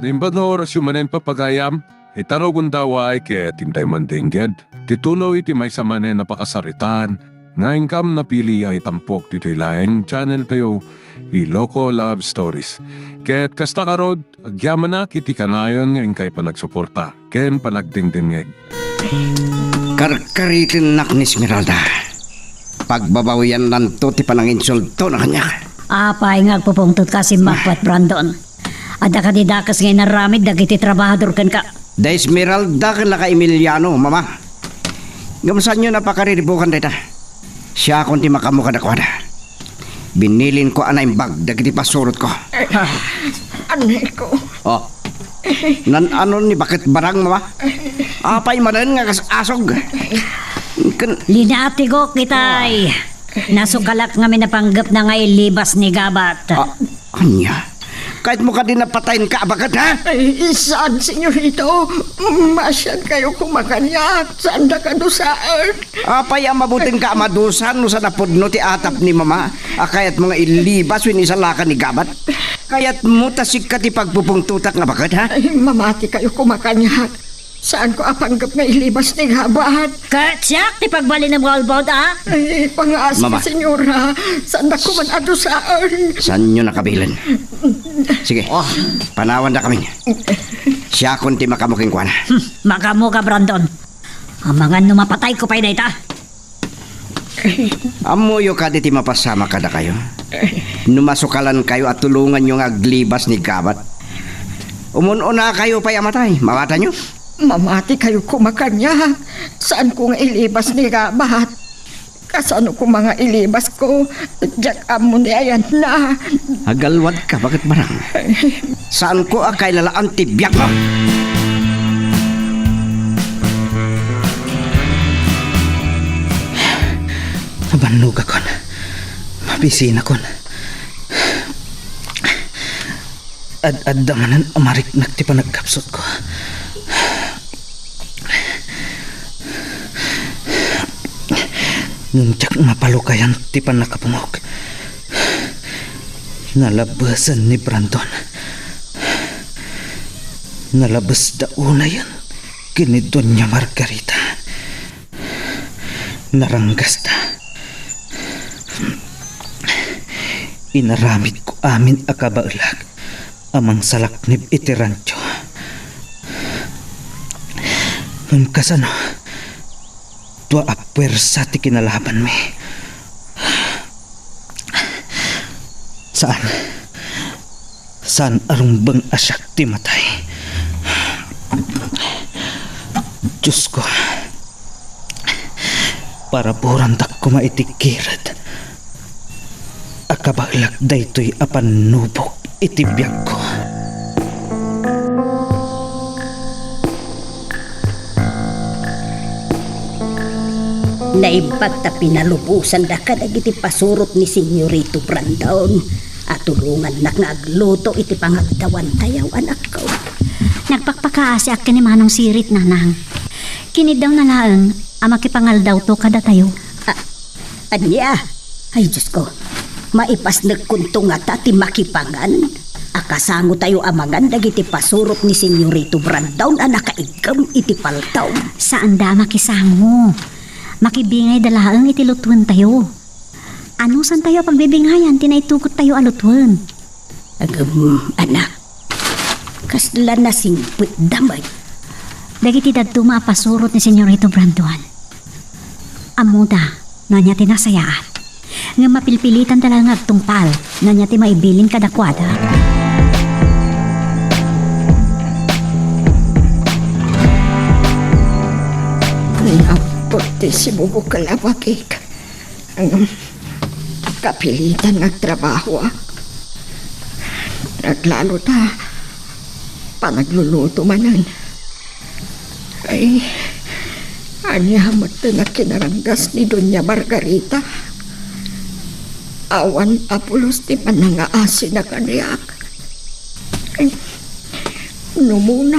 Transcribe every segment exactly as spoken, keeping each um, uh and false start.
Naimbag nga orasyo manen, papagayam, ita rugonda, ket intay man dengged ti tuloy ti maysa manen a pakasaritaan nga inkam napili a itampok ditoy laeng channel tayo, Ilocos Love Stories. Ket kasta ngarud, agyamanak iti kanayon nga inkay panagsuporta ken panagdengdengngeg. Karkaritennak ni Esmeralda. Pagbabawiyannanto ti pananginsultona kaniak. Apay nga agpupungtotka, simmagpat, Brandon? Adda kadi dakes nga inaramid dagiti trabahador kenka? Da Esmeralda ken naka Emiliano, Mama. Ngem saanyo a pakariribukan dayta. Siakon ti makaammo kadakuada. Binilinko a naimbag dagiti pasurotko. Anneko. Oh. Nan-anon ni Baket Barang, Mama? Apay manen nga agasasog? Ken Linatigok itay. Nasukalak ngamin a panggepna nga ilibas ni Gabat. Ah, ania? Kayatmo kadi a patayenka a baket, ha? Ay, saan, senyorito. Maasiankayo koma kaniak. Saandaka dusaen. Apay a mabutingka a madusa no saan a pudno ti atap ni Mama a kayatmo nga ilibas wenno isalakan ni Gabat? Kayatmo ta sika ti pagpupungtotak nga baket, ha? Ay, mamatikayo koma kaniak. Saanko a panggep nga ilibas ni Gabat. Ket siak ti pagbalinem nga ulbod, a? Ay, pangaasi, Mama. Senyora. Saandak koma a dusaen. Saanyo a kabilen? Sige, panawandakami. Siakon ti makaammo kenkuana. Hmm, makaammoka, Brandon. Amangan no mapatayko pay dayta. Ammoyo kadi ti mapasamak kadakayo? No masukalankayo a tulonganyo nga aglibas ni Gabat, umun-unakayo pay a matay. Mawatanyo? Mamatikayo koma kaniak. Saanko nga ilibas ni Gabat. Kasano koma nga ilibasko? Diak ammo ni ayanna. Agalwadka, Baket Barang? Saanko a kailalaan ti biagmo? Nabannogakon. Mabisinakon. Ad-adda manen a mariknak ti panagkapsutko. Ngem diak mapalukayan ti pannakapungok. Nalabesen ni Brandon. Nalabesda unayen ken ni Doña Margarita. Naranggasta. Inaramidko amin a kabaelak a mangsalaknib iti rancho. Ngem kasano? Dua a puersa ti kinalabanmi. Saan. Saan a rumbeng a siak ti matay. Diosko, paraburandak koma iti kired a kabaelak daytoy a pannubok iti biagko. Naimbag ta pinalubosanda kadagiti pasurot ni Senyorito Brandon a tulongannak nga agluto iti pangaldawantayo, anakko. Nagpakpakaasiak ken ni Manong Sirit, Nanang. Kiniddawna laeng a makipangaldawto kadatayo. A-, ania? Ay, Diosko, maipasnekkonto ngata ti makipangan a kasangotayo a mangan dagiti pasurot ni Senyorito Brandon a nakaiggem iti paltaw? Saanda a makisango. Makibingayda laeng iti lutuentayo. Anusantayo a pagbibingayan ti naitugottayo a lutoen? Agem, anak, kasla nasingpetda met. Dagiti dadduma a pasurot ni Senyorito Brandon, ammoda no ania ti nasayaat. Ngem mapilpilitanda laeng nga agtungpal no ania ti maibilin kadakuada. Napot ti sibubukel a bakik. Ngem kapilitan nga agtrabahoak. Naglalo ta panagluluto manen. Ay, ania met ti nakinaranggas ni Doña Margarita? Awan a pulos ti panangaasina kaniak. Ay, numona,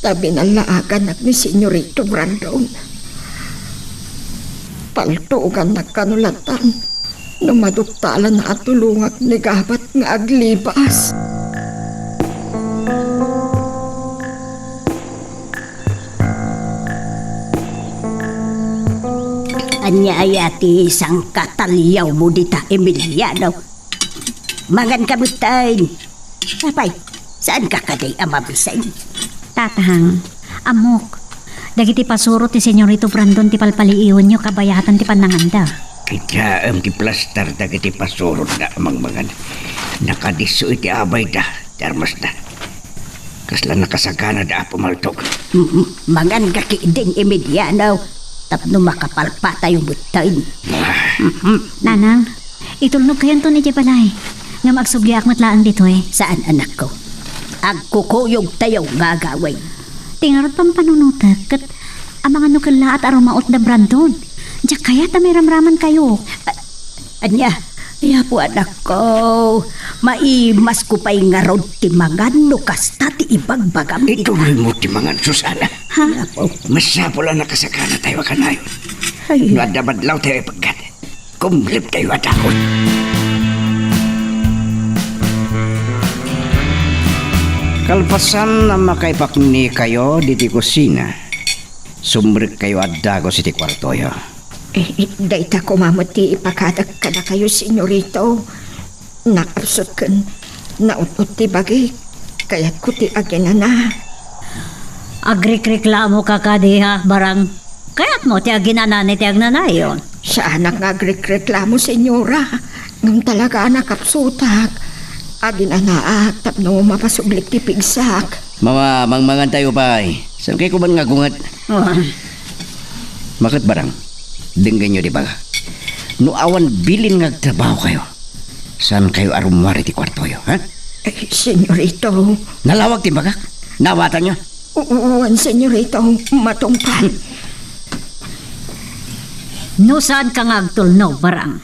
ta binallaagannak ni Senyorito Brandon. Paltugannak kano latan no maduktalan a tulongak ni Gabat nga aglibas. Ania aya ti sangkataliawmo dita, Emiliano? Mangan ka metten. Apay, saanka kadi a mabiseng? Tatang, ammok. Dagiti pasurot ti Senyorito Brandon ti palpaliiwenyo kabayatan ti pannanganda. Kitaem ti plastar dagiti pasurotna a mangmangan. Nakadisso iti abayda ti armasda. Kasla nakasaganada a pumaltog. Mm, mangan ka ketdin, Emiliano, tapno makapalpatayo metten. Ah. Mm-mm. Nanang, itulnogkayonton idiay balay. Ngem agsubliak met laeng ditoy. Saan, anakko. Agkukuyogtayo nga agawid. Ti ngarud pampanunotek ket amangan no kellaat a rumaut da Brandon. Diak kayat a mairamramankayo. A-, ania? Ay, Apo, anakko, maimasko pay ngarud ti mangan no kasta ti ibagbagam. Ituloymo ti mangan, Susana. Ha? Ay, Apo. Masapul a nakasaganatayo a kanayon. Ay. No adda madlawtayo a ipaggat, kumliptayo a dakon. Kalpasan a makaipaknikayo ditoy kusina, sumrekkayo a dagus iti kuartoyo. Eh, eh, dayta koma met ti ipakadak kadakayo, Senyorito. Nakapsut ken naut-ot ti bagik. Kayatko ti aginana. Agrikreklamoka kadi, ha, Barang? Kayatmo ti aginanaan iti agnanayon? Saanak nga agrikreklamo, Senyora. Ngem talaga a nakapsutak. Aginanaak tapno mapasublik ti pigsak. Mama, mangmangantayo pay. Saan kay kuman nga gunget? Ah. Maket, Barang, denggenyo ti ibaga. No awan bilin nga agtrabahokayo, saankayo a rummuar iti kuartoyo, ha? Eh, Senyorito. Nalawag ti imbagak. Naawatanyo? U-, wen, Senyorito, matungpal. No saanka nga agtulnog, Barang,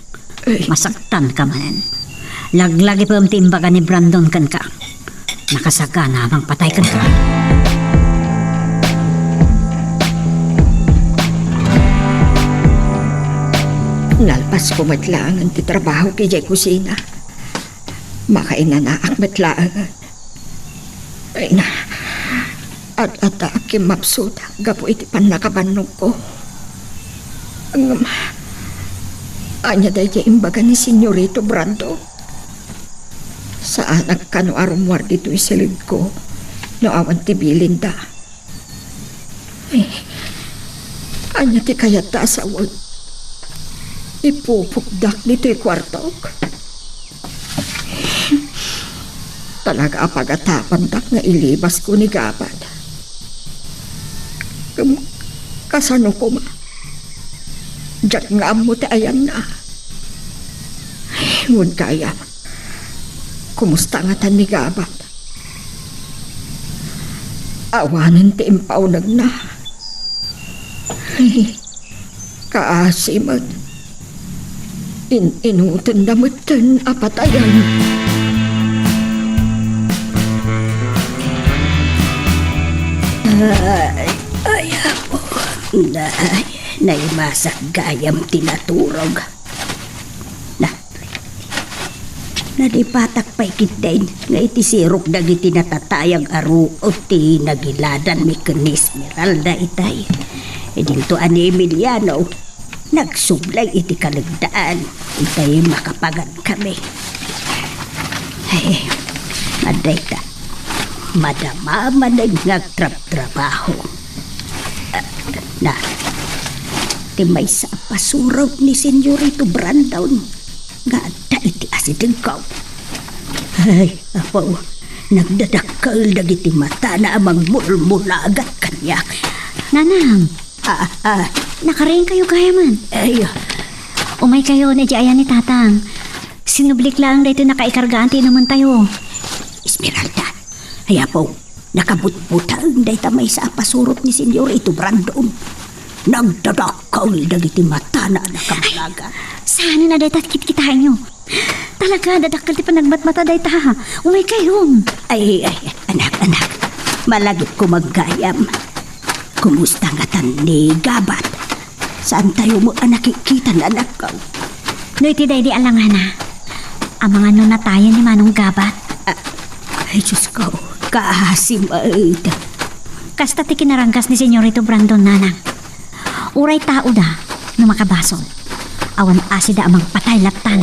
eh, masaktanka manen. Laglagipem ti imbaga ni Brandon kenka. Nakasagana a mangpatay kenka. Nalpasko met laengen ti trabahok idiay kusina. Makainanaak met laengen. Ay na, ad-adda a kimmapsutak gapu iti pannakabannogko. Ngem, ania daydiay imbaga ni Senyorito Brando? Saanak kano a rummuar ditoy siludko no awan ti bilinda. Eh, ania ti kayatta a sawen? Ipupukdak ditoy kuartok? Talaga a pagatapandak nga ilibasko ni Gabat. Ngem kasano koma? Diak nga ammo ti ayanna. Wen gayam, kumusta ngatan ni Gabat? Awanen ti impaunegna. Kaasi met. In-inutenna metten a patayen. Ay, ay, Apo. Nay, naimasak gayam ti naturog. Na, nalipatak pay ketdin nga iti sirok dagiti natatayag a ruot ti nagiladanmi ken ni Esmeralda itay. Idinto a ni Emiliano, nagsubli iti kalegdaan, itay makapagankami. Ay, adda ita, madama manen nga agtrabtrabaho. Ah, na, ti maysa a pasurot ni Senyorito Brandon nga adda iti asidegko. Ay, Apo, nagdadakkel dagiti matana a mangmulmulagat kaniak. Nanang! Ah, ah. Nakariingkayo gayamen. Ay, ah. Umaykayon idiay ayan ni Tatang. Sinublik laeng daytoy nakaikargaan ti inumentayo. Esmeralda, ay, Apo, nakabutbuteng dayta maysa a pasurot ni Senyorito Brandon. Nagdadakkel dagiti matana a nakamulagat. Saanen a dayta ti kitkitaenyo. Talaga, dadakkel ti panagmatmata dayta. Umaykayon. Ay, ay, anak, anak. Malagipko gayam. Kumusta ngatan ni Gabat? Saantayo met a nakikita, anakko? No iti daydi a langana, amangan no natayen ni Manong Gabat. Ah, ay, Diosko, kaasi met. Kasta ti kinaranggas ni Senyorito Brandon, nanang. Uray taoda, No makabasol, awan asida a mangpatay lattan.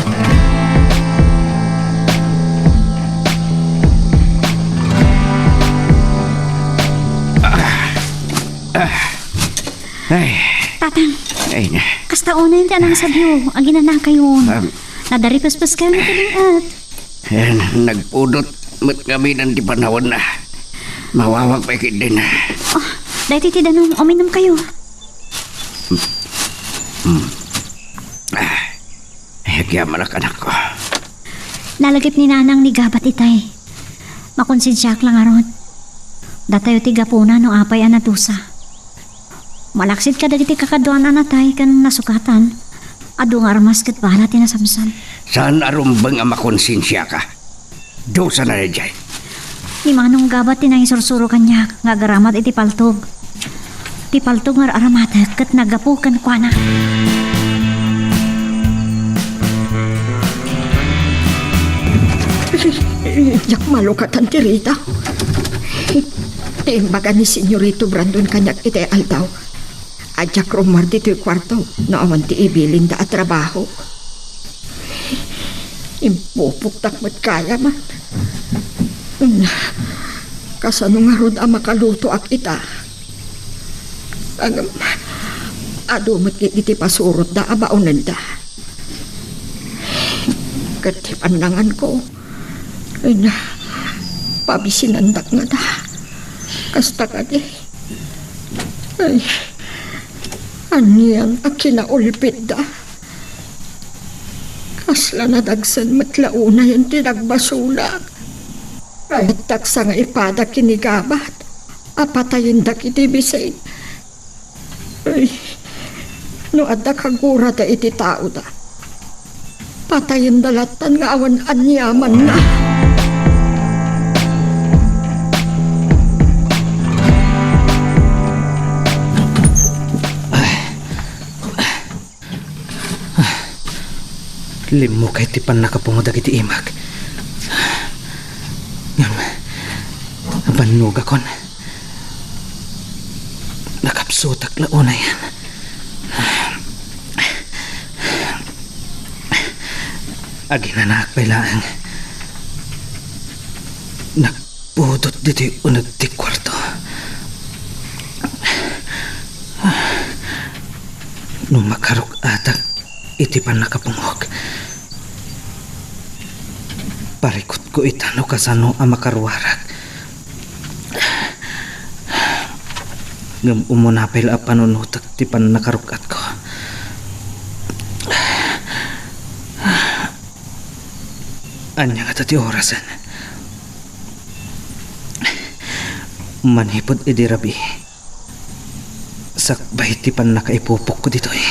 Ay. Tatang, Ay, na. Kasta unay ti anangsabyo, aginanakayon. Um, Nadaripespes kayo ni Kalingat. Eh, nagpudot met ngamin ti panawen na. Mawawag pay ketdin. Oh, daytoy ti danum, uminom kayo. Hmm. Ah, agyamanak, anakko. Nalagip ni Nanang ni Gabat itay. Makonsensiaak la ngarud. Datayo ti gapuna no apay a nadusa. Malaksid kadagiti kakaduan a natay ken nasukatan. Adu nga armas ket bala ti nasamsam. Saan a rumbeng a makonsensiaka. Dusana daydiay. Ni Manong Gabat ti nangisursuro kaniak nga agaramat iti paltog. Ti paltog nga ar-aramatek ket naggapu kenkuana. Diak malukatan ti Rita. Ti imbaga ni Senyorito Brandon kaniak iti aldaw. A diak rummuar ditoy kuarto no awan ti ibilinda a trabaho. Impupoktak met gayam. Kasano ngarud a makalutoak ita? Ngem, adu met iti pasurotda a baonenda. Ket ti pannanganko, Ania, pabisinandak ngata. Kasta kadi. Ay, anian a kinaulpitda. Kasla nadagsen met la unayen ti nagbasolak. Kayatdak sangaipada ken ni Gabat a patayendak iti bisin. Ay, no adda kagurada iti taoda, patayenda lattan nga awan aniamanna. Limmukay ti pannakapungo dagiti imak. Ngem, bannogakon. Nakapsutak la unayen. Aginanaak pay laeng. Nagpudot ditoy uneg ti kuarto. No makaruk-atak iti pannakapungok, parikutko ita no kasano a makaruarak. Ngem umuna pay la a panunotek ti pannakaruk-atko. Ania ngata ti orasen? Manipud idi rabii, sakbay ti pannakaipupokko ditoy,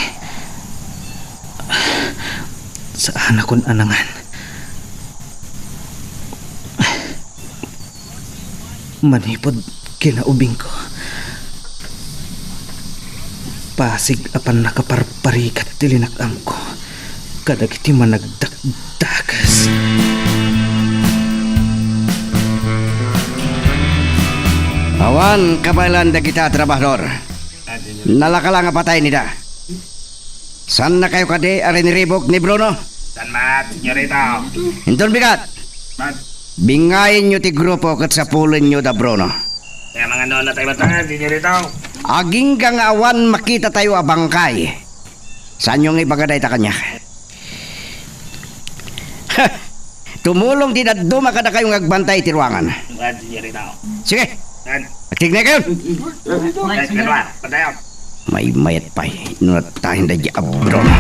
saanakon a nangan. Manipud kinaubingko, pasig a pannakaparparigat ti linak-amko kadagiti managdakdakes. Awan kabaelan dagita a trabahador. Nalaka la nga patay nida. Saannakayo kadi a riniribuk ni Bruno? Saan met, senyorito. Inton bigat, Met. Bingayenyo ti grupo ket sapulenyo da Bruno. Kaya mga nono tayo ba tayo, senyorito? Agingga nga awan makitatayo a bangkay. Saanyo nga ibaga dayta kaniak? Tumulong ti dadduma kadakayo nga agbantay iti ruangan. Saan, senyorito? Sige. Saan? Agtignay kayo. Ay, pero, ah, patayo. Maymayat pay no natayen daydi a Bruno.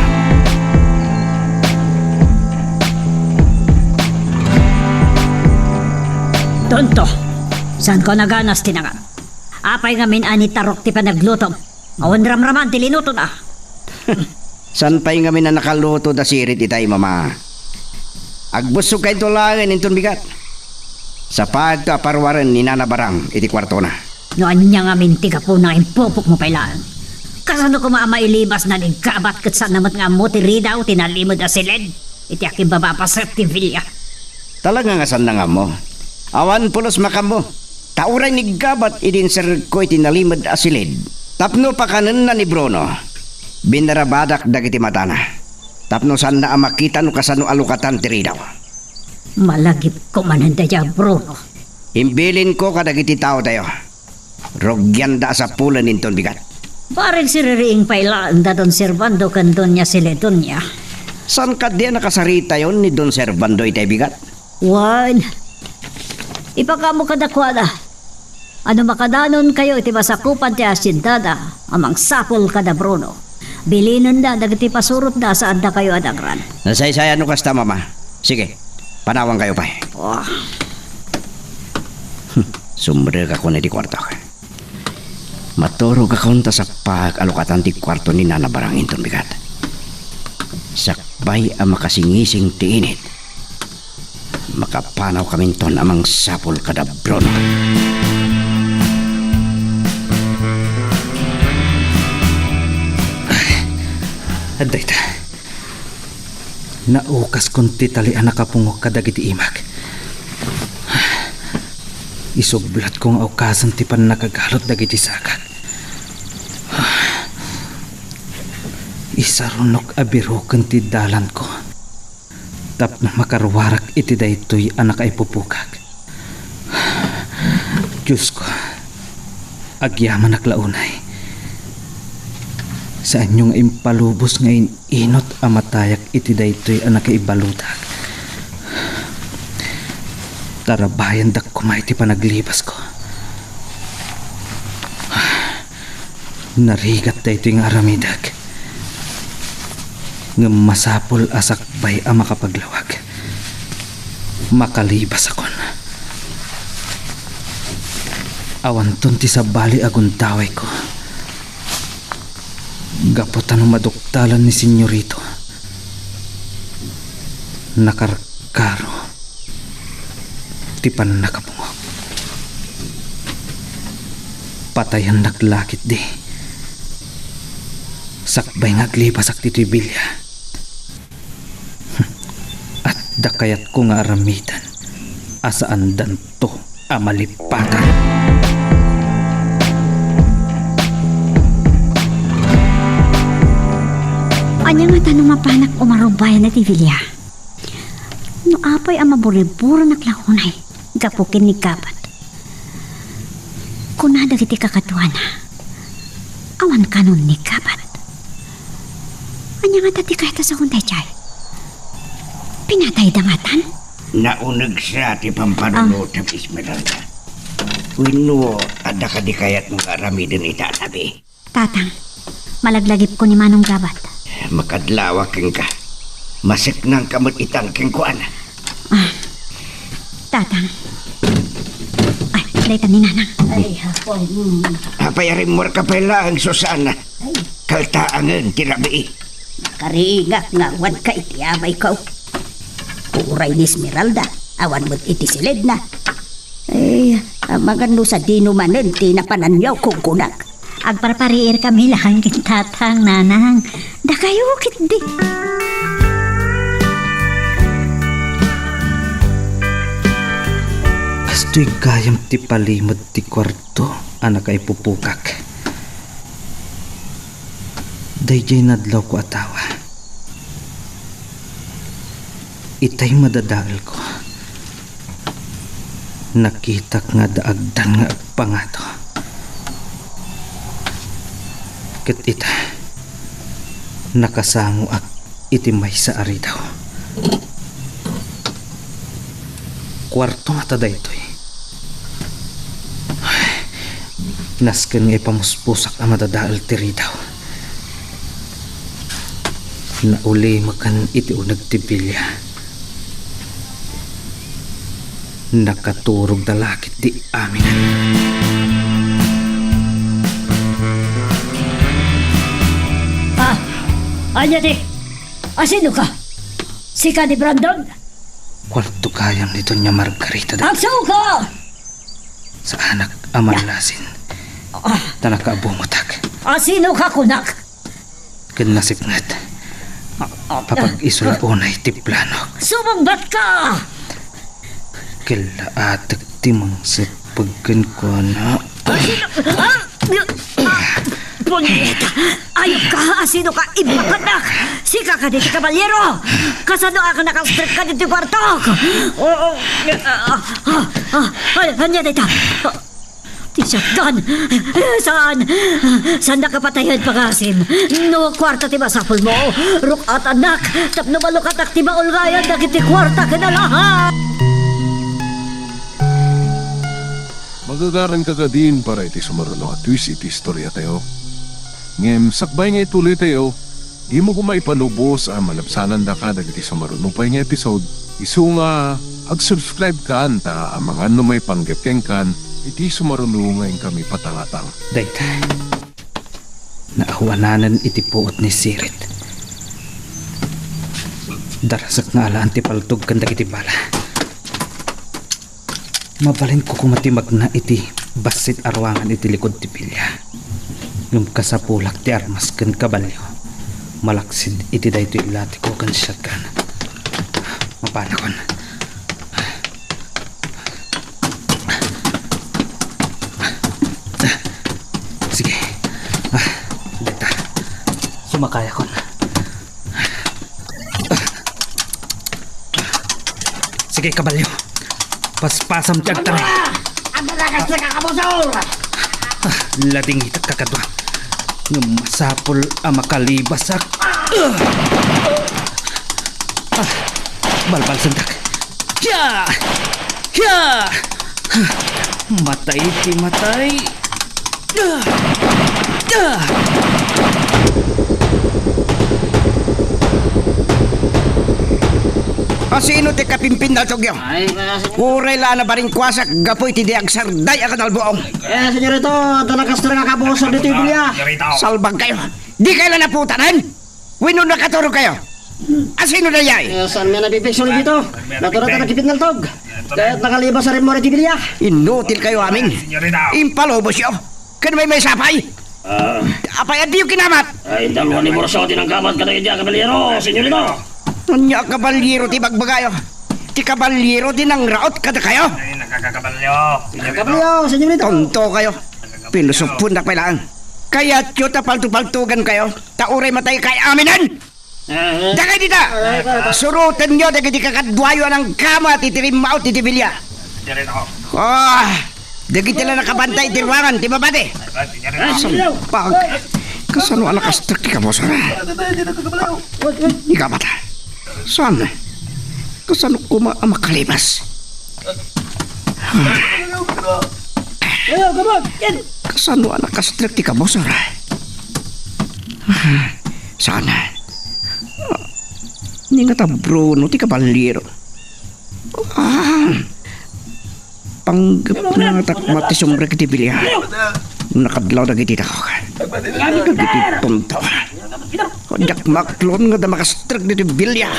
Tonto, saanko a naganas ti nangam? Apay ngamin a nitarok ti panaglutom? Awan ramraman ti linutoda. Saan pay ngamin a nakaluto da sirit itay, Mama? Agbussogkayto laengen inton bigat. Sapaagto a paruaren ni Nana Barang iti kuartona. No ania ngamin ti gapuna, impupokmo pay laeng. Kasano koma a mailibasna ni Gabat ket saanna met nga ammo ti ridaw ti nalimed a siled iti akibbaba a paset ti villa? Talaga nga saanna nga ammo. Awan pulos makammo. Ta uray ni Gabat idi inserrekko iti nalimed a siled tapno pakanenna ni Bruno, Binarabadak dagiti matana, tapno saanna a makita no kasano a lukatan ti ridaw. Malagipko manen dayta, Bruno. Imbilinko kadagiti taotayo. Rugianda a sapulen inton bigat. Bareng siririing pay laeng da Don Servando ken Doña Celedonia. Saan kadi a nakasaritayon ni Don Servando itay bigat? Wen, ipakaammo kadakuada a no makadanonkayo iti masakupan ti hasiendada a mangsapul kada Bruno, bilinenda dagiti pasurotda a saandakayo a dagran. Nasaysay a no kasta, Mama. Sige, panawankayo pay. Oh. Sumrekakon iti kuartok. Maturogakon ta sappaak a lukatan ti kuarto ni Nana Barang inton bigat. Sakbay a makasingising ti init, makapanawkaminton a mangsapul kada Bruno. Adda ita. Naukaskon ti tali a nakapungok kadagiti imak. Isublatko nga aukasen ti pannakagalot dagiti sagak. Isarunok a biroken ti dalanko tapno makaruarak iti daytoy a nakaipupukak. Diosko, agyamanak la unay. Saanyo nga impalubos nga in-inot a matayak iti daytoy a nakaibaludak. Tarabayandak koma iti panaglibasko. Narigat daytoy nga aramidek. Ngem masapul a sakbay a makapaglawag, makalibasakon. Awanton ti sabali a gundawayko. Gapu ta no maduktalan ni Senyorito, nakarkaro ti pannakapungok. Patayannak la ketdi sakbay nga aglibasak ditoy bilia. Adda kayatko nga aramiden a saandanto a malipatan. Ania ngata no mapanak umarubayan iti bilia? No apay a maburiburanak la unay gapu ken ni Gabat? Kuna dagiti kakaduana, awan kanon ni Gabat. Ania ngata ti kayat a saon daydiay? Pinatayda ngatan? Naunegsa ti pampanunotem, Esmeralda. Wenno, adda kadi kayatmo nga aramiden ita a tabi? Tatang, malaglagipko ni Manong Gabat. Makadlawak kenka. Maseknangka met itan kenkuana. Ah, Tatang. Ay, dayta ni Nanang. Ay, apo. Mm. Apay a rimmuarka pay laeng, Susana? Ay. Kaltaangen ti rabii. Nakariingak nga awanka iti amayko. Uray ni Esmeralda, awan met iti siledna. Ay, amangan no sadino manen ti napananyo, kunkunak. Agparpariirkami laeng ken Tatang, Nanang. Dakayo ketdi. Kastoy gayam ti palimed ti kuarto a nakaipupukak. Daydiay nadlawko a tawa. Itay madadaelko, nakitak nga adda agdan nga agpangado. Ket ita, nakasangoak iti maysa a ridaw. Kuarto ngata daytoy. Nasken nga ipamuspusak a madadael ti ridaw. Naulimekan iti uneg ti bilia. Nakaturogda la ketdi aminen. Ah, ania ti? Asinoka? Sika ni Brandon? Kuarto gayam ni Doña Margarita da. Agsuko! Saanak a mallasin. Ah. Ta nakaabungotak. Asinoka, kunak? Ken nasipnget. Ah, ah. Papag-isu la unay ti planok. Sumungbatka! Kella atek ti mangseppeg kenkuana. Asino? Ah! Ah! Punyeta! Ayupka! Asinoka, imbakatnak? Sika kadi ti kabalyero? Kasano a nakastrek ka ditoy kuartok? O, o, ah, ah, ah, ah, ania dayta? Ah, ti shotgun! Eh, saan? Saannaka patayen, pangasim. No kuarta ti masapulmo, ruk-atannak tapno malukatnak ti maulgayan dagiti kuarta ken alahan! Magagaranka kadin para iti sumaruno a twist iti istoriatayo. Ngem sakbay nga ituloytayo, dimo koma ipalubos a malabsanandaka dagiti sumaruno pay nga episode, isu nga ag-subscribe kan ta amangan no maipanggep kenkan iti sumaruno nga inkami patangatang. Dayta, naawananen iti puot ni Sirit. Darasek nga alaan ti paltog ken dagiti bala. Mabalinko koma ti magna iti bassit a ruangan iti likod ti bilia. Ngem kasapulak ti armas ken kabalio. Malaksid iti daytoy latiko ken shotgun. Mapanakon. Sige. Ah, deta. Sumakayakon. Sige, kabalyo. Paspasam ti agtangay. Ang malakas na kakabusor! Ah, ladingitak kakadwa. Ngem masapul a makalibasak. Ah! Ah, balbalsendak. Kya! Kya! Matay ti matay. Asino ti kapimpinnaltogyo? Ay, kaya, senyor. Uray la a nabaringkuasak gapu iti di agsarday a kanalbuong. Eh, senyorito, adda nakastrek a kabusor ditoy bilia. Salbag kayo. Di kayo la naputanan? Wenno nakaturog kayo? Asino dayay? Eh, saan nga napipiksyon dito? Naturata nakipinnaltog. Ket nakalibas a rimmo iti bilia. Inutil kayo amin. Impalubosyo. Ken maymaysa pay. Ah. Apay, adiyo kinamat? Ay, dua ni Borso ti nangkamat kadagiti a kabalero, senyorito. Ania a kabalero ti bagbagayo? Ti kabalero ti nangraot kadakayo? Ay, nagkakakabalyo, senyorito. Kabalyo, senyorito. Tonto kayo. Pinusupon na pay laeng. Kayatyo ta paltupaltugan kayo, ta uray matay kay aminen. Dagay dita! Surotenyo dagiti kakaduayo a nangkamat iti rimmaot iti bilia. Ah, dagiti la nakabantay iti ruangan ti mabati. Sampag. Kasano a nakastrek ti kabusor? Ikaw mata. Saan? Kasano koma a makalibas? Kasano a nakastrek ti kabusor? Saan? Ni nga ta Bruno ti kabalero. Ah, panggep na nga takmat ti sumrek iti bilia. Nakadlaw dagiti tao. Dagiti tonto. Diak maklon nga da makastrek ditoy bilia.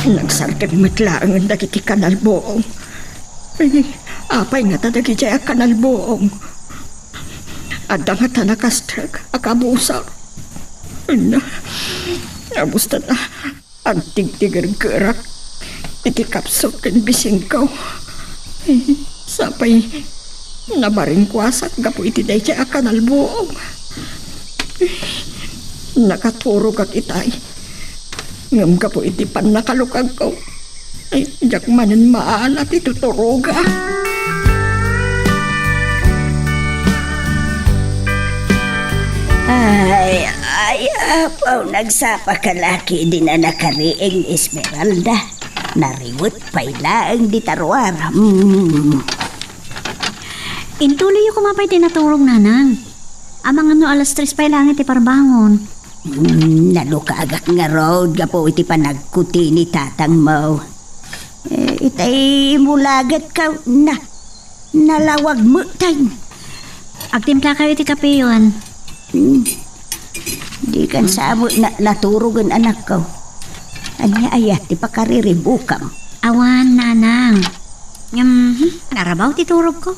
Nagsardeng met laengen dagiti kanalbuong. Ay, apay ngata dagidiay a kanalbuong? Adda ngata nakastrek a kabusor? Ania, kabustan a agtigtigergerak iti kapsut ken bisingko. Sapay nabaringkuasak gapu iti daydiay a kanalbuong. Nakaturogak itay. Ngem gapu iti pannakalukagko, ay, diak manen maala ti tuturoga. Ay, ay, Apo, nagsapa ka laki, di na nakariing ni Esmeralda. Nariwet pay laeng di taruar. Mm. Intuloyyo koma pay ti naturog, nanang. Amangan no alas tres pay laeng ti parbangon. Mm, nalukagak ngarud gapu iti panagkuti ni tatangmo. Eh, itay mulaget ka na, nalawag mo, tay. Agtimplakayo iti kapeyon. Mm. Dikan sa mo na, naturogen, anakko. Ania aya ti pakariribukam? Awan, nanang. Ngem, hmm, narabaw ti turogko.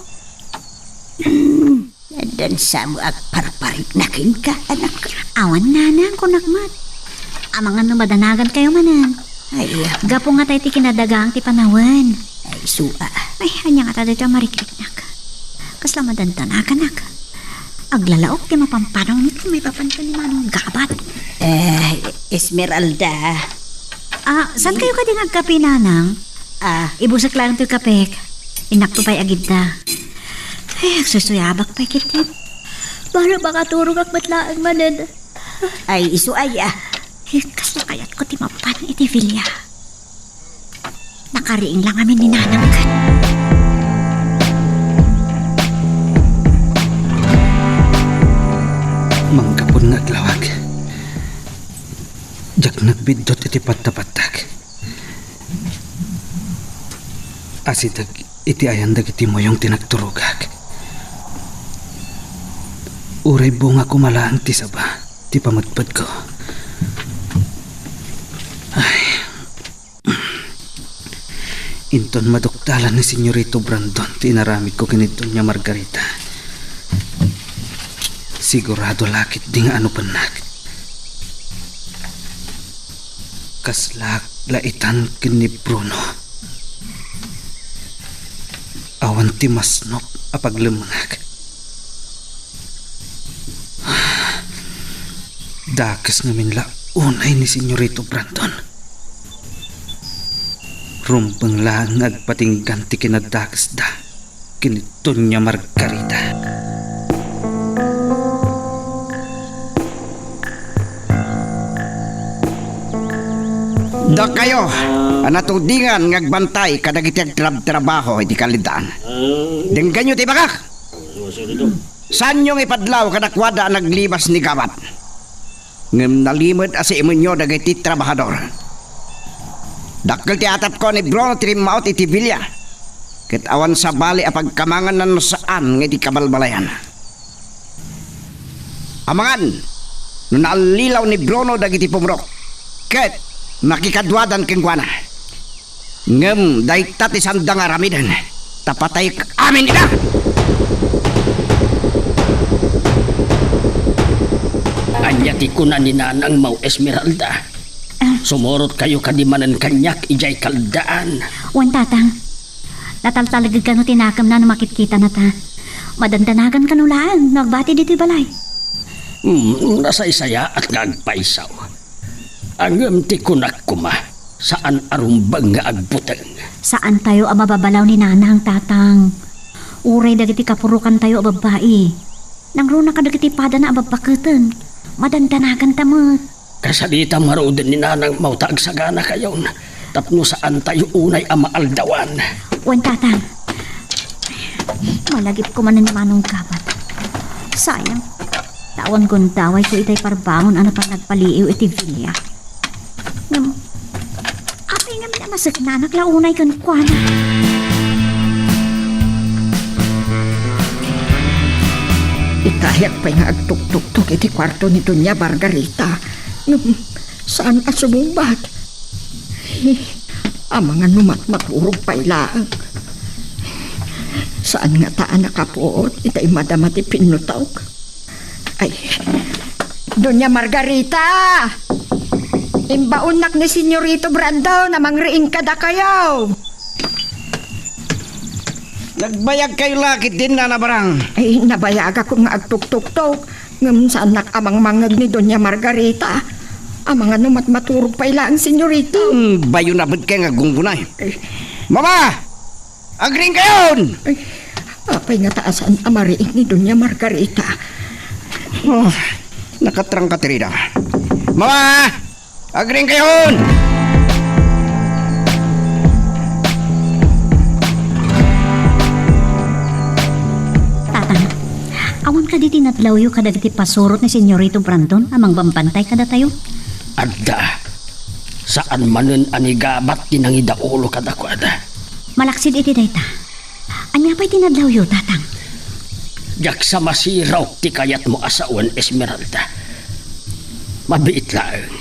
Mm. Addan sa mo agparparikna kenka, anak. Awan, nanang, kunak met. Amangan no madanagankayo manen. Ay, ah. Gapu nga tay ti kinadagaang ti panawen. Ay, isu a. Ay, ania ngata daytoy a marikriknak? Kasla madandanaganak. Aglalaok ti mapampanawmi ket maipapan ken ni Manong Gabat. Eh, Esmeralda. Ah, saan kayo kadi nga agkape, Nanang? Ah. Ibusek laeng toy kapek. Innakto pay agidda. Ay, agsuysuyabak pay ketdin. Para makaturogak met laeng manen. Ay, isu aya. Eh, kasla kayatko ti mapan iti villa. Nakariing lang amin ni Nanang ket. Manggapon nga aglawag, diak nagbiddut iti patta-pattak. Asideg iti ayan dagiti muyong ti nagturogak. Uray bunga koma laeng ti saba ti pamedpedko. Ay. Inton maduktalan ni Senyorito Brandon ti inaramidko ken ni Doña Margarita, sigurado la ketdi nga anupennak. Kaslak la itan ken ni Bruno. Awan ti masnop a paglemngak. Dakes ngamin la unay ni Senyorito Brandon. Rumbeng laeng nga agpatinggan ti kinadakesda ken ni Doña Margarita. Dakayo a natudingan nga agbantay kadagiti agtrabtrabaho iti kaleddaan, denggenyo ti ibagak! Saanyo nga ipadlaw kadakuada a naglibas ni Gabat. Ngem nalimed a siimenyo dagiti trabahador. Dakkel ti atapko ni Bruno ti rimmaut iti villa, ket awan sabali a pagkamanganna no saan nga iti kabalbalayan. Amangan no naallilaw ni Bruno dagiti pumrok, ket makikaduadan kenkuana. Ngem dayta ti saanda nga aramiden, ta patayek amin ida! Ania ti kuna ni Nanangmaw, Esmeralda? Ah. Sumurotkayo kadi manen kaniak idiay kaleddaan? Wen, Tatang. Nataltalged kano ti nakemna no makitkitana ta. Madandanagan kano laeng no agbati ditoy balay. Hmm, nasaysayaat nga agpayso. Ngem ti kunak koma, saan a rumbeng nga agbuteng. Saantayo a mababalaw ni Nanang, Tatang. Uray dagiti kapurokantayo a babbai, nangruna kadagiti padana a babbaketen, madandanaganta met. Kasadita ngaruden ni Nanangmaw ta agsaganakayon tapno saantayo unay a maaldawan. Wen, Tatang. Malagipko manen ni Manong Gabat. Sayang. Ta awan gundawayko itay parbangon a napan nagpaliiw iti villa. Ngem, apay ngamin a naseknanak la unay kenkuana? Itayak pay nga agtuktuktok iti kuarto ni Doña Margarita. Ngem, saan a sumungbat. Amangan no matmaturog pay laeng. Saan ngata a nakapuot itay madama ti pinnutok. Ay, Doña Margarita! Imbaonnak ni Senyorito Brandon a mangriing kadakayo. Nagbayagkayo la ketdin, Nana Barang. Ay, nabayagakon nga agtuktuktok. Ngem saannak a mangmangngeg ni Doña Margarita. Amangan no matmaturog pay laeng, Senyorito. Hmm, bayo na bet kay nga gunggunay. Eh. Mama! Agriingkayon! Ay, apay ngata a saan a mariing ni Doña Margarita? Oh, nakatrangka ti rida. Mama! Agriingkayon! Tatang, awan kadi ti nadlawyo kadagiti pasurot ni Senyorito Brandon a mangbambantay kadatayo? Adda. Saan manen a ni Gabat ti nangidaulo kadakuada. Malaksid iti dayta, ania pay ti nadlawyo, Tatang? Diak sa masirok ti kayatmo a sawen, Esmeralda. Mabiit laeng.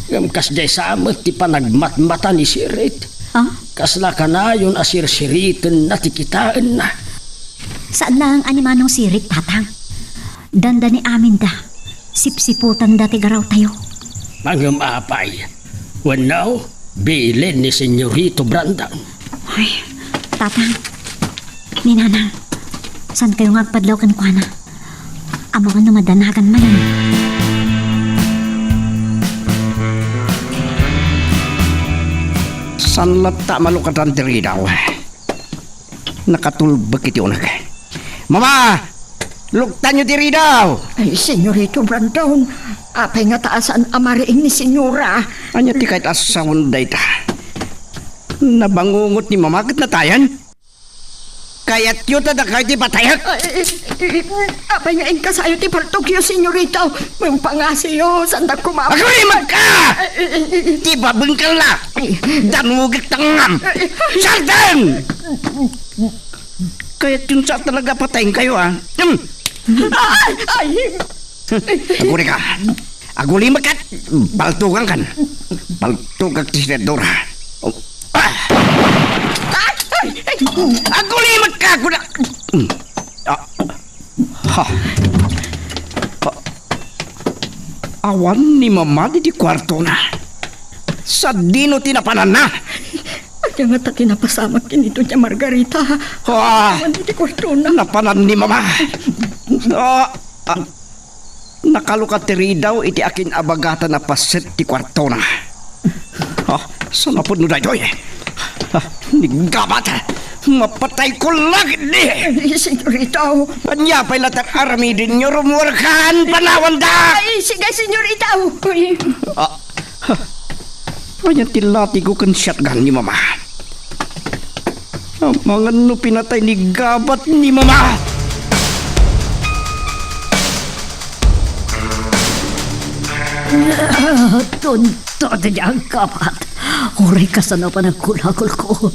Ngem kasdiay sa met ti panagmatmata ni Sirit. Ah? Kasla kanayon a sirsiritenna ti kitaenna. Saan laeng a ni Manong Sirit, Tatang. Dandani aminda. Sipsiputanda ti garawtayo. Ngem apay? Wenno, bilin ni Senyorito Brandon. Ay, Tatang, ni Nanang, saan kayo nga agpadlaw kenkuana? Amangan no madanagan manen. Saan latta a malukatan ti ridaw? Nakatulbek iti uneg. Mama! Luktanyo ti ridaw! Ay, Senyorito Brandon, apay nga taasan a mariing ni Senyora? Ania ti kayat a sawen dayta? Nabangungot ni Mama ket natayen? Kayatyo ta dakayo ti patayak? Ay, apay nga inkasayo ti paltokyo, Senyorito? Mangpangasiyo, saan da kumapay? Aguli, magka! Ay, ay, ay, ay. Ti babengkal la! Ay. Damugek tangam! Ay, ay. Sarden! Kayatyon sa talaga patayen kayo, ah. Hmm. Ay, ay. Aguli ka. Aguli magkat. Paltugan kan. Paltugak ti senadora. Oh. Ah! Ay, ay, ay. Aguli magka. Aguli. Hmm. Ah. Ha. Ha. Awan ni Mama ditoy kwartona. Sadino ti napananna? Ania ngata ti napasamak ken ni Doña Margarita? Ah! Awan ditoy kwartona. Napanan ni Mama. Ah, ah, nakalukat ti ridaw iti akin-abagatan a paset ti kwartona. Ah, saan a pudno daytoy? Ah, ni Gabat! Mapatayko la ketdi! Ay, Senyorito! Ania pay latta ti aramidenyo? Rummuarkan! Panawanda! Ay, sige, Senyorito! Ay. Ah, ania ti latigo ken shotgun ni Mama? Amangan no pinatay ni Gabat ni Mama! Tunto diay Gabat. Uray kasano panagkulagulko.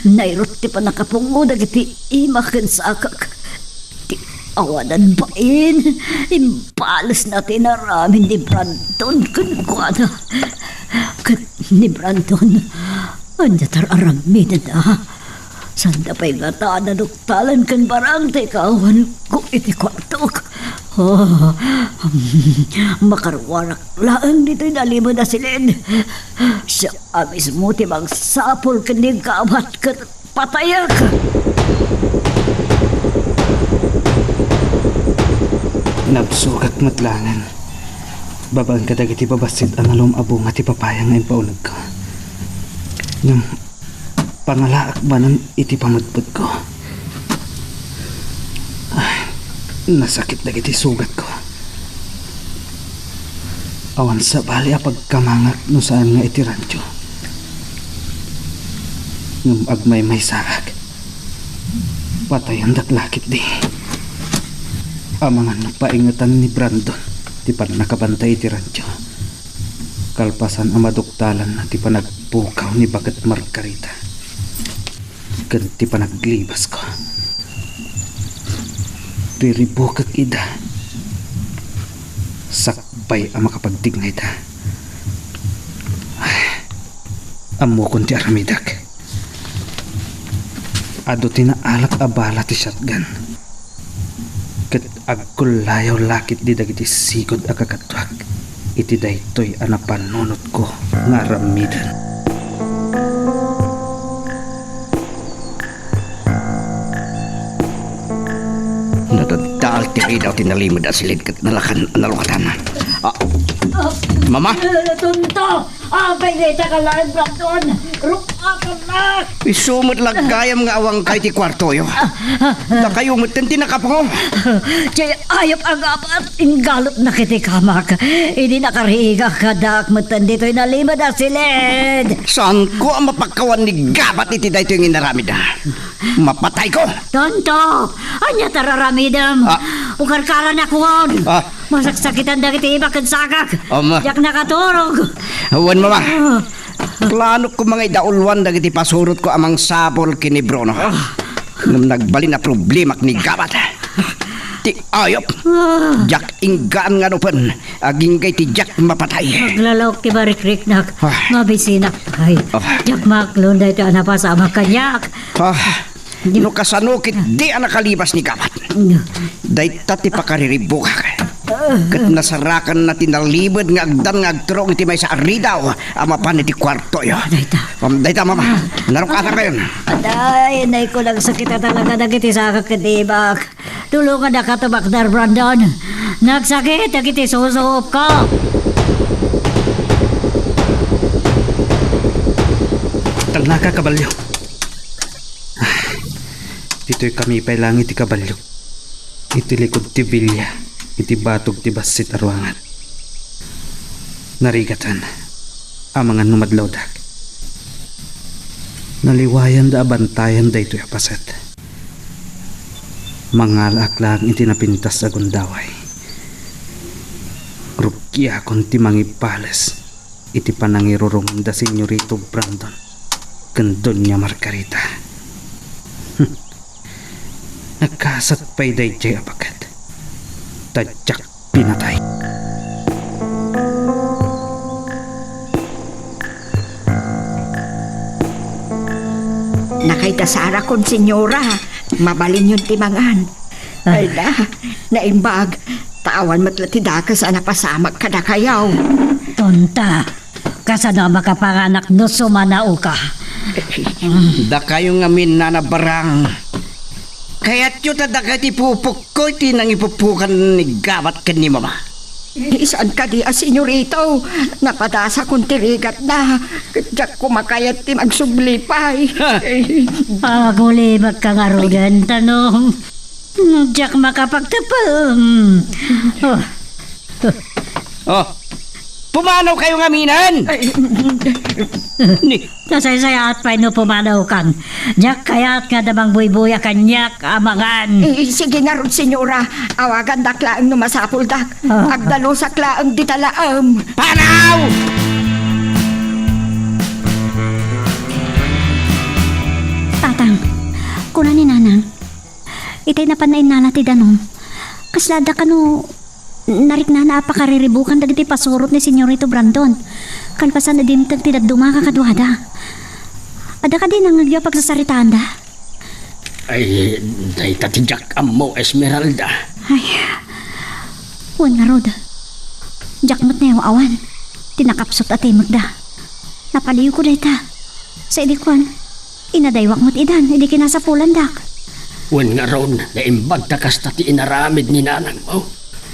Nairut ti pannakapungo dagiti ima ken sakak. Ti awanan bain, imbalesna ti inaramid ni Brandon kenkuana. Ket ni Brandon, ania ti ar-aramidenna? Sanda pay ngata a naduktalan ken barang ti ikaawanko iti kwartok. Oh, makaruarak laeng ditoy nalimed a silid. Siak a mismo ti mangsapul ken ni Gabat ket patayak. Nabsogak met laengen babaen kadagiti babassit a nalum a bunga ti papaya nga impaunegko. Ngem pangalaak manen iti pamedpedko. Ay, nasakit dagiti sugatko. Awan sabali a pagkamangak no saan nga iti rancho. Ngem agmaymaysaak. Patayandak la ketdi. Amangan no paingetan ni Brandon ti pannakabantay iti rancho. Kalpasan a maduktalanna ti panagpukaw ni Baket Margarita ken ti panaglibasko, riribukek ida sakbay a makapagdigna ida. Ammokon ti aramidek. Adu ti naalak a bala ti shotgun. Ket agkullayaw la ketdi dagiti sigud a kakaduak iti daytoy a napanunotko nga aramiden. Nadadaal ti ridaw ti nalimed a silid ket nalakan a nalukatan. Ah, Mama? Tunto! Apay dayta ka laeng, Brandon? Ruk-akan na! Isu met la gayam nga awan kayo ti kuartoyo. Dakayo metten ti nakapungo. Diay ayup a Gabat, inggalupna iti kamak. Idi nakarigat kadaak metten ditoy nalimed a silid. Saanko a mapakawan ni Gabat iti daytoy nga inaramidna? Mapatayko! Tunto! Ania ti ar-, aramidem? Ah. Ukarkaranakon! Ah. Masaksakitan dagiti imak ken sakak. Ama. Diak nakaturog. Wen, Mama. Ah. Planok koma nga idauloan dagiti pasurotko a mangsapul ken ni Bruno. Ah. Ngem nagbalin a problemak ni Gabat. Ti ayup. Ah. Diak inggaan nga anupen, agingga iti diak mapatay. Aglalawk ti barikriknak. Ah. Mabisinak pay. Ah. Diak maaklon daytoy a napasamak kaniak. Ah. No kasano ketdi a nakalibas ni Gabat? Dayta ti pakariribukak. Ket nasarakanna ti nalibed nga agdan nga agturong iti maysa a ridaw a mapan iti kuartoyo. Dayta. Ma'am, dayta, mama. Narukatan kayon. Aday, nay ko, nagsakit a talaga dagiti sakak ket ibak. Tulongannaka, Doktor Brandon. Nagsakit dagiti susuopko. Talnaka, kabalio. Ah, ditoy kami pay lang iti kabalio. Iti likod ti bilia, iti batog ti bassit a ruangan. Narigaten, amangan no madlawdak. Naliwayanda a bantayan daytoy a paset. Mangalaak laeng iti napintas a gundaway. Rugiakon ti mangibales iti panangirurumda Senyorito Brandon ken Doña Margarita. Nakasat pay daydiay a paket. Ta diak pinatay. Nakaidasarakon, senyora. Mabalinyon ti mangan. Ah. Ay na, naimbag. Ta awan met la ti dakes a napasamak kadakayo. Tonta, kasano a makapanganak no sumanaoka? Dakayo ngamin, Nana Barang. Kayatyo ta dagiti pupokko iti nangipupukan ni Gabat ken ni Mama. Saan kadi a senyorito, napadasakon ti rigatna, ket diak koma kayat ti magsubli pay. Ha! Agulibekka ngaruden, Tanong. Diak makapagtepem. Oh. Oh, pumanawkayo ngaminen! Ay, ni- Nasaysayaat pay no pumanawkan. Diak kayat nga adda mangbuybuya kaniak a mangan. Eh, sige ngarud, senyora. Awagandak laeng no masapuldak. Ah. Agdalusak laeng dita laem. Panaw! Tatang, kuna ni Nanang, itay napan nainnala ti danum. Kasla adda kano nariknana a pakariribukan dagiti pasurot ni Senyorito Brandon. Kalpasan a dimteng ti dadduma a kakaduada. Adda kadi nangngegyo a pagsasaritaanda? Ay, dayta ti diak ammo, Esmeralda. Ay, wen ngarud. Diak met naaw-awan ti nakapsut a timekda. Napaliwko dayta. Sa idi kuan, inadaywak met idan idi kinasapulandak. Wen ngarud, naimbag ta kasta ti inaramid ni nanangmo.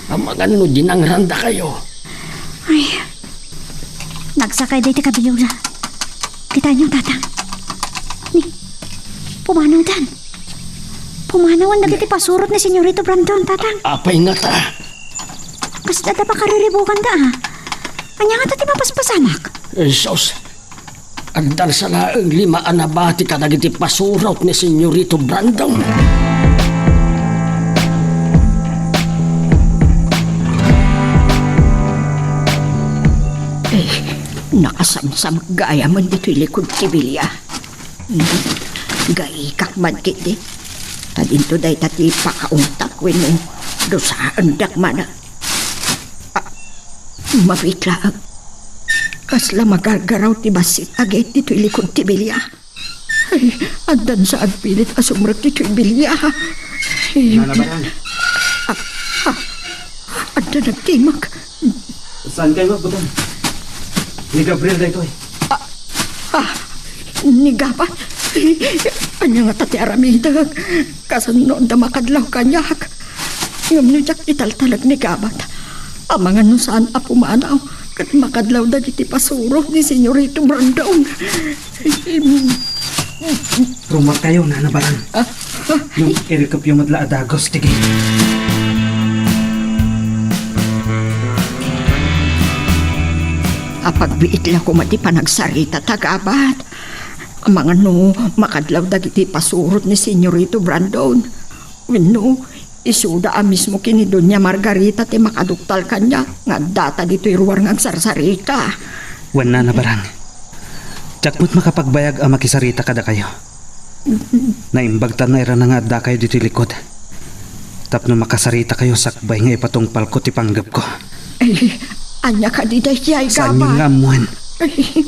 Amangan no dinangrandakayo. Ay, nagsakay dayta kabilog da. Kitaenyo, Tatang. Ni, pumanawdan. Pumanawan dagiti pasurot ni Senyorito Brandon, Tatang. Apay ngata? Kasla adda pakariribukanda, a. Ania ngata ti mapaspasamak? Jesus, addan sa laeng lima a nabati kadagiti pasurot ni Senyorito Brandon. Eh, nakasamsam gayamen ditoy likod ti bilia. Hmm, gaikak man ketdi. Ta dinto dayta ti pakaungtak wenno dusaendak man. Ah, mabiit laeng. Kasla magargaraw ti bassit a gate ditoy likod ti bilia. Ay, addan sa agpilit a sumrek ditoy bilia. Ay, Nana Barang. Ah, ah, adda nagtimek. Saan kayo magbutang? Ni Gabriel daytoy. Ah, ah, ni Gabat. Ania ngata ti aramidek? Kasano adda makadlaw kaniak? Ngem no diak italtalek ni Gabat, amangan no saan a pumanaw ket makadlaw dagiti pasurot ni Senyorito Brandon. Rumarkayo, Nana Barang. Ah? Ngem irikepyo met la a dagus ti gate. Apagbiit la koma ti panagsarita ta Gabat. Amangan no makadlaw dagiti pasurot ni Senyorito Brandon. Wenno, isuda a mismo ken ni Doña Margarita ti makaduktal kaniak nga addata ditoy ruar nga agsarsarita. Wen, Nana Barang, diak met makapagbayag a makisarita kadakayo. Naimbag ta nairana nga addakayo ditoy likod. Tapno makasaritakayo sakbay nga ipatungpalko ti panggepko. Ay, ania kadi daydiay, Gabat? Saanyo nga ammoen? Ay.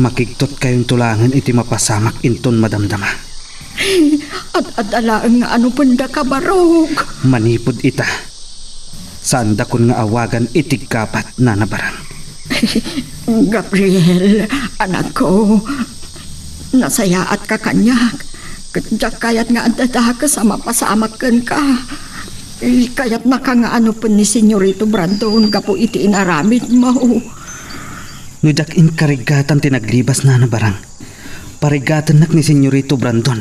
Makigtotkayonto laengen iti mapasamak inton madamdama. Ad-adda laeng nga anupendaka, barok. Manipud ita, Saandakon nga awagan iti gabat, Nana Barang. Gabriel, anakko, nasayaatka kaniak. Ket diak kayat nga adda dakes a mapasamak kenka. Kayatnaka nga anupen ni Senyorito Brandon gapu iti inaramidmo. No diak inkarigatan ti naglibas, Nana Barang, parigatennak ni Senyorito Brandon.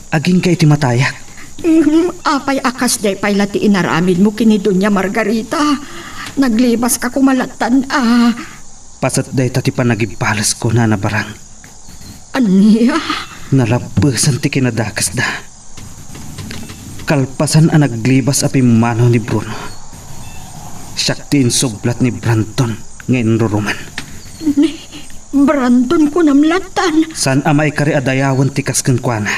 Agingga iti matayak. Mm, apay a kasdiay pay la ti inaramidmo ken ni Doña Margarita? Naglibaska koma lattan a. Paset dayta ti panagibalesko, Nana Barang. Ania? Nalabbesen ti kinadakesda. Kalpasan a naglibas a pimmanaw ni Bruno, siak ti insublat ni Brandon nga inruruman. Ni Brandon kunam lattan? Saan a maikari a dayawen ti kas kenkuana.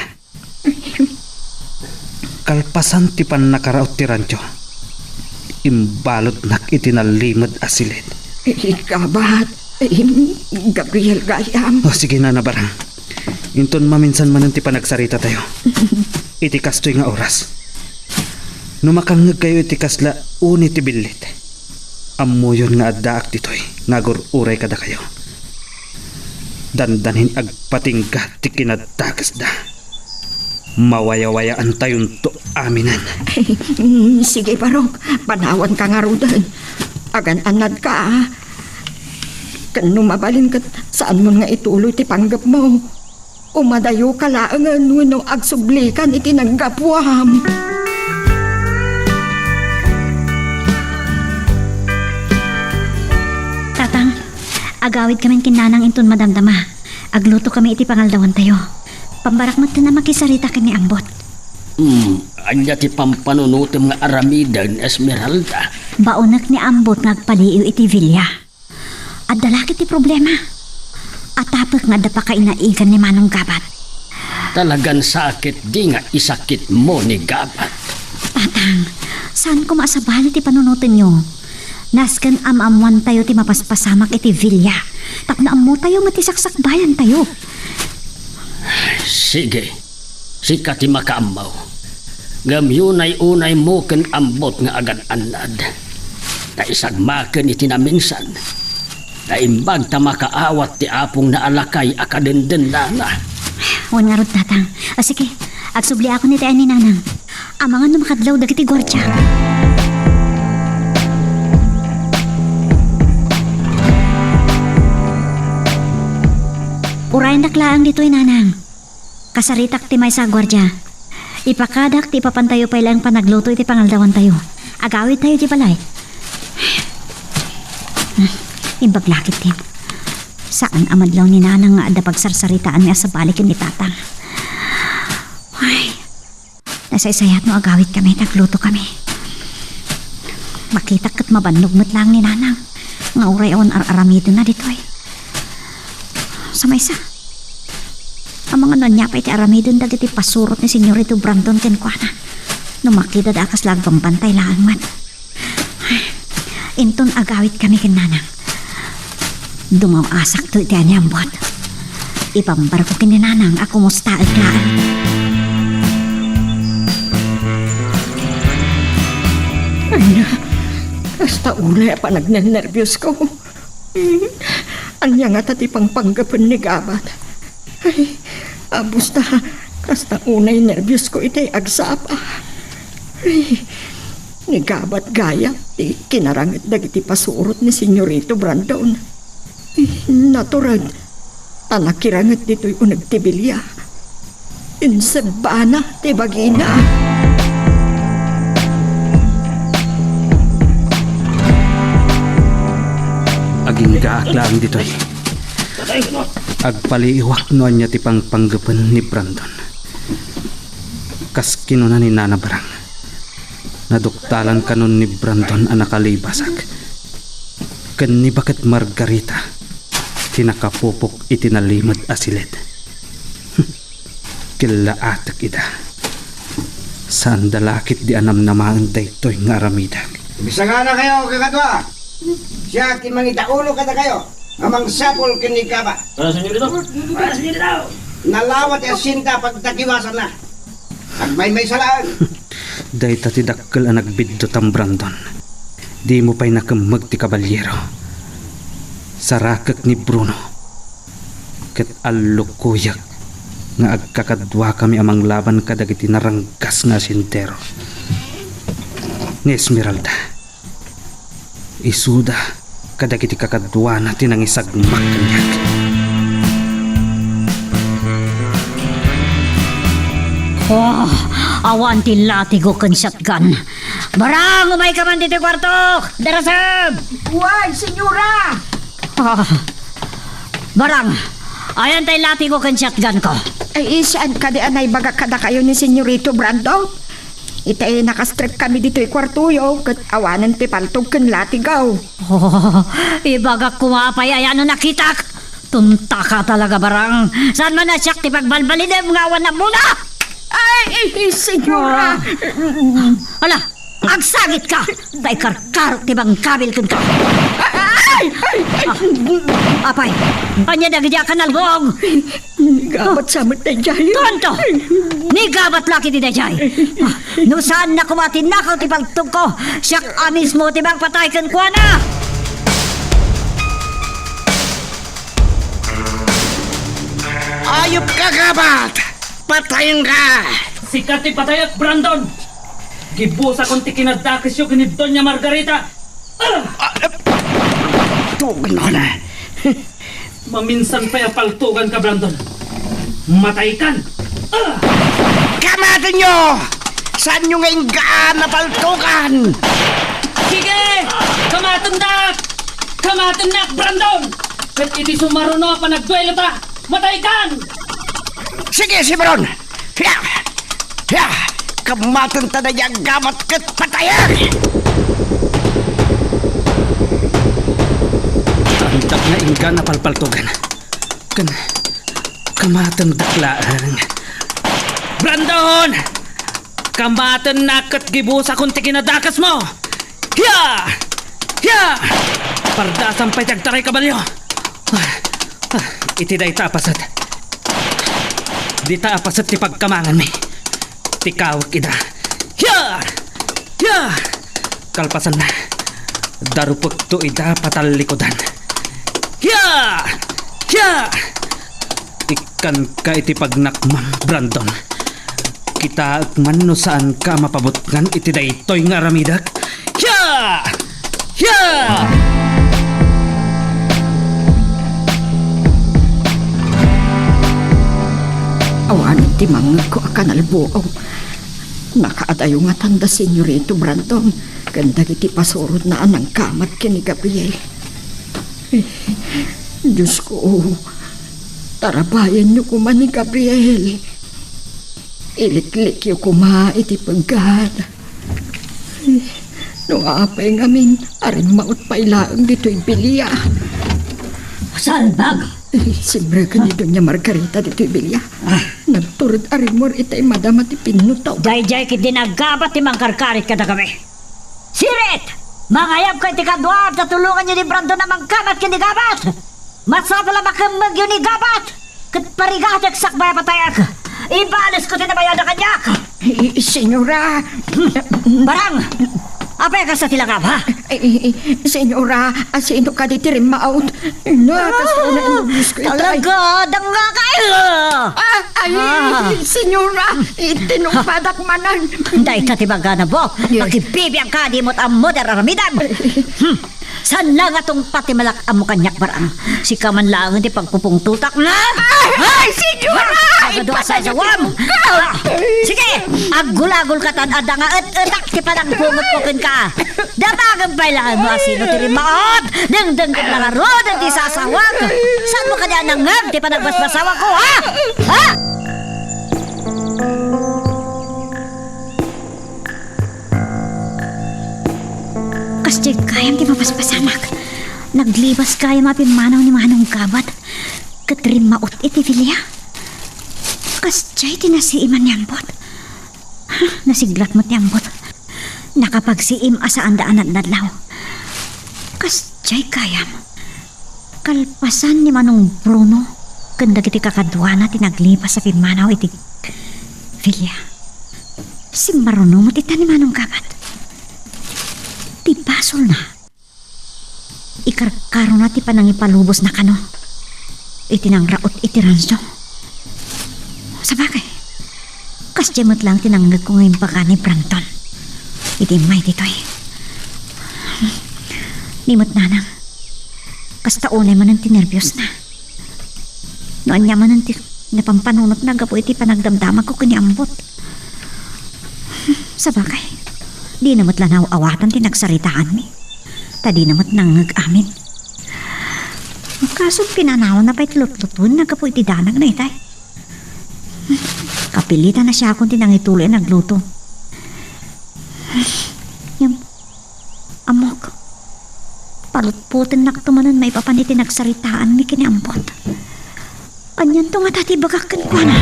Kalpasan ti pannakaraot ti rancho, imbaludnak iti nalimed a silid. Ikabat, em, Gabriel gayam. O, sige, Nana Barang. Inton maminsan manen ti panagsaritatayo. Iti kastoy nga oras, no makangngegkayo iti kasla uni ti billit, ammoyon nga addaak ditoy nga agur-uray kadakayo. Dandanin agpatingga ti kinadakesda. Mawayawayaantayonto aminen. Mm, sige, Barok. Panawanka ngaruden. Agan-annadka, a. Ken no mabalin ket saanmon nga ituloy ti panggepmo. Umadayoka laengen wenno agsublikan iti naggapuam. Tatang, agawid kamin ken nanang inton madamdama. Agluto kami iti pangaldawantayo. Pambarak metten a makisarita ken ni Ambot. Hmm, ania ti pampanunotem nga aramiden, Esmeralda? Baonek ni Ambot nga agpaliiw iti villa. Adda la ket ti problema. Atapek nga adda pakainaigan ni Manong Gabat. Talagan sakit di nga isakitmo ni Gabat. Tatang, saan koma a sabali ti panunotenyo. Nasken am-ammoantayo ti mapaspasamak iti villa tapno ammotayo met ti saksakbayantayo. Sige, sika ti makaammo. Ngem yunay-unaymo ken Ambot nga agan-annad. Ta isagmaken iti naminsan, naimbag ta makaawat ti apongna a lakay a kadendennana. Wen ngarud, Tatang. A, sige, agsubliakon iti ayan ni Nanang. Amangan no makadlaw dagiti guardia. Urayendak laeng ditoy, Nanang. Kasaritak ti maysa a guardia. Ipakadak ti ipapantayo pay laeng panagluto iti pangaldawantayo. Agawidtayo ti balay. Imbag la ketdin. Saan a madlaw ni Nanang nga adda pagsarsaritaanmi a sabali ken ni Tatang. Ay, nasaysayat no agawidkami, nagluto kami. Makitak ket mabannog met laeng ni Nanang nga uray awan ar-aramidenna ditoy. Sa maysa, amangan no ania pay ti aramiden dagiti pasurot ni Senyorito Brandon kenkuana no makitana a kasla agbambantay laeng met. Inton agawidkami ken Nanang, dumaw-asakto iti aniambot. Ipambarko ken ni Nanang a kumustaek laeng. Ania, kasta unay a panagnernerbios ko. Ania ngata ti pangpanggepen ni Gabat? Ay, abus ta, kasta unay nerbios ko itay agsapa. Ay, ni Gabat gayam ti kinaranget dagiti pasurot ni Senyorito Brandon. Ay, natured, ta nakiranget ditoy uneg ti bilia. Insebbana ti bagina. Aginggaak laeng ditoy. Agpaliiwak no ania ti pangpanggepen ni Brandon. Kas kinuna ni Nana Barang, naduktalan kanon ni Brandon a nakalibasak ken ni Baket Margarita ti nakapupok iti nalimed a silid. Killaatek ida. Saanda la ketdi a namnamaen daytoy nga aramidek. Bisanganakayo, kakadua! Siak ti mangidaulo kadakayo nga mangsapul ken ni Gabat. Tara, senyorito. Tara, senyorito. Nalawa ti asinta pagtakiwasanna. Agmaymaysa laeng. Dayta ti dakkel a nagbiddutang Brandon. Dimo pay nakemmeg ti kabalyero. Sarakek ni Bruno. Ket allukoyak nga agkakaduakami a manglaban kadagiti naranggas nga asentero. Ni Esmeralda, isuda kadagiti kakaduana ti nangisagmak kaniak. Oh, awan ti latigo ken shotgun. Barang, umayka man ditoy kuarto! Darasem! Uy, senyora! Ah, Barang, ayan tay latigo ken shotgun ko. Ay, saan kadi a naibaga kadakayo ni Senyorito Brandon? Itay nakastrek kami ditoy kuartoyo, ket awanen ti paltog ken latigo. Oh, ibagak koma pay aya no nakitak. Tunta ka talaga, Barang. Saan man a siak ti pagbalbalinem nga awan ammona? Ay, ay, senyora. Ah. Ala, agsagit ka! Tay karkarok ti bangkabil kenka. Ay, ay, ay. Ah, apay, ania dagiti a kanalbuong? Nigabat sa met daydiay. Tonto! Nigabat la ketdi daydiay. Ah, no saanna koma a tinnakaw ti paltogko, siak a mismo ti mangpatay kenkuana! Ayup ka, gabat! Patayenka! Sika ti patayek, Brandon! Gibusakon ti kinadakesyo ken ni Doña Margarita! Ah! Ah, eh, tugnaw na. Maminsan pay a paltuganka, Brandon. Mataykan! Ah! Kamatenyo! Saanyo nga inggaan a paltugan? Sige! Kamatendak! Kamatennak, Brandon! Ket iti sumaruno a panagduelota, mataykan! Sige, Simron! Hiya! Hiya! Kamatenta daydiay a gabat ket patayen! Saandak nga inggaan a palpaltugan. Ken, kamatendak laeng. Brandon! Kamatennak ket gibusakon ti kinadakesmo! Hiya! Hiya! Pardasam pay ti agtaray, kabalio! Ah, ah, iti dayta a paset. Dita a paset ti pagkamanganmi. Ti kawek ida. Hiya! Hiya! Kalpasanna, darupekto ida patallikudan. Hiya! Hiya! Ikkanka iti pagnakmam, Brandon. Kitaek man no saanka a mapabutngan iti daytoy nga aramidek. Hiya! Hiya! Awanen ti mangngegko a kanalbuong. Nakaadayo ngatan da Senyorito Brandon ken dagiti pasurotna a nangkamat ken ni Gabriel. Eh, Diosko, tarabayanyo koma ni Gabriel. Iliklikyo koma iti peggad. Eh, no apay ngamin a rimmaot pay laeng ditoy bilia. Salbag! Eh, simreken ni Doña Margarita ditoy bilia. Ah. Nagtured a rimmuar itay madama ti pinnuto. Daydiay ketdi naggabat ti mangkarkarit kadakami. Sirit! Mangayabka iti kaduaam ta tulonganyo ni Brandon a mangkamat ken ni Gabat! Masapul a makemmegyo ni Gabat! Ket parigatek sakbay a patayek! Ibalesko ti nabayada kaniak! Eh, senyora! Barang! Apay a kasta ti langam, ha? Eh, eh, eh, senyora, asino kadi ti rimmaot? Ina, kasta na, Diosko, itay. Talaga, dangga kayo! Ah, ay, ah. Senyora, itinungpadak manen. Dayta ti magana, bo. Yes. Makibibiag ka, di mo't ammo ti aramidem. Hmm. Saan la nga tungpa ti malak-ammo kaniak, Barang? Sika man laeng ti pagpupungtotak, na? Ay, ay, senyora! Ay, agadu a sasawam! Ah, sige, aggulagol ka tan adda nga et-etak ti panagpungotko kenka. Damagen pay laeng no asino ti rimmaot. Dengdenggen la ngaruden ti sasawak. Saanmo kadi a nangngeg ti panagbasbasawakko, ha? Ha? Kasdiay gayam ti mabasbasamak. Naglibas gayam a pimmanaw ni Manong Gabat ket rimmaot iti bilia. Kasdiay ti nasiiman ni Ambot. Ha, nasiglat met ni Ambot. Nakapagsiim a saanda a nadnadlaw. Kasdiay gayam. Kalpasan ni Manong Bruno ken dagiti kakaduana ti naglibas a pimmanaw iti bilia. Simmaruno met ita ni Manong Gabat. Ti baso Tulna. Ikarkarona ti panangipalubosna kano iti nangraot iti rancho. Sabagay, kasdiay met laeng ti nangngegko nga imbaga ni Brandon iti immay ditoy. Ni met nanang, kasta unay manen ti nerbiosna. No ania manen ti napampanunotna gapu iti panagdamdamagko ken ni Ambot. Sabagay, dina met la naaw-awatan ti nagsaritaanmi. Ta dina met nangngeg amin. Kaso pinanawanna pay ti lutlutuenna gapu iti danagna itay. Kapilitanna siakon ti nangituloy a nagluto. Ngem, ammok, palutpotennakto manen maipapan iti nagsaritaanmi ken ni Ambot. Anianto ngata ti ibagak kenkuana?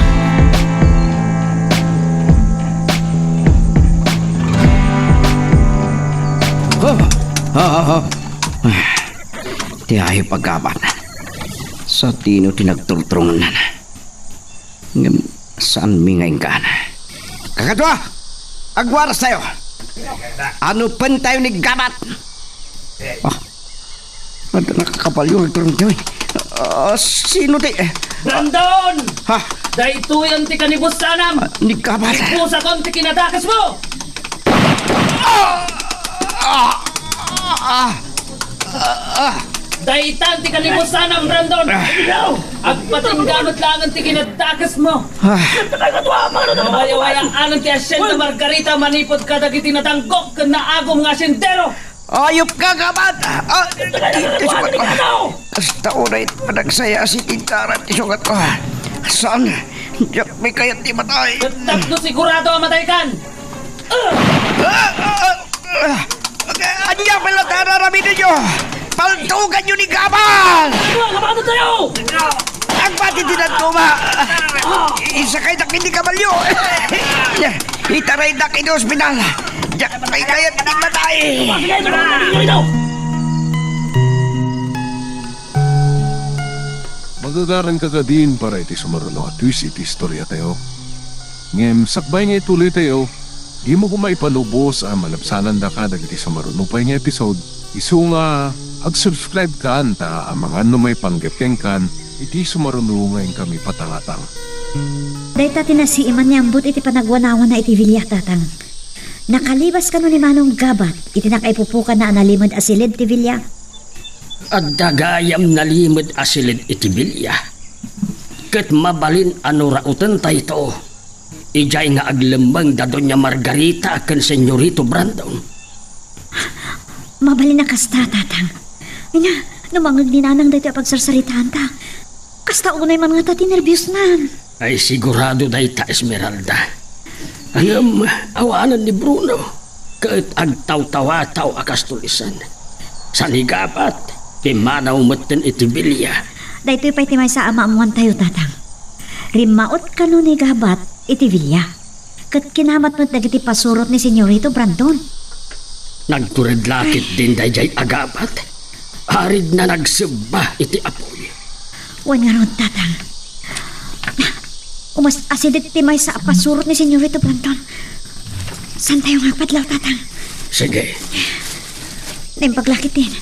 Oh! Ah, ah, ah. Ti ayup a gabat. Sadino ti nagturturungan? Ngem saanmi nga inggana. Kakadua! Agwaras tayo! Anupentayo ni gabat! Ah, adda nakakabalyo nga agturong tayo. Ah, sino ti, eh? Brandon! Ha? Daytoyen ti kanibusanam! Ah, ni gabat. Ipusaton ti kinadakesmo! Ah! Ah! Ah! Ah! Daytan ti kanibusanam, Brandon! Ah! Agpatingga met laeng ti kinadakesmo! Ah! Mawayawayaanen ti asienda Margarita manipud kadagiti natanggok ken naagum nga asendero! Ayup ka, gabat! Ah! Kasta unay panagsaya-saya ti daram ti sugatko. Saan? Diak pay kayat ti matay. Ket tapno sigurado a mataykan! Ah! Ah! Ah! Ania pay latta a aramidennyo? Paltuganyo ni gabat! Ano ang abano tayo? Agpati ti dadduma! Isakaydak iti kabalyo! Itaraydak iti ospital! Diak pay kayat ti matay! Magagaranka kadin para iti sumaruno a twist iti istoriatayo. Ngem sakbay nga ituloytayo, dimo koma ipalubos a malabsanandaka dagiti sumaruno pay nga episode. Isu nga, ag-subscribe kan ta amangan no maipanggep kenkan iti sumaruno nga inkami patangatang. Dayta ti nasiiman ni Ambot iti panagwanawana iti bilia, Tatang. Nakalibas kano ni Manong Gabat iti nakaipupukanna a nalimed a siled ti bilia? Adda gayam nalimed a siled iti bilia. Ket mabalin a no rautentayto, idiay nga aglemmeng da Doña Margarita ken Senyorito Brandon. Mabalin a kasta, Tatang. Ania, no mangngeg ni Nanang daytoy a pagsarsaritaanta, kasta unay man ngata ti nerbiosnan. Ay, sigurado dayta, Esmeralda. Ngem awanen ni Bruno, ket agtawtawataw a kas tulisan. Saan ni Gabat, pimmanaw metten iti bilia. Daytoy pay ti maysa a maammoantayo, Tatang. Rimmaot kano ni Gabat iti bilia. Ket kinamat met dagiti pasurot ni Senyorito Brandon. Nagtured la ketdin daydiay a Gabat. Aridna nagsebba iti apuy. Wen ngarud, Tatang. Umas-asideg ti maysa a pasurot ni Senyorito Brandon. Saantayo nga agpadlaw, Tatang? Sige. Naimbag la ketdin.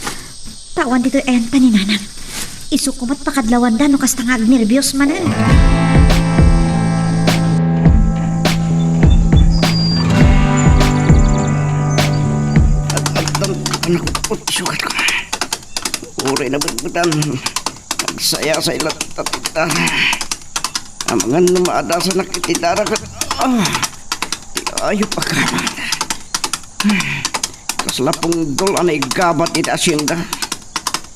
Ta awan ditoy ayanta ni Nanang. Isu koma't pakadlawanda no kasta nga agnerbios manen. Ad-, ad-, anak, put, sugat ko. Uray nabetbetan. Nagsayasay latta ti dara. Amangan no maadasanak iti dara ket, ah, ti ayup a gabat. Kasla pungdol a naigabat iti asienda.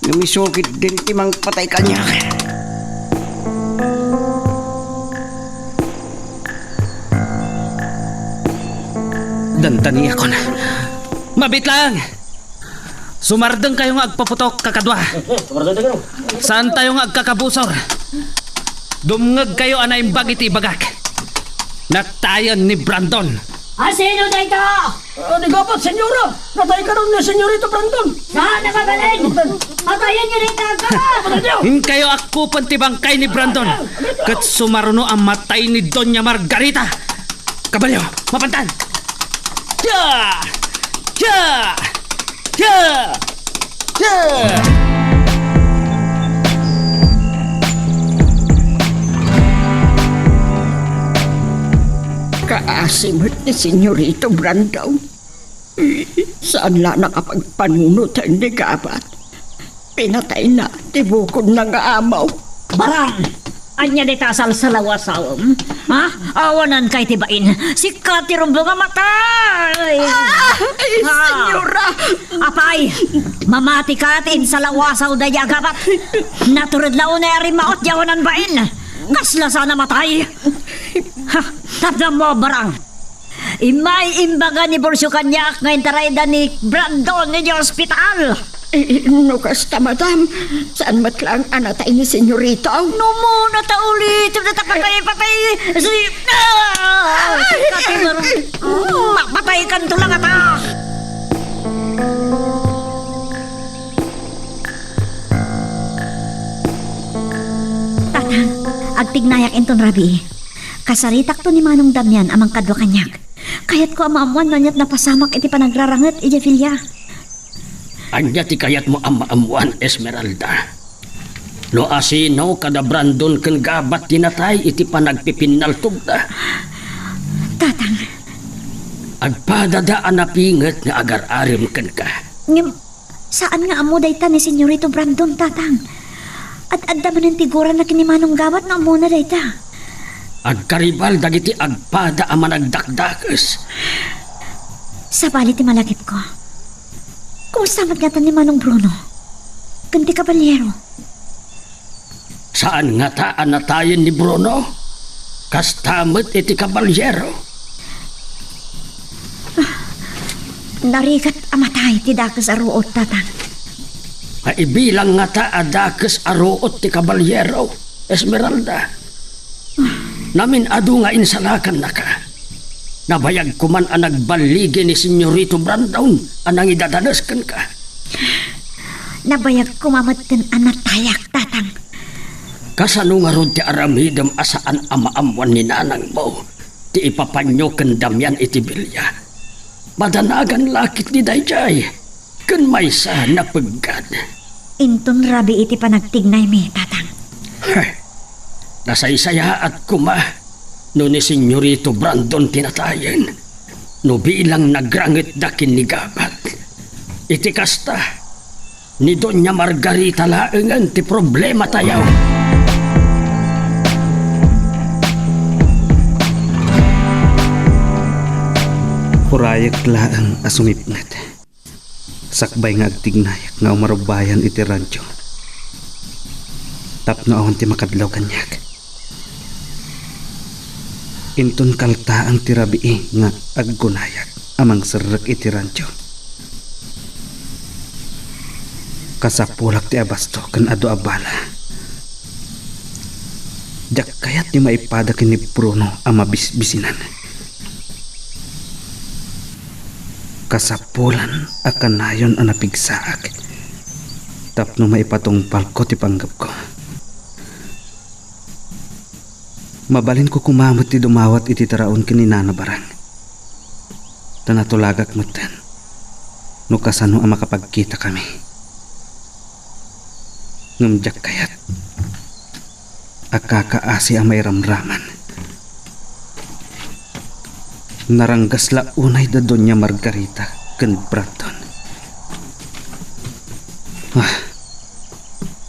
Ngem isu ketdin ti mangpatay kaniak. Dandaniakon. Mabit laeng! Sumardengkayo nga agpaputok, kakadua. Saantayo nga agkakabusor. Dumngegkayo a naimbag iti ibagak. Natayen ni Brandon. A sino dayta? Ah, ni Gabat, senyora! Natay karon ni Senyorito Brandon! Saan a mabalin? Patayenyo dayta, Gabat! Inkayo akkupen ti bangkay ni Brandon ket sumaruno a matay ni Doña Margarita! Kabalyo, mapantan! Ya! Ya! Ka! Ka! Kaasi met ni Senyorito Brandon. Saan la nakapagpanunoten ni Gabat. Pinatayna ti bukodna nga amaw. Barang! Ania dayta a salsalawasawem? Ha? Awananka iti bain. Sika ti rumbeng a matay! Ah! Ay, ah! Senyora! Apay, mamatika ti insalawasaw daydi a Gabat. Natured la unay a rimmaot di awanan bain. Kasla saan a matay. Ha, tapno mo, Barang. Immay imbaga ni Borcio kaniak nga intarayda ni Brandon idiay ospital. Eh, no kasta, madam, saan met laeng a natay ni Senyorito? No mo, natauli, tapno ta patay, patay, si, ah! Ay! Kati, mar-, mapataykanto la ngata. Tatang, agtignayak inton rabii. Kasaritakto ni Manong Damian a mangkadua kaniak. Kayatko a maammuan no aniat napasamak iti panagraranget idiay villa. Ania ti kayatmo a maammuan, Esmeralda? No asino kada Brandon ken Gabat ti natay iti panagpipinnaltogda? Tatang. Agpadada a napinget nga agar-arem kenka. Ngem, saan nga ammo dayta ni Senyorito Brandon, Tatang. Ad-adda manen ti gurana ken ni Manong Gabat no ammona dayta. Agkaribal dagiti agpada a managdakdakes. Sabali ti malagipko. Kumusta met ngata ni Manong Bruno? Ken ti kabaliero? Saan ngata a natayen ni Bruno? Kasta met iti kabaliero. Narigat a matay ti dakes a ruot, Tatang. Maibilang ngata a dakes a ruot ti kabaliero, Esmeralda. Namin-adu nga insalakannaka. Nabayag koman a nagballigi ni Senyorito Brandon a nangidadanes kenka. Nabayag koma metten a natayak, Tatang. Kasano ngarud ti aramidem a saan a maammuan ni nanangmo ti ipapanyo ken Damian iti bilia? Madanagan la ketdi daydiay, ken maysa napeggad. Inton rabii ti panagtignaymi, Tatang. Heh, nasaysayaat koma no ni Senyorito Brandon ti natayen, no bilang nagrangetda ken ni Gabat. Iti kasta, ni Doña Margarita laengen ti problematayo. Urayek laeng a sumipnget. Sakbay nga agtignayak nga umarubbayan iti rancho tapno awan ti makadlaw kaniak. Inton kaltaang ti rabii nga aggunayak a mangserrek iti rancho. Kasapulak ti abasto ken adu a bala. Diak kayat ti maipada ken ni Bruno a mabisbisinan. Kasapulan a kanayon a napigsaak tapno maipatungpalko ti panggepko. Mabalinko koma met ti dumawat iti taraon ken ni Nana Barang. Ta natulagak metten no kasano a makapagkitakami. Ngem diak kayat a kakaasi a mairamraman. Naranggas la unay da Doña Margarita ken Brandon. Ah,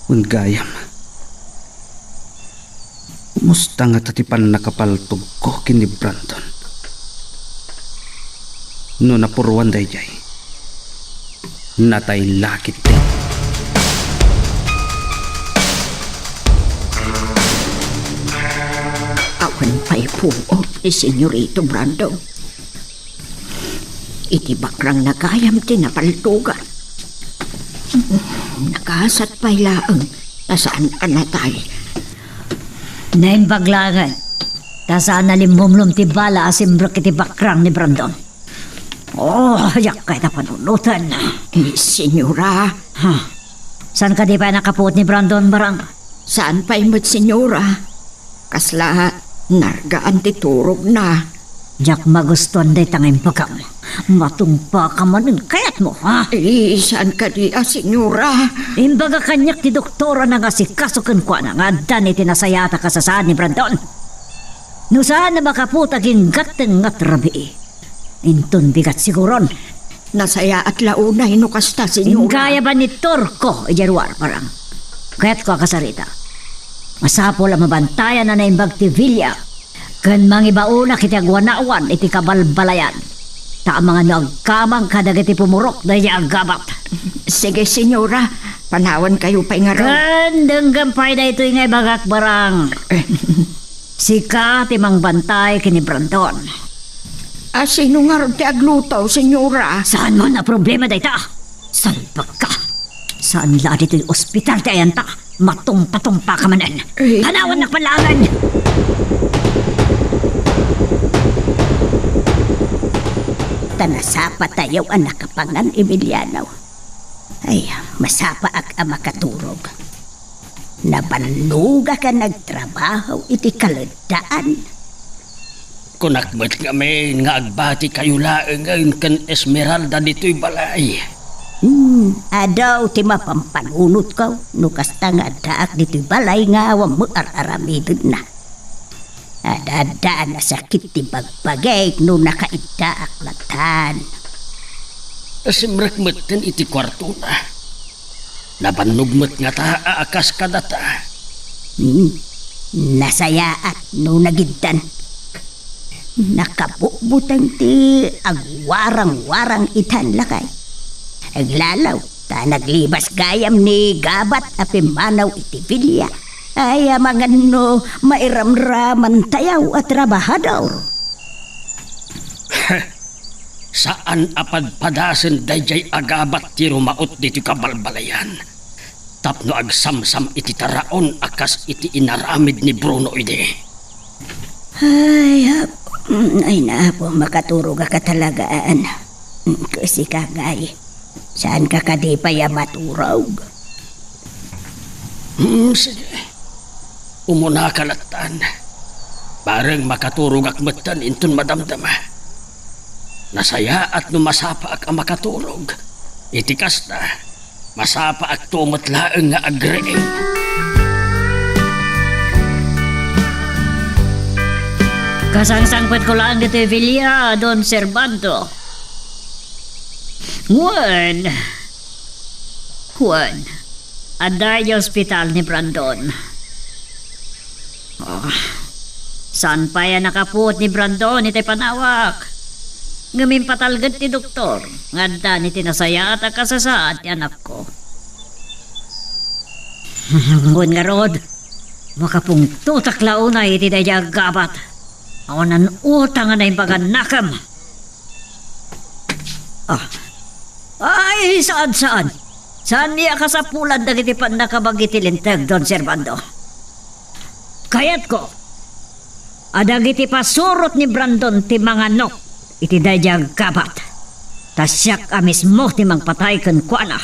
wen gayam. Kumusta ngata ti pannakapaltogko ken ni Brandon? No napuruan daydiay, natay la ketdi. Awan pay puot ni Senyorito Brandon. Iti bakrangna gayam ti napaltogan. Nagasat pay laeng ta saan a natay. Naimbag laengen, ta saan a limmumlom ti bala a simrek iti bakrang ni Brandon. Oh, diak kayat a panunoten. Eh, senyora. Ha? Saan kadi pay nakapuot ni Brandon, Barang? Saan pay met, senyora. Kasla nargaan ti turogna. Diak magustuan dayta nga imbagam. Matungpaka manen kayatmo, ha? Eh, saan kadi a, senyora? Imbaga kaniak ti doktor a nangasikaso kenkuana nga addan iti nasayaat a kasasaad ni Brandon. No saan a makaputa aginggatteng nga rabii, inton bigat siguron. Nasayaat la unay no kasta, senyora. Inggayam a ni Turko idiay ruar, Barang. Kayatko a kasarita. Masapul a mabantayan a naimbag ti Villa ken mangibaonak iti aguanawan iti kabalbalayan. Ta amangan no agkamang kadagiti pumurok daydiay aggabat. Sige, senyora. Panawankayo pay ngarud. Ken denggem pay daytoy nga ibagak, Barang. Eh. Sika ti mangbantay ken ni Brandon. A, sino ngarud ti agluto, senyora? Saanmo a problema dayta? Salbagka! Saan la ditoy ospital ti ayanta? Matungpa-tungpaka manen. Eh. Panawannak pay laengen! Ta nasapatayo a nakapangan, Emiliano. Ay, masapaak a makaturog. Nabannogak a nagtrabaho iti kaleddaan. Kunak met ngamin nga agbatikayo laengen ken Esmeralda ditoy balay. Hmm, adu ti mapampanunotko no kasta nga addaak ditoy balay nga awan met ar-aramidenna. Adda-addaan a sakit ti bagbagik no nakaiddaak latan. Simrek metten iti kuartona. Nabannog met ngata a kas kadata. Hmm. Nasayaat no nagiddan. Nakabutbuteng ti agwarang-warang itan, lakay. Aglalaw, ta naglibas gayam ni Gabat a pimmanaw iti Villa. Ay, amangan no mairamramantayo a trabahador. Saan a padpadasen daydiay a Gabat ti rumaot ditoy kabalbalayan tapno agsamsam iti taraon a kas iti inaramid ni Bruno idi. Ay, ap-, ay, napo, makaturogak talagaan. Ket sika, ngay, saanka kadi pay a maturog? Hmm, sige. Umunaka lattan. Bareng makaturogak metten inton madamdama. Nasayaat no masapaak a makaturog. Iti kasta, masapaakto met laeng nga agriing. Kasangsangpetko laeng ditoy Villa, Don Servando. Wen, wen, adda idiay ospital ni Brandon. Ah, saan pay a nakapuot ni Brandon iti panawak? Ngem impatalged ti doktor nga addan iti nasayaat a kasasaad ti anakko. Wen ngarud, makapungtotak la unay iti daydiay a Gabat. Awanan utang a naimbag a nakem. Ah. Ay, saan, saan. Saan ni a kasapulan dagiti pannakabagi ti Linteg, Don Servando. Kayatko a dagiti pasurot ni Brandon ti manganok iti daydiay a Gabat. Ta siak a mismo ti mangpatay kenkuana.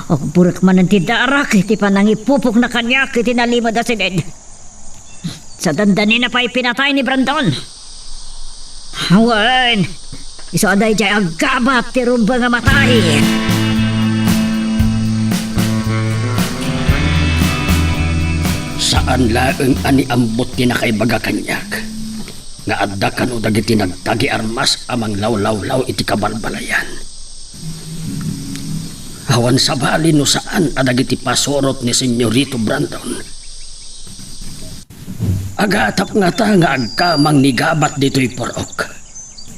Agburek manen ti darak iti panangipupokna kaniak iti nalimed a siled. Sa dandanina pay pinatay ni Brandon. Wen, isu a daydiay a Gabat ti rumbeng a matay. Saan laeng a ni ambot ti nakaibaga kaniak nga adda kano dagiti nagtagi armas a manglawlawlaw iti kabalbalayan. Awan sabali no saan a dagiti pasurot ni Senyorito Brandon. Agatap ngata nga agkamang ni Gabat ditoy purok,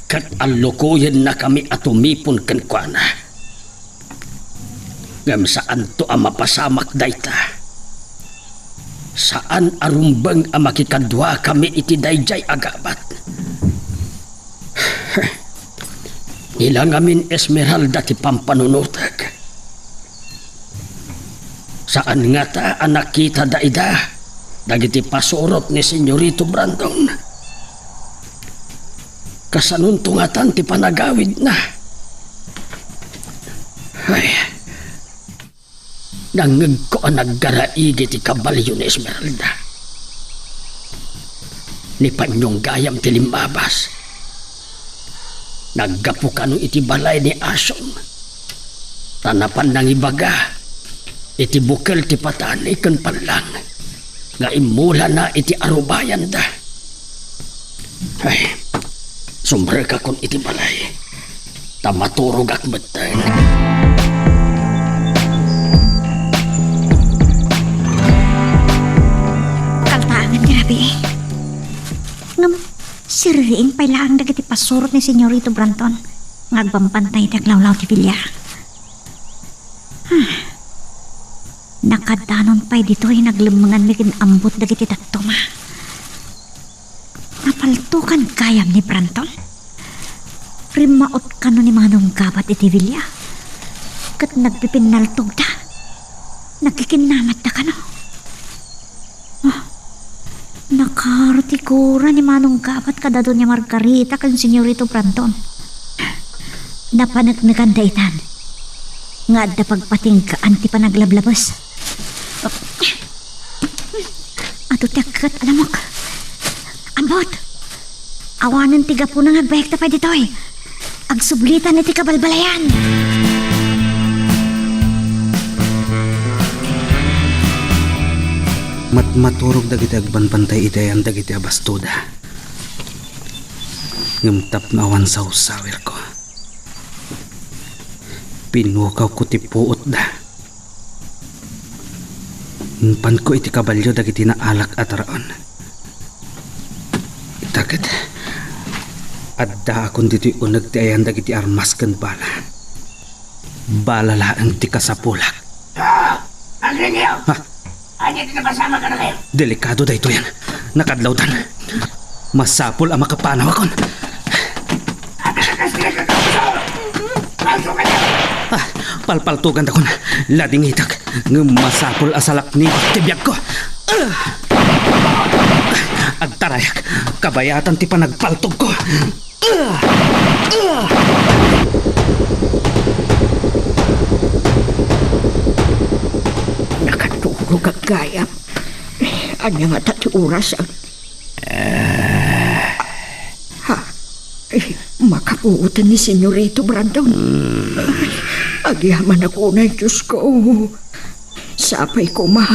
ket allukuyennakami a tumipon kenkuana. Ngem saanto a mapasamak dayta. Saan a rumbeng a makikaduakami iti daydiay a Gabat. Ni la ngamin Esmeralda ti pampanunotek. Saan ngata a nakita daida dagiti pasurot ni Senyorito Brandon. Kasanonto ngatan ti panagawidna? Ay, nangngegko a naggaraigi ti kabalio ni Esmeralda. Ni Panyong gayam ti limmabas. Naggapu kano iti balay ni Asong, ta napan nangibaga iti bukel ti patani ken pallang nga immulana iti arubayanda. Ay, sumrekakon iti balay, ta maturogak metten. Kaltaangan ti rabii. Ngem, siririing pay laeng dagiti pasurot ni Senyorito Brandon nga agbambantay iti aglawlaw ti bilia. Ah. Nakadanon pay ditoy naglemmenganmi ken ambot dagiti dadduma. Napaltogan gayam ni Brandon? Rimmaot kano ni Manong Gabat iti bilia ket nagpipinnaltogda. Nagkikinnamatta kano? Ah, nakaro ti gura ni Manong Gabat kada Doña Margarita ken Senyorito Brandon. Napaneknekanda itan nga adda pagpatinggaan ti panaglablabes. Adu ti agket a lamok. Ambot! Awanen ti gapuna nga agbayagta pay ditoy. Agsublitan iti kabalbalayan. Matmaturog dagiti agbanbantay iti ayan dagiti a bastoda. Ngem tapno awan sawsawirko, pinukawko ti puotda. Impanko iti kabalio dagiti naalak a taraon. Ita ket, addaakon ditoy uneg ti ayan dagiti armas ken bala. Bala laeng ti kasapulak. Ah! Agrigiyo! Ha? Ania ti napasamak kadakayo? Delikado daytoyen. Nakadlawdan. Masapul a makapanawakon. Ah, palpaltogandakon. Ladingitak. Ngem masapul a salaknibak ti biagko. Ah! Agtarayak. Kabayatan ti panagpaltogko. Ah! Ah! Nakaturog a gayam. Ania ngata ti oras? Ha? Eh, makapuotan ni Senyorito Brandon. Hmm. Ay, agyamanak unay, Diosko. Sapay koma,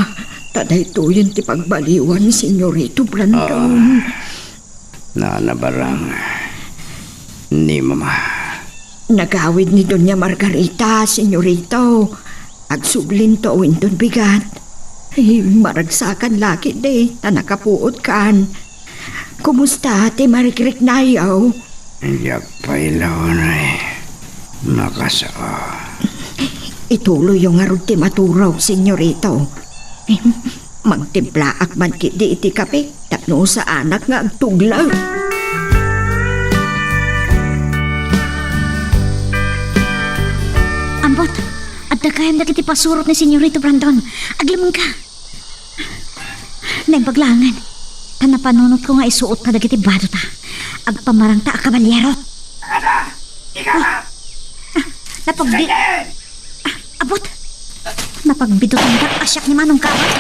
ta daytoyen ti pagbaliwan ni Senyorito Brandon. Ah. Nana Barang, ni Mama. Nagawid ni Doña Margarita, Senyorito. Agsublinto inton bigat. Ay, maragsakan la ketdi, ta nakapuotkan. Kumusta ti marikriknayo? Diak pay la unay makasao. Ituloyyo ngarud ti maturog, Senyorito. Mangtimplaak man ketdi iti kape tapno saanak nga agtuglaw. Ambot, adda gayam dagiti pasurot ni Senyorito Brandon. Aglemmengka. Naimbag laengen, ta napanunotko nga isuot ta dagiti badota. Agpamarangta a kabalierot. Ada! Ika! Ah, napagbi-, ah, abot! Napagbidutandak a siak ni Manong Gabat.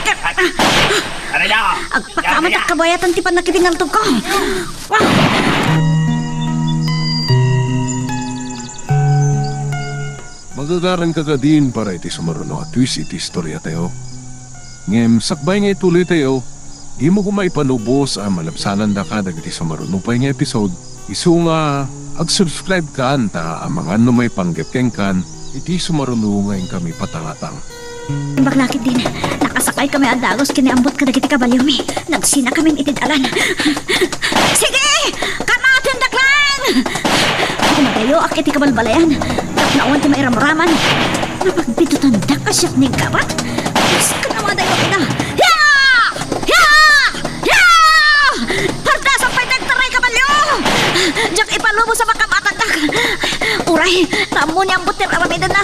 Ah, ah, ah. Agpakaamatak kabayatan ti pannakipinaltogko. Ah! Magagaranka kadin para iti sumaruno a twist iti istoriatayo. Ngem sakbay nga ituloytayo, dimo koma ipalubos a malabsanandaka dagiti sumaruno pay nga episode. Isu nga ag-subscribe kan ta amangan no maipanggep kenkan iti sumaruno nga inkami patangatang. Imbag la ketdin, nakasakay kami a dagus ken ni Ambot kadagiti kabaliomi. Nagsinakamin iti dalan. Sige! Kamatendak laeng! Kumadayoak iti kabalbalayan. Tapno awan ti mairamraman. Napagbidutandak a siak ni Gabat. Kas kanamadayo ida. Ya! Ya! Ya! Pardasan pay dagta ray kabalio! Diak ipalubos a makamatangkak. Uray, ta ammo ni Ambot ti ar-aramidenna.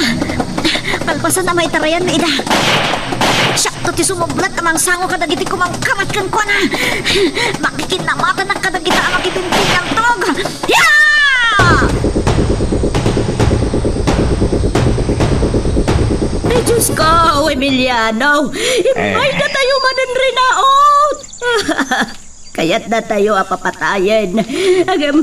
Kalpasan a maitarayanmi ida, siakto ti sumublat a mangsango kadagiti kumamkamat kenkuana. Makikinnamatanak kadagita a makipimpinaltog. Ya! Ay, Diyos ko, Emiliano! Eh. Immay datayo manen rinaot! Kayatnatayo a papatayen. Ngem,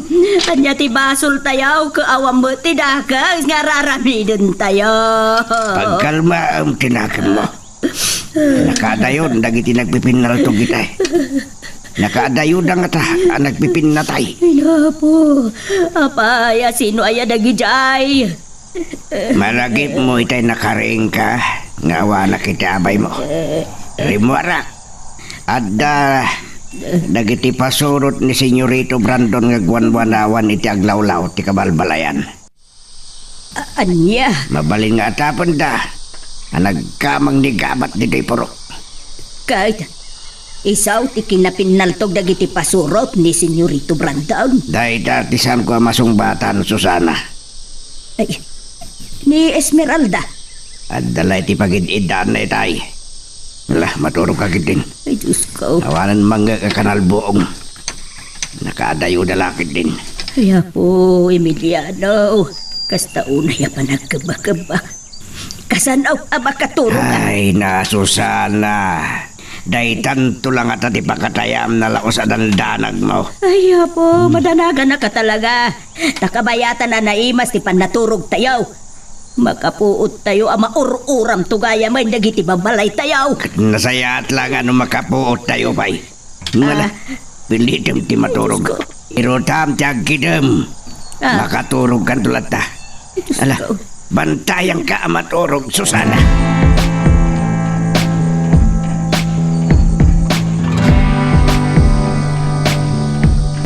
ania ti basoltayo ket awan met ti dakes nga ar-aramidentayo? Pagkalmaem ti nakemmo. Nakaadayon dagiti nagpipinnaltog itay. Nakaadayoda ngata a nagpipinnatay. Ay, Apo, apay, a sino aya dagidiay? Malagipmo itay nakariingka nga awanak iti abaymo. Rimmuarak. Adda dagiti pasurot ni Senyorito Brandon nga agwanwanawan iti aglawlaw ti kabalbalayan. A-, ania? Mabalin nga atapenda a nagkamang ni Gabat ditoy purok. Ket, isu ti kinapinnaltog dagiti pasurot ni Senyorito Brandon. Dayta ti saanko a masungbatan, Susana. Ay, ni Esmeralda. Adda la iti pagid-iddaanna itay. Ala, maturogka ketdin. Ay, Diosko. Awanen mangngeg a kanalbuong. Nakaadayoda la ketdin. Ay, Apo Emiliano, kasta unay a panagkebakebak. Kasano a makaturog a- Ay, na, Susana. Daytanto la ngata ti pakatayam, nalaus a dandanagmo. Ay, Apo, madanagannaka talaga. Ta kabayatan a naimas ti pannaturogtayo. Makapuottayo a maur-uramto gayamen dagiti babalaytayo. Ket nasayaat la nga no makapuottayo pay. Ngala, Ah. Pilitem ti maturog. Diyos ko. Irutam ti agkidem. Ah. Makaturogkanto latta. Diyos Ala, ko. Bantayanka a maturog, Susana.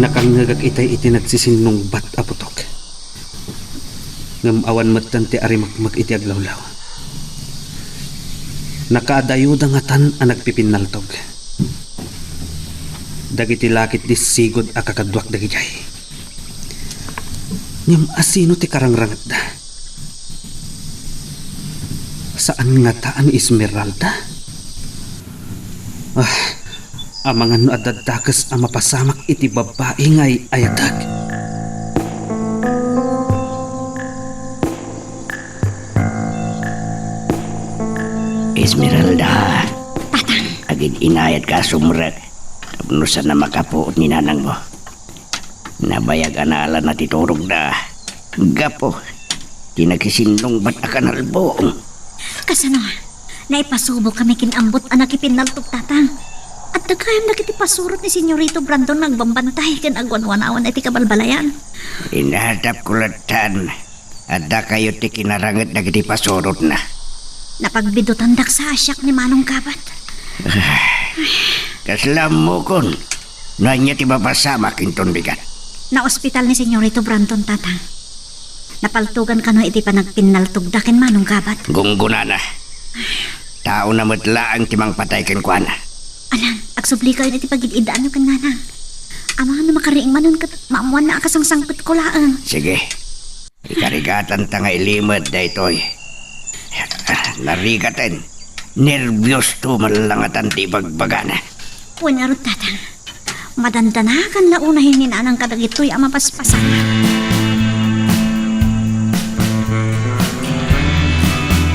Nakangngegak itay iti nagsisinnungbat a putok. Ngem awan metten ti arimakmak iti aglawlaw. Nakaadayoda ngatan a nagpipinnaltog. Dagiti lakit ti sigud a kakaduak dagidiay. Ngem asino ti karangrangetda? Saan ngata a ni Esmeralda? Ah, amangan no adda dakes a mapasamak iti babbai nga ay-ayatek. Esmeralda. Tatang. Agid-inayatka a sumrek tapno saan a makapuot ni nanangmo. Nabayag a naalana ti turogda. Gapu ti nakisinnungbat a kanalbuong. Kasano? Naipasubo kami ken ambot a nakipinnaltog, Tatang. Adda gayam dagiti pasurot ni Senyorito Brandon nga agbambantay ken agwanwanawan iti kabalbalayan. Inatapko lattan. Addakayo ti kinaranget dagiti pasurotna. Napagbidutandak sa siak ni Manong Gabat. Kasla ammokon no ania ti mapasamak inton bigat. Naospital ni Senyorito Brandon, Tatang. Napaltogan kano iti panagpinnaltogda ken Manong Gabat. Gunggonana. Taona met laeng ti mangpatay kenkuana. Alan, agsublikayon iti pagid-iddaanyo ken nanang. Amangan no makariing manen ket maammoanna a kasangsangpetko laeng. Sige. Ikarigatanta nga ilimed daytoy. Narigaten. Nerbios to man langatan ti ibagbagana. Wen ngarud, Tatang. Madandanagan la unay ni nanang kadagitoy a mapaspasamak.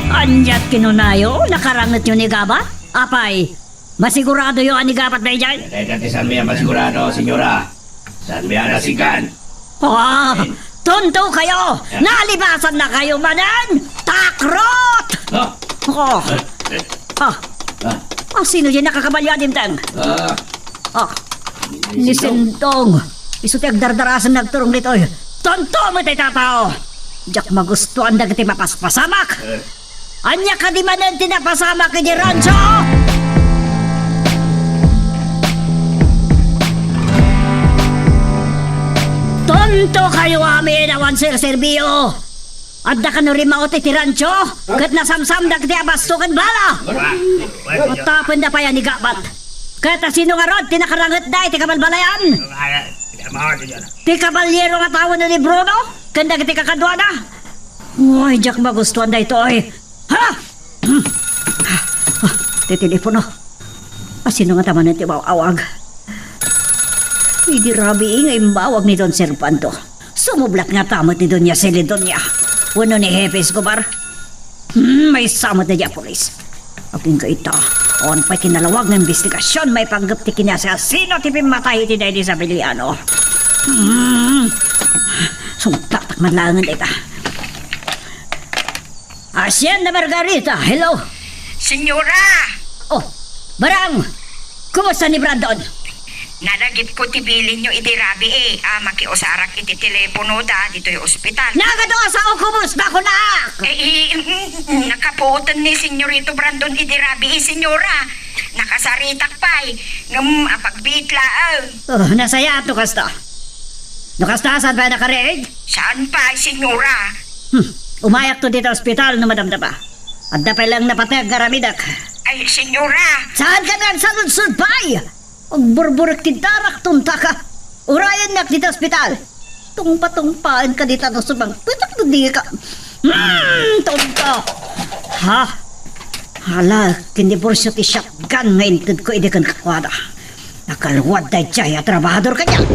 Aniat kinunayo, nakarangetyo ni Gabat? Apay, masiguradoyo a ni Gabat daydiay? Dayta ti saanmi a masigurado, senyora. Saanmi a nasigan? Ah, tonto kayo! Nalibasan na kayo manen! Takrot! Ah! Oh. Ah. Ah. Ah, sino di nakakabalya, Dimteng? Ah. Ah. Ni Sindong. Isu ti agdardarasan nagturong ditoy. Tonto mo ti tatao! Diak magustuan dagiti mapaspasamak! Eh. Ania kadi manen ti napasamak iti rancho? Tonto kayo amin awan serserbiyo! Adda kano rimmaut iti rancho, ket nasamsam dagiti abasto ken bala! Matapenda pay a ni Gabat. Ket asino ngarud ti nakarangetda iti kabalbalayan? Ti kabalyero nga tao ni Bruno, ken dagiti kakaduana? Uy, diak magustuan daytoy. Ha? Ah, ti telepono. Asino ngata manen ti aw-awag? Idi rabii nga imbawag ni Don Servando. Sumublat ngata met ni Doña Celidonia wenno ni Hepe Escobar. Hmm, maysa met daydiay a pulis. Agingga ita. Awan pay ti nalawag nga imbestigasion maipanggep ti kinaasino ti pimmatay iti daydi Isabeliano. Hmm. Sungtatak man laengen dayta. Hacienda Margarita, hello? Senyora! Oh, Barang! Kumusta ni Brandon? Nalagipko ti bilinyo idi rabii a makiusarak iti teleponoda ditoy ospital. Nagadu a sao, kumusta kunak? Eh, eh, mm, mm, nakapuoten ni Senyorito Brandon idi rabii, senyora. Nakasaritak pay, ngem apagbiit laeng. Oh, nasayaat no kasta. No kasta, saan pay nakariid? Saan pay, senyora? Hmm, umayakto dita ospital no madamdama. Adda pay laeng napateg nga aramidek. Ay, senyora. Saan ka nagsaludsod pay? Agburburek ti darak, tunta ka. Urayennak dita ospital. Tungpa-tungpaen ka dita no subang. Putak na di ka. Hmm, tunta. Ha? Hala, ken diborsio ti shotgun nga intedko idi ken kakuada. Nakaluad daydiay a trabahador kaniak.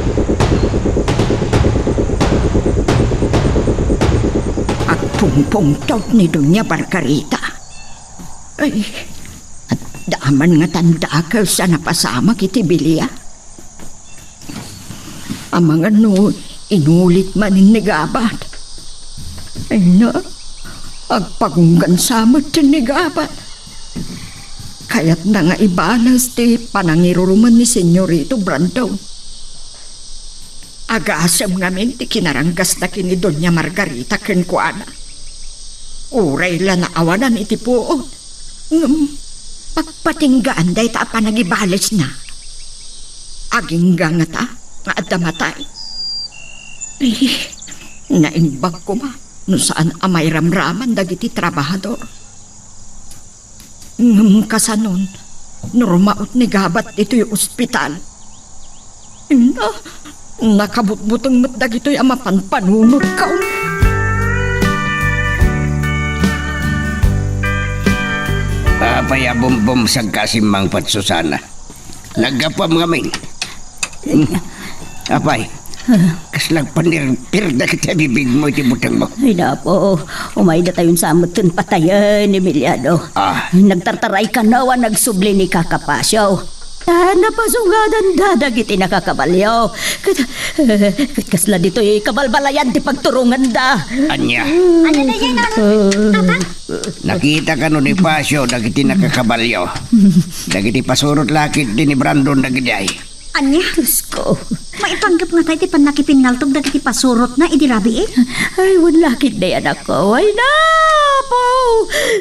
Agpungpungtot ni Doña Margarita. Ay, adda man nga tandakel sa napasamak iti bilia. Amangan no inulit man ni Gabat. Ay na, agpagunggan sa met ni Gabat. Kayatna nga ibales ti panangirurumen ni Senyorito Brandon. Agasem ngamin ti kinaranggasna ken ni Doña Margarita kenkuana. Uray la naawanan iti puot, ngem pagpatinggaan dayta a panagibalesna. Agingga ngata nga adda matay. Ay, naimbag koma no saan a mairamraman dagiti trabahador. Ngem kasanon, no rumaot ni Gabat ditoy ospital? Inna, nakabutbuteng met dagitoy a mapanpanunot kaon. Apay a bumbumsag ka a simmangpet, Susana? Naggapuam ngamin. Hmm. Apay, kasla agpanirpir dagiti bibigmo iti butengmo? Ay, Apo, umayda tayon sa metten patayen ni Emiliano. Ah. Nagtartaray kano a nagsubli ni Kaka Pasio. Ta napasungadanda dagiti nakakabalio. Ket, ket kasla ditoy kabalbalayan ti pagturonganda. Ania? Ania daydiay, Nana? Papa? Nakita kano ni Pasio dagiti nakakabalio? Dagiti pasurot la ketdi ni Brandon dagidiay. Ania? Diosko. Maipanggep ngata iti pannakipinnaltog dagiti pasurotna idi rabii? Ay, wen la ketdi, anakko. Ay, Apo!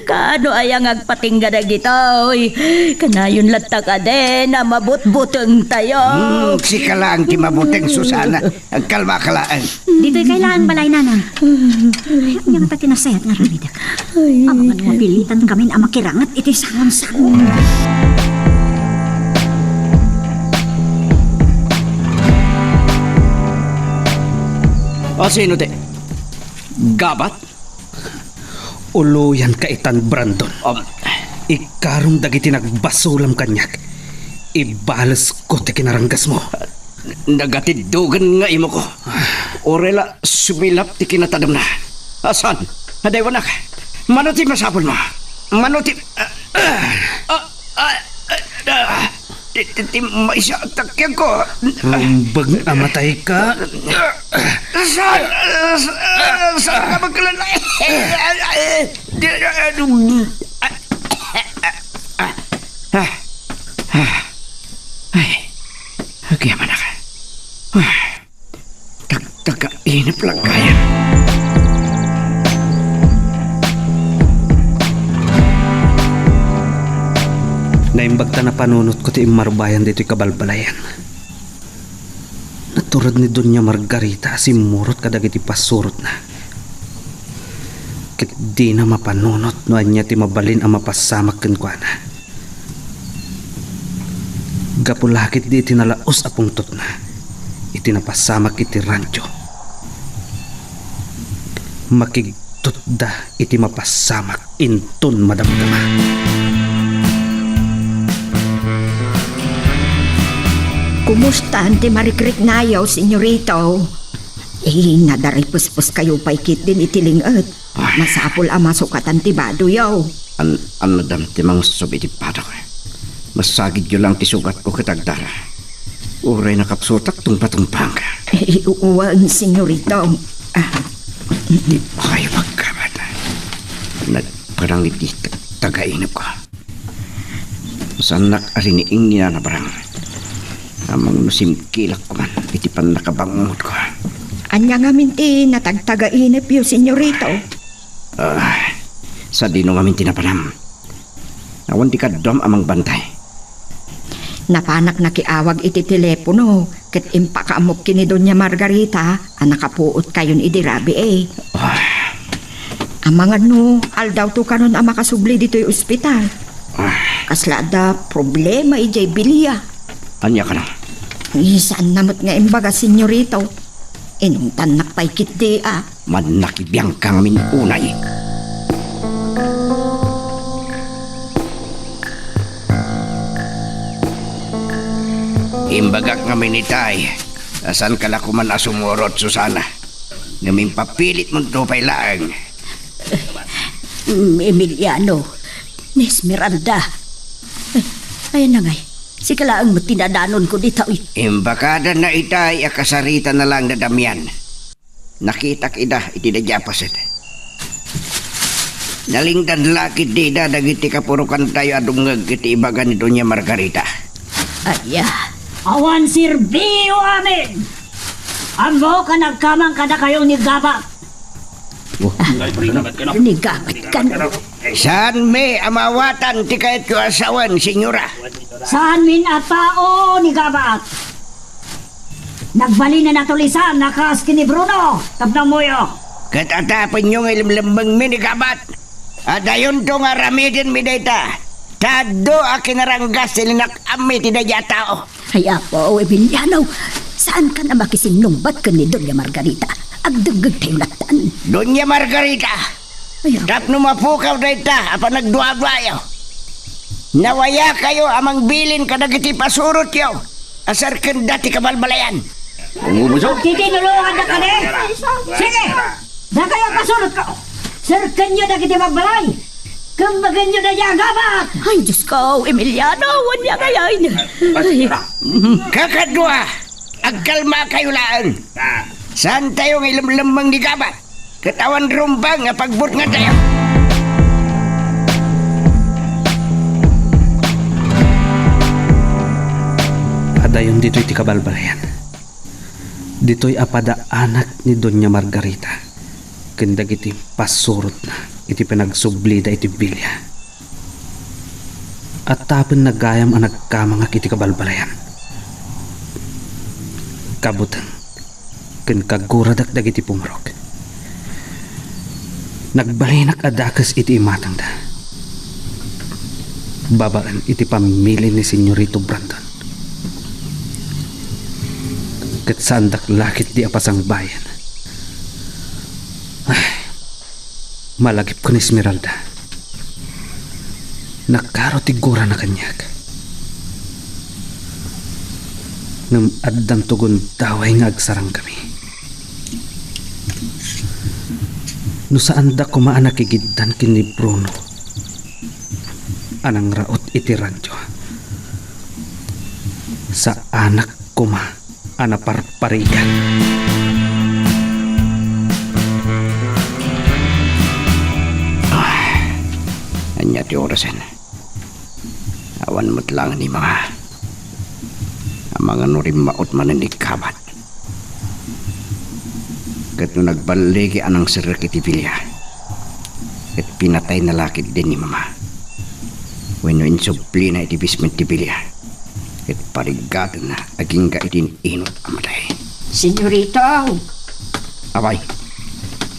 Kaano aya nga agpatingga dagitoy? Kanayon latta kadi a mabutbutengtayo. Hmm, sika laeng ti mabuteng, Susana. Agkalmaka laeng. Ditoy kay laeng balay, Nana. Ania ngata ti nasayaat nga aramidek? Ay. Amangan mapilitan ngamin a makiranget iti sangon-sangon. O, sino ti? Gabat? Uloyanka itan, Brandon. Um. Ikarom dagiti nagbasolam kaniak. Ibalesko ti kinaranggasmo. Nagatiddogen nga imoko. Uray la sumilap ti kinatademna. A, saan? Adaywanak. Mano ti masapulmo? Mano ti, ah, ah, ah, ah, ah, ti, ti, ti maysa a takiagko. Rumbeng a matayka. Saan? Saan ka magkalala? Di, ah, ah, ah, ah, ah. Ay, agyamanak. Ah, tagtagainep lang kaya. Naimbag ta napanunotko ti immarubayan ditoy kabalbalayan. Natured ni Doña Margarita a simmurot kadagiti pasurotna. Ket dina mapanunot no ania ti mabalin a mapasamak kenkuana. Gapu la ketdi iti nalaus a pungtotna, iti napasamak iti rancho, makigtutda iti mapasamak inton madamdama. Kumustan ti marikriknayo, senyorito? Eh, nadaripuspuskayo pay ketdin iti ling-et. Ay. Masapul a masukatan ti badoyo. An-, annadam ti mangsub iti padok. Masagidyo lang ti sugatko ket agdara. Uray nakapsutak tungpatungpang. Eh, wen, senyorito. Ah. Di pa kayo magkabat. Nagparang iti tag-, tagainep ko. Saannak a riniing ni Nana Barang. Amangan no simkilak ko man iti pannakabangungot ko. Ania ngamin ti natagtagainepyo, senyorito? Ah, sadino ngamin ti napanam? Awan ti kaduam a mangbantay. Napanak nakiawag iti telepono ket impakaammok ken ni Doña Margarita a nakapuot kayon idi rabii. Ah. Amangan no aldawto kanon a makasubli ditoy ospital. Ah. Kasla adda problema idiay bilia. Ania kana? Ay, saanna met nga imbaga, senyorito. Inungtannak pay ketdi a. Mannakibiangka ngamin unay. Imbagak ngamin itay a saanka la koman a sumurot, Susana. Ngem impapilitmonto pay laeng. Mm, Emiliano, ni Esmeralda. Ay, ayan na ngay. Sika laeng met ti nadanonko ditoy. Imbakadanna itay a kasaritanna laeng da Damian. Nakitak ida iti daydiay a paset. Nalingdan la ketdi ida dagiti kapurokantayo a dumngeg iti ibaga ni Doña Margarita. Aya. Awan serbiyo amin! Ammok a nagkamang kadakayo ni Gabat. Oh. Ni Gabat kano? Saanmi a maawatan ti kayatyo a sawen, senyora. Saanmin a tao ni Gabat. Nagbalin a natulisan a kas ken ni Bruno tapno ammoyo. Ket atapenyo nga ilemlemmengmi ni Gabat. Adayonto nga aramidenmi dayta. Ta adu a kinaranggas ti linak-ammi ti daydiay a tao. Ay, Apo Emiliano, saankan a makisinnungbat ken ni Doña Margarita? Agdengngegtayo lattan. Doña Margarita! Ay, Apo. Tapno mapukaw dayta a panagduaduayo. Nawayakayo a mangbilin kadagiti pasurotyo a serkenda ti kabalbalayan. Umubusok. Titinulonganda kadi? Sige! Dakayo a pasurotko! Serkenyo dagiti babbalay! Kemmegenyo daydiay a Gabat! Ay, Diosko, Emiliano, ania ngay? Ay. Kakadua, agkalmakayo laeng. Saantayo nga ilemlemmeng ni Gabat. Ket awan rumbeng nga pagbutngantayo. Adayon ditoy ti kabalbalayan. Ditoy a padaanak ni Doña Margarita ken dagiti pasurotna iti panagsublida iti bilia. Attapenna gayam a nagkamangak iti kabalbalayan. Kabuteng ken kagurodak dagiti pumurok. Nagbalinak a dakes iti imatangda. Babaen iti pammili ni Senyorito Brandon. Ket saandak la ketdi a pasangbayen. Ay, malagipko ni Esmeralda. Nakaro ti gurana kaniak. Ngem addanto gundaway nga agsarangkami. No saanda koma a nakigiddan ken ni Bruno a nangraot iti radio, saanak koma a naparparigan. Ah, ania ti orasen? Awan met laeng ni Mama. Amangan no rimmaot manen ni Gabat. Ket no nagballigi a nangserrek iti bilia, ket pinatayna la ketdi ni Mama. Wenno insublina iti basement ti bilia, ket parigatenna agingga iti in-inut a matay. Senyorito! Apay,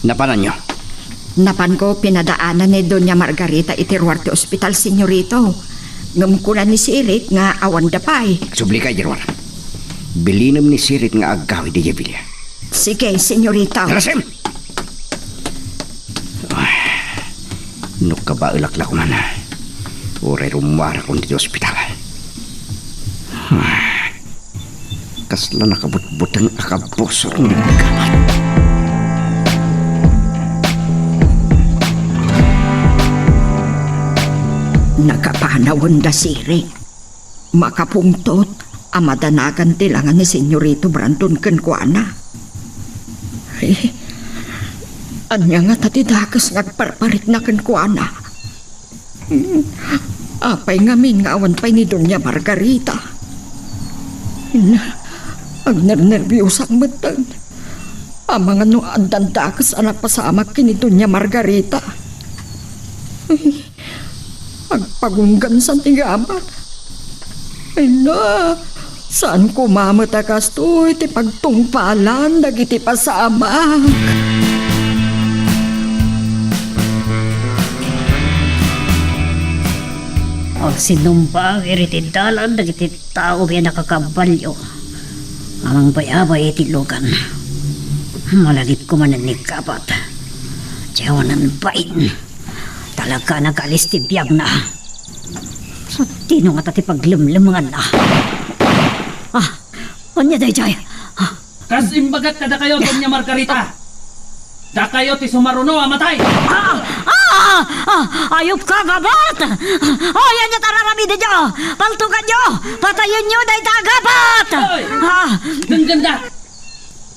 napananyo? Napanko pinadaanan ni Doña Margarita iti ruar ti ospital, senyorito. Ngem kuna ni Sirit nga awanda pay. Subli ka idiay ruar. Bilinem ni Sirit nga agawid idiay bilia. Sige, senyorito. Dalasim! Ay, no kabaelak la koman, uray rummuarakon ditoy ospital. Kasla nakabutbuteng a kabusor ni Gabat. Nakapanawenda Sirit. Makapungtot a madanagan ti langa ni Senyorito Brandon kenkuana. Ay, ania ngata ti dakes nga agparparikna kenkuana? Hmm, apay ngamin nga awan pay ni Doña Margarita? Na, agnernerbiosam metten. Amangan no addan dakes a napasamak ken ni Doña Margarita. Ay, agpagunggansan ti gabat. Ay na, saan koma met a kastoy ti pagtungpalan dagiti pasamak. Agsinumbag iri ti dalan dagiti tao nga nakakabalio a mangbayabay iti lugan. Malagipko manen ni Gabat. Diay awanan bain. Talaga nagalis ti biagna. Sadino ngata ti paglemlemnganna? Ah, ania daydiay? Ah, Kas imbagak kadakayo, Doña Margarita, dakayo ti sumaruno a matay! Ah! Ah! Ah! Ayupka, Gabat! Ay, ania ti ar-aramidenyo? Paltuganyo! Patayenyo dayta a Gabat! Hoy! Ah! Denggenda!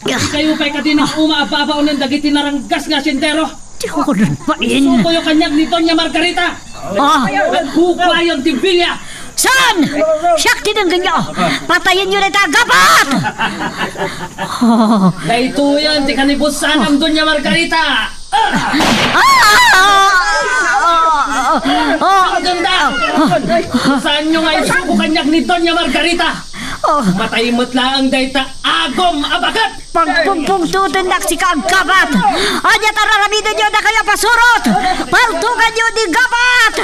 Dikayo pay kadi nag-uma a babaonen dagiti naranggas nga asyendero? Ti awanan bain. Isukoyo kaniak ni Doña Margarita! Ah! Agkukuayon ti bilia! Saan? Siak ti denggenyo! Patayenyo dayta a Gabat! Oh. Daytoyen ti kanibusanam, Doña Margarita! Ah! Ah! Ang ganda! Saanyo nga isuko kaniak ni Doña Margarita? Oh. Matay met laeng dayta agom a baket! Pagpungpungtotennak sika a Gabat! Ania ti ar-aramidenyo dakayo a pasurot? Paltuganyo ti Gabat!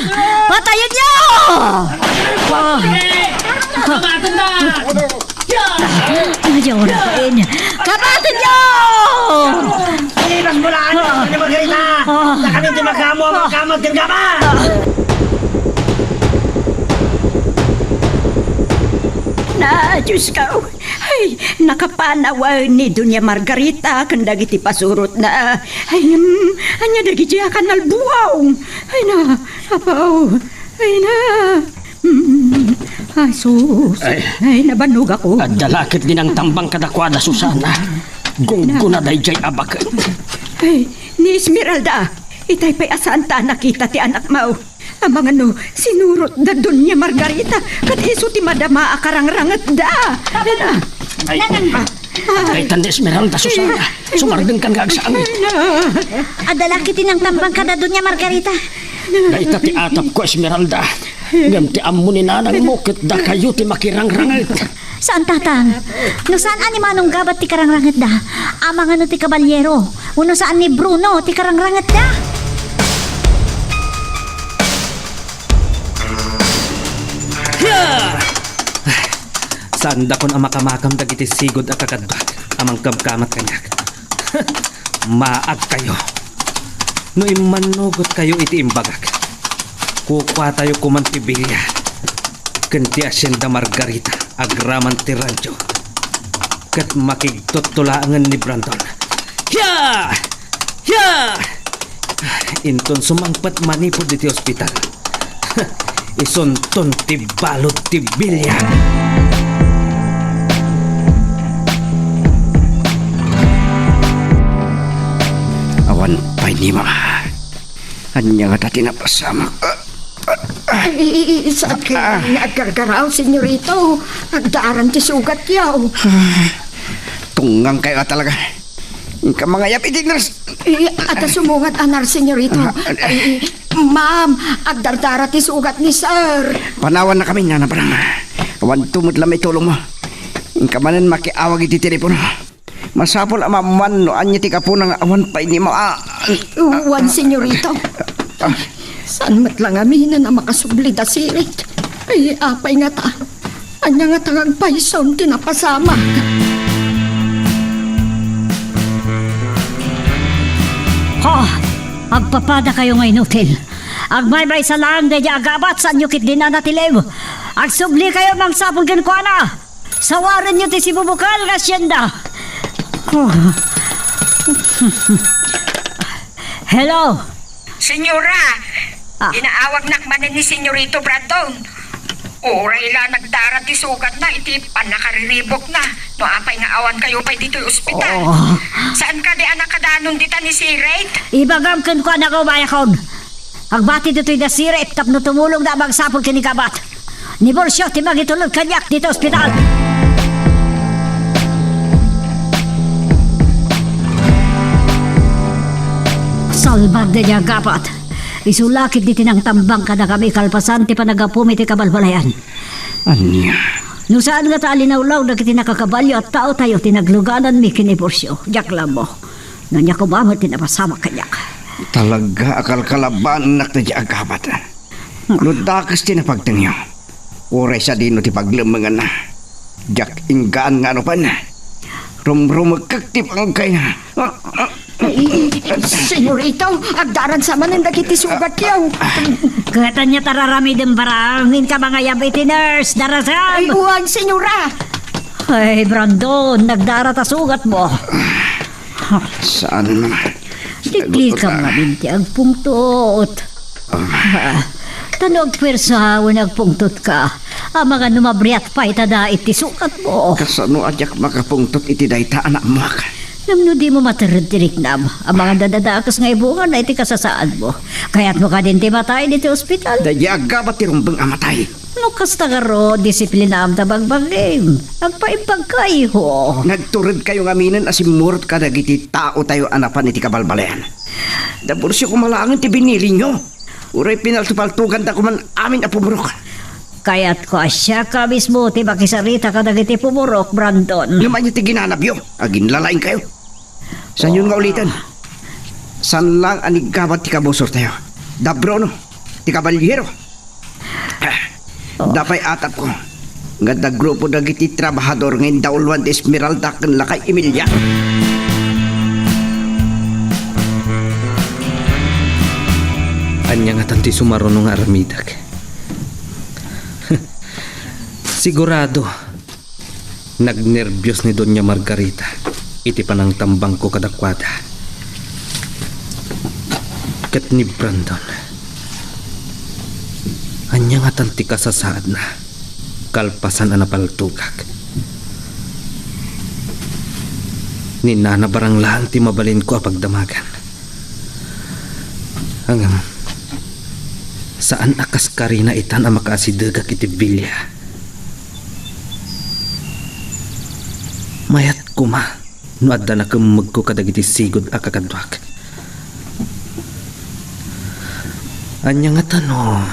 Patayenyo! Ah. Eh, kamatenna! Ayaw na din. Kabatenyo! Palibas mo lang, Doña Margarita! Ah. Dakamin ti makaammo a mangkamot ken Gabat! Na, Diyos ko! Ay, nakapanawen ni Doña Margarita ken dagiti pasurotna. Ay, mm, ania dagiti a kanalbuaw? Ay na, apaw. Ay na. Mm, ay, sus. Ay. Ay, nabannogakon. Adda la ket dinang tambang kadakuada, Susana. Gunggona daydiay a baket. Ay, ni Esmeralda. Itay pay a saanta a nakita ti anakmo. Amangan no, sinurotda Doña Margarita, ket isu ti madama a karangrangetda. Ay, ay, daytan ni Esmeralda, Susana. Sumardengkan nga agsaan. Adda la ket dinang tambang kada Doña Margarita. Dayta ti atapko, Esmeralda. Ngem ti ammo ni nanangmo ket dakayo ti makirangranget. Saan, Tatang. No saan a ni Manong Gabat ti karangrangetda, amangan no ti Kabaliero, wenno saan ni Bruno ti karangrangetda. Hiya! Saandakon a makamakam dagiti sigud a kakaduak a mangkamkamat kaniak. Maagkayo. No immannugotkayo iti imbagak, kukuatayo koman ti bilia ken ti Hacienda Margarita agraman ti rancho, ket makigtutto laengen ni Brandon. Hiya! Hiya! Inton sumangpet manipud iti ospital, isunton ti balud ti bilia. Awan pay ni Mama. Ania ngata ti napasamak? Ay, i-, i-, saan kayo nga aggargaraw, senyorito? Agdaaran ti sugatyo. Tungngan kayo talaga. Inka mangayab iti nurse. Eh, adda sumungad a nurse, senyorito. Ah, ah. Ay, ma'am, agdardara ti sugat ni sir. Panawanna kami, Nana Parang. Awan tumod la maitulong mo. Inka manen makiawag iti telepono. Masapul a maammuan no ania ti gapuna nga awan pay ni ma-, Wen, senyorito. Ah. Saan met la ngamin a makasubli da sirin? Ay, apay ngata. Ania ngata nga agpayson ti napasamak? Ha! Agpapadakayo nga inutil. Agmaymaysa laeng daydiay a Gabat, saanyo ketdin a natilem. Agsublikayo mangsapul kenkuana. Sawarenyo ti sibubukal nga hacienda. Oh. Hello? Senyora, ah, inaawagnak manen ni Senyorito Brandon. Uray la nagdara ti sugatna iti pannakariribukna. No apay nga awan kayo pay ditoy ospital? Oh. Saan kadi a nakadanon dita ni Siret? Ibagam kenkuana nga umayakon. Agbati ditoy da Siret tapno tumulongda a magsapul ken ni Gabat. Ni Borcio ti mangitulod kaniak ditoy ospital. Salbag da dia Gabat. Isu la ketdi ti nangtambang kadakami kalpasan ti panaggapuem iti kabalbalian. Ania? No saan nga ta alinawlaw dagiti nakakabalio a taotayo ti naglugananmi ken ni Borcio, diak la ammo. No ania koma met ti napasamak kaniak. Talaga a kalkalabaannak daydiay a Gabat. No dakes ti napagtengyo, uray sadino ti paglemmenganna, diak inggaan nga ano pay. Rumrumekek ti pangkayna. Ay, senyorita, agdarag sa manen dagiti sugatyo. Ket ania ti ar-aramidem, barang? Inka mangayab iti nurse, darasam. Ay, wen, senyora. Ay, Brandon, nagdara ta sugatmo. Saan? Diklika ngamin ti agpungtot. Ah. Ah, ta no agpuersa wenno agpungtotka, amangan no mabriat pay ta dait ti sugatmo. Kasano a diak makapungtot iti dayta a naammoak? Ngem no dimo materred ti riknam, amangan no dakes nga ibunganna iti kasasaadmo. Kayatmo kadin ti matay ditoy ospital? Daydiay a Gabat ti rumbeng a matay. No kasta ngarud, disiplinam ta bagbagim. Agpaimbagkayo. Nagturedkayo ngaminen a simmurot kadagiti taotayo a napan iti kabalbalian. Da Borcio koma laengen ti binilinyo. Uray pinaltopaltoganda koman amin a pumurok. Kayatko a siaka mismo ti makisarita kadagiti pumurok, Brandon. Ngem ania ti ginanabyo? Aginlalaingkayo. Saanyon nga uliten? Saan laeng a ni Gabat ti kabusortayo? Da Bruno, ti kabaliero. Dapay atapko nga adda grupo dagiti trabahador nga indauluan ti Esmeralda ken lakay Emilia. Ania ngatan ti sumaruno nga aramidek? Sigurado, nagnerbios ni Doña Margarita iti panangtambangko kadakuada. Ket ni Brandon, ania ngatan ti kasasaadna kalpasan a napaltogak? Ni Nana Barang laeng ti mabalinko a pagdamagan. Ngem, saan a kas karina itan a makaasidegak iti villa. Mayat koma no adda nakemmegko kadagiti sigud a kakaduak. Ania ngata no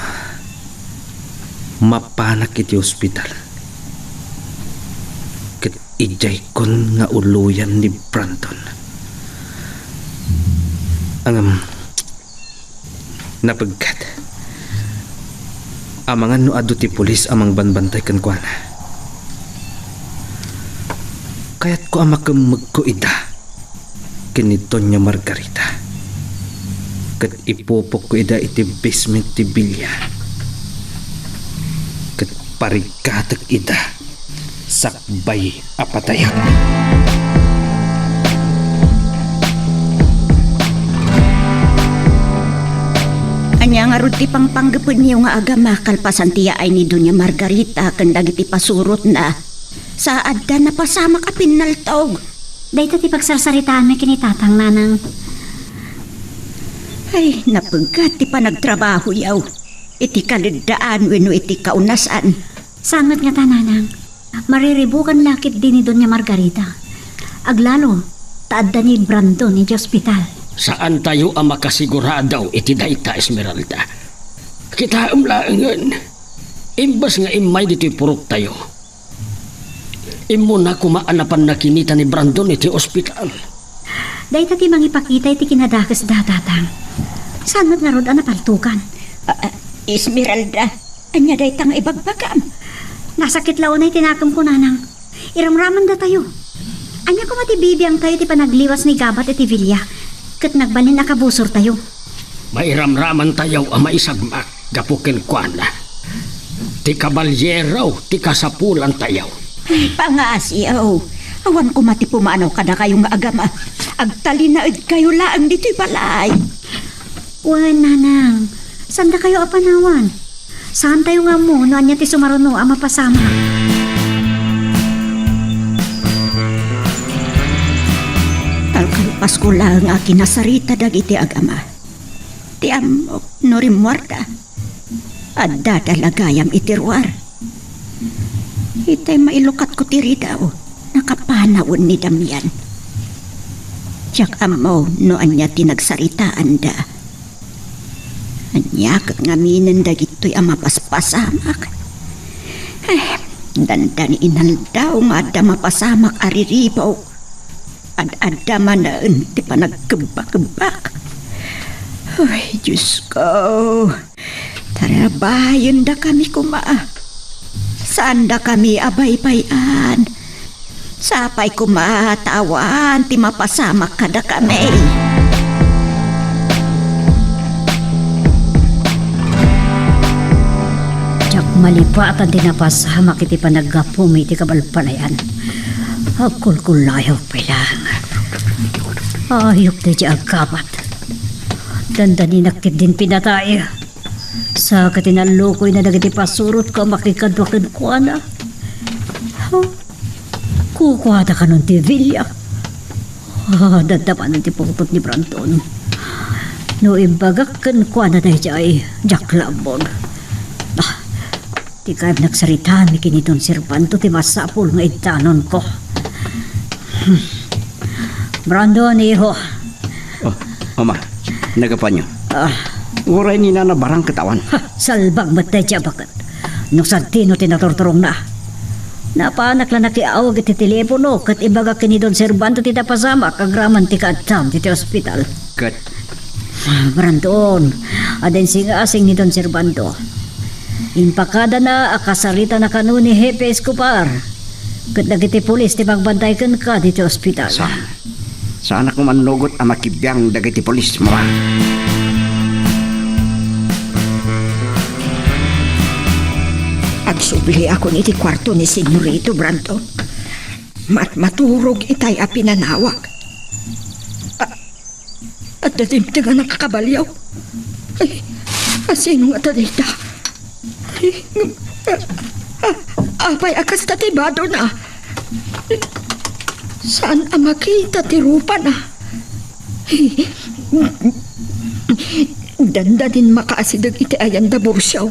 mapanak iti ospital ket idiaykon nga uloyan ni Brandon? Ngem, napegget. Amangan no adu ti pulis a mangbanbantay kenkuana. Kayatko a makemmegko ida ken ni Doña Margarita. Ket ipupokko ida iti basement ti villa. Ket parigatek ida sakbay a patayak. Ania ngarud ti pangpanggepenyo nga agama kalpasan ti yaay ni Doña Margarita ken dagiti pasurotna? Sa adda napasamak a pinnaltog. Dayta ti pagsarsaritaanmi ken ni Tatang, Nanang. Ay, napegget ti panagtrabahoyo iti kaleddaan wenno iti kaunasan. Saan met ngata, Nanang. Mariribukan la ketdi ni Doña Margarita. Aglalo, ta adda ni Brandon iti ospital. Saantayo a makasigurado iti dayta, Esmeralda. Kitaem laengen, imbes nga immay ditoy puroktayo, immuna koma a napanna kinita ni Brandon iti ospital. Dayta ti mangipakita iti kinadakesda, Tatang. Saan met ngarud a napaltogan? Ah, ah, Esmeralda, ania dayta nga ibagbagam? Nasakit la unay ti nakemko, Nanang. Iramramandatayo. Ania koma ti bibiangtayo ti panagliwas ni Gabat iti villa ket nagbalin a kabusortayo? Mairamramantayo a maisagmak gapu kenkuana. Ti kaballiero ti kasapulantayo. Ay, pangasiw. Awan koma ti pumanaw kadakayo nga agama. Agtalinaedkayo laeng ditoy balay. Wen, Nanang, saandakayo a panawan. Saantayo nga ammo no ania ti sumaruno a mapasamak. Kalkalpasko laeng a kinasarita dagiti agama. Ti ammok no rimmuarda, addada la gayam iti ruar. Itay mailukatko ti ridaw, nakapanawen ni Damian. Diak ammo no ania ti nagsaritaanda. Ania ket ngaminen dagitoy a mapaspasamak? Eh, dandani inaldaw nga adda mapasamak a riribaw. Ad-adda manen ti panagkebbakebbak. Ay, Diosko, tarabayendakami koma. Saandakami a baybay-an. Sapay koma ta awan ti mapasamak kadakami. Diak malipatan ti napasamak iti panaggapumi iti kabalbalayan. Agkulkullayo pay laeng. Ayok daydi aggabat. Dandaninak ketdin pinatay. Sa ket inallukoyna dagiti pasurotko a makikadua kenkuana. Oh, kukuada kanon ti bilia. Ah, dadamanen ti pungtot ni Brandon. No imbagak kenkuana daydiay, diak la ammon. Ah, ti kayat nagsaritaan ni ken ni Don Servando ti masapul nga iddanonko. Hmm. Brandon, iho. Oh, Ama, nagapanyo. Ah. Uray ni Nana Barang ket awan. Ha, salbag met daydiay a baket. No sadino ti naturturongna? Napanak la nakiawag iti telepono ket imbagak ken ni Don Servando ti napasamak agraman ti kaaddam iti ospital. Ket? Ah, Brandon, adda insingasing ni Don Servando. Impakadana a kasaritana kano ni Hepe Escobar ket dagiti pulis ti magbantay kenka ditoy ospital. Saan? Saanak manngugot a makibiang dagiti pulis, Mama. Agsubliakon iti kuarto ni Senyorito Brandon. Mat-, maturog itay a pinanawag. A-, adda dimteng a nakakabalio. Ay, asino ngata dayta? Apay a kasta ti badona? Saan a makita ti rupana? Dandanin makaasideg iti ayan da Bursiaw.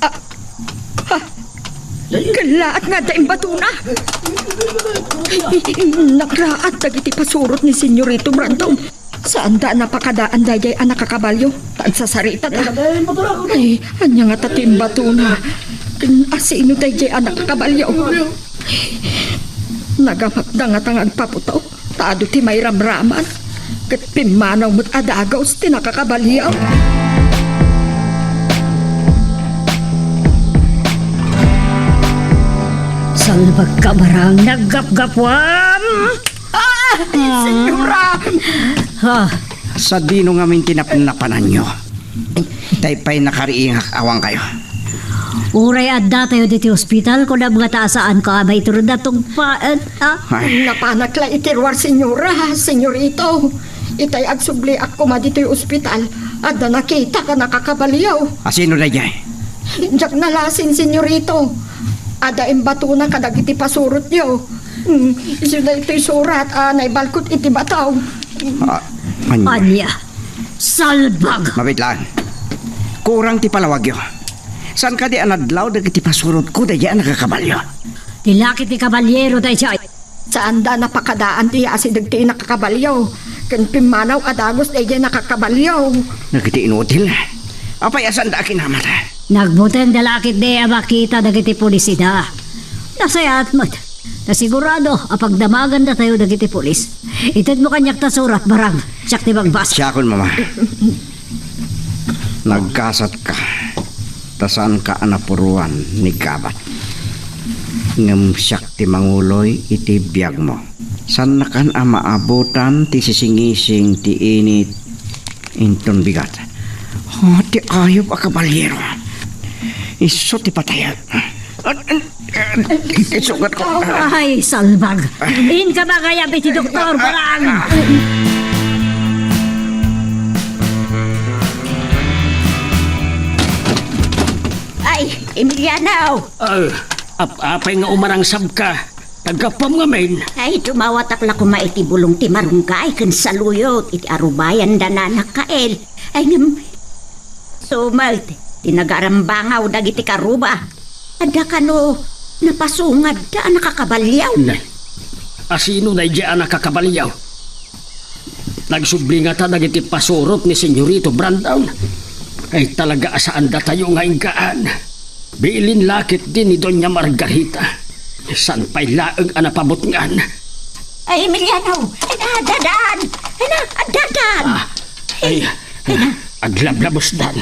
Ah, ah, kellaat nga adda imbatona. Nakraat dagiti pasurot ni Senyorito Brandon. Saanda a napakadaan daydiay a nakakabalio. Agsasarita ta. Ay, ania ngata ti imbatona? Asino daydiay a nakakabalio? Nagamatda ngata nga agpaputok. Ta adu ti mairamraman. Ket pimmanaw met a dagus ti nakakabalio. Salbagka, Barang, naggapgapuam! Ah, Senyora! Ah. Sadino ngamin ti napnapananyo? Tay pay nakariingak awan kayo. Uray adda tayo diti ospital, kunam nga ta saanko a maiturod a tungpaen, ah? Ay. Napanak la iti ruar, Senyora, Senyorito. Itay agsubliak koma ditoy ospital, adda nakitak a nakakabalio. Asino daydiay? Diak nalasin, Senyorito. Adda imbatona kadagiti pasurotyo. Hmm, isu daytoy surat a naibalkot iti bataw. Ah, ania? Ania? Salbag! Mabitlaan. Kurang ti palawagyo. Saan kadi a nadlaw dagiti pasurotko daydiay a nakakabalio? Ti laki ti kabalyero daydiay. Saanda a napakadaan ti asideg ti nakakabalio, ken pimmanaw a dagus daydiay nakakabalio. Nagiti inutil. Apay a saanda a kinamata? Nagbuteng da la ketdi a makita dagiti pulis ida. Nasayaat met. Ta sigurado a pagdamagandatayo dagiti pulis. Itedmo kaniak ta surat, Barang. Siak ti magbasa. Siakon, Mama. Nagkasatka, ta saanka a napuruan ni Gabat. Ngem siak ti manguloy iti biagmo. Saannakan a maabutan ti sisingising ti init inton bigat. Oh, ti ayup a kabalyero. Isu ti patayek. Isugat ko. Ay, salbag. Inka makayab iti doktor, Barang. Emiliano! Ah, ap-, apay nga umarangsabka? Naggapuam ngamin. Ay, dumawatak la koma iti bulong ti marunggay ken saluyot iti arubayanda nana Kael. Ay, ngem, sumet ti nagarambangaw dagiti karuba. Adda kano napasungadda a nakakabalyaw. Nay, asino daydiay a nakakabalyaw? Nagsubli ngata dagiti pasurot ni Senyorito Brandon. Ay, talaga a saandatayo nga inggaan. Bilin la ketdi ni Doña Margarita. Saan pay laeng a napabutngan? Ay, Emiliano! Ay na, dadan! Ay na, dadan! Ah, ay, aglablabusdan.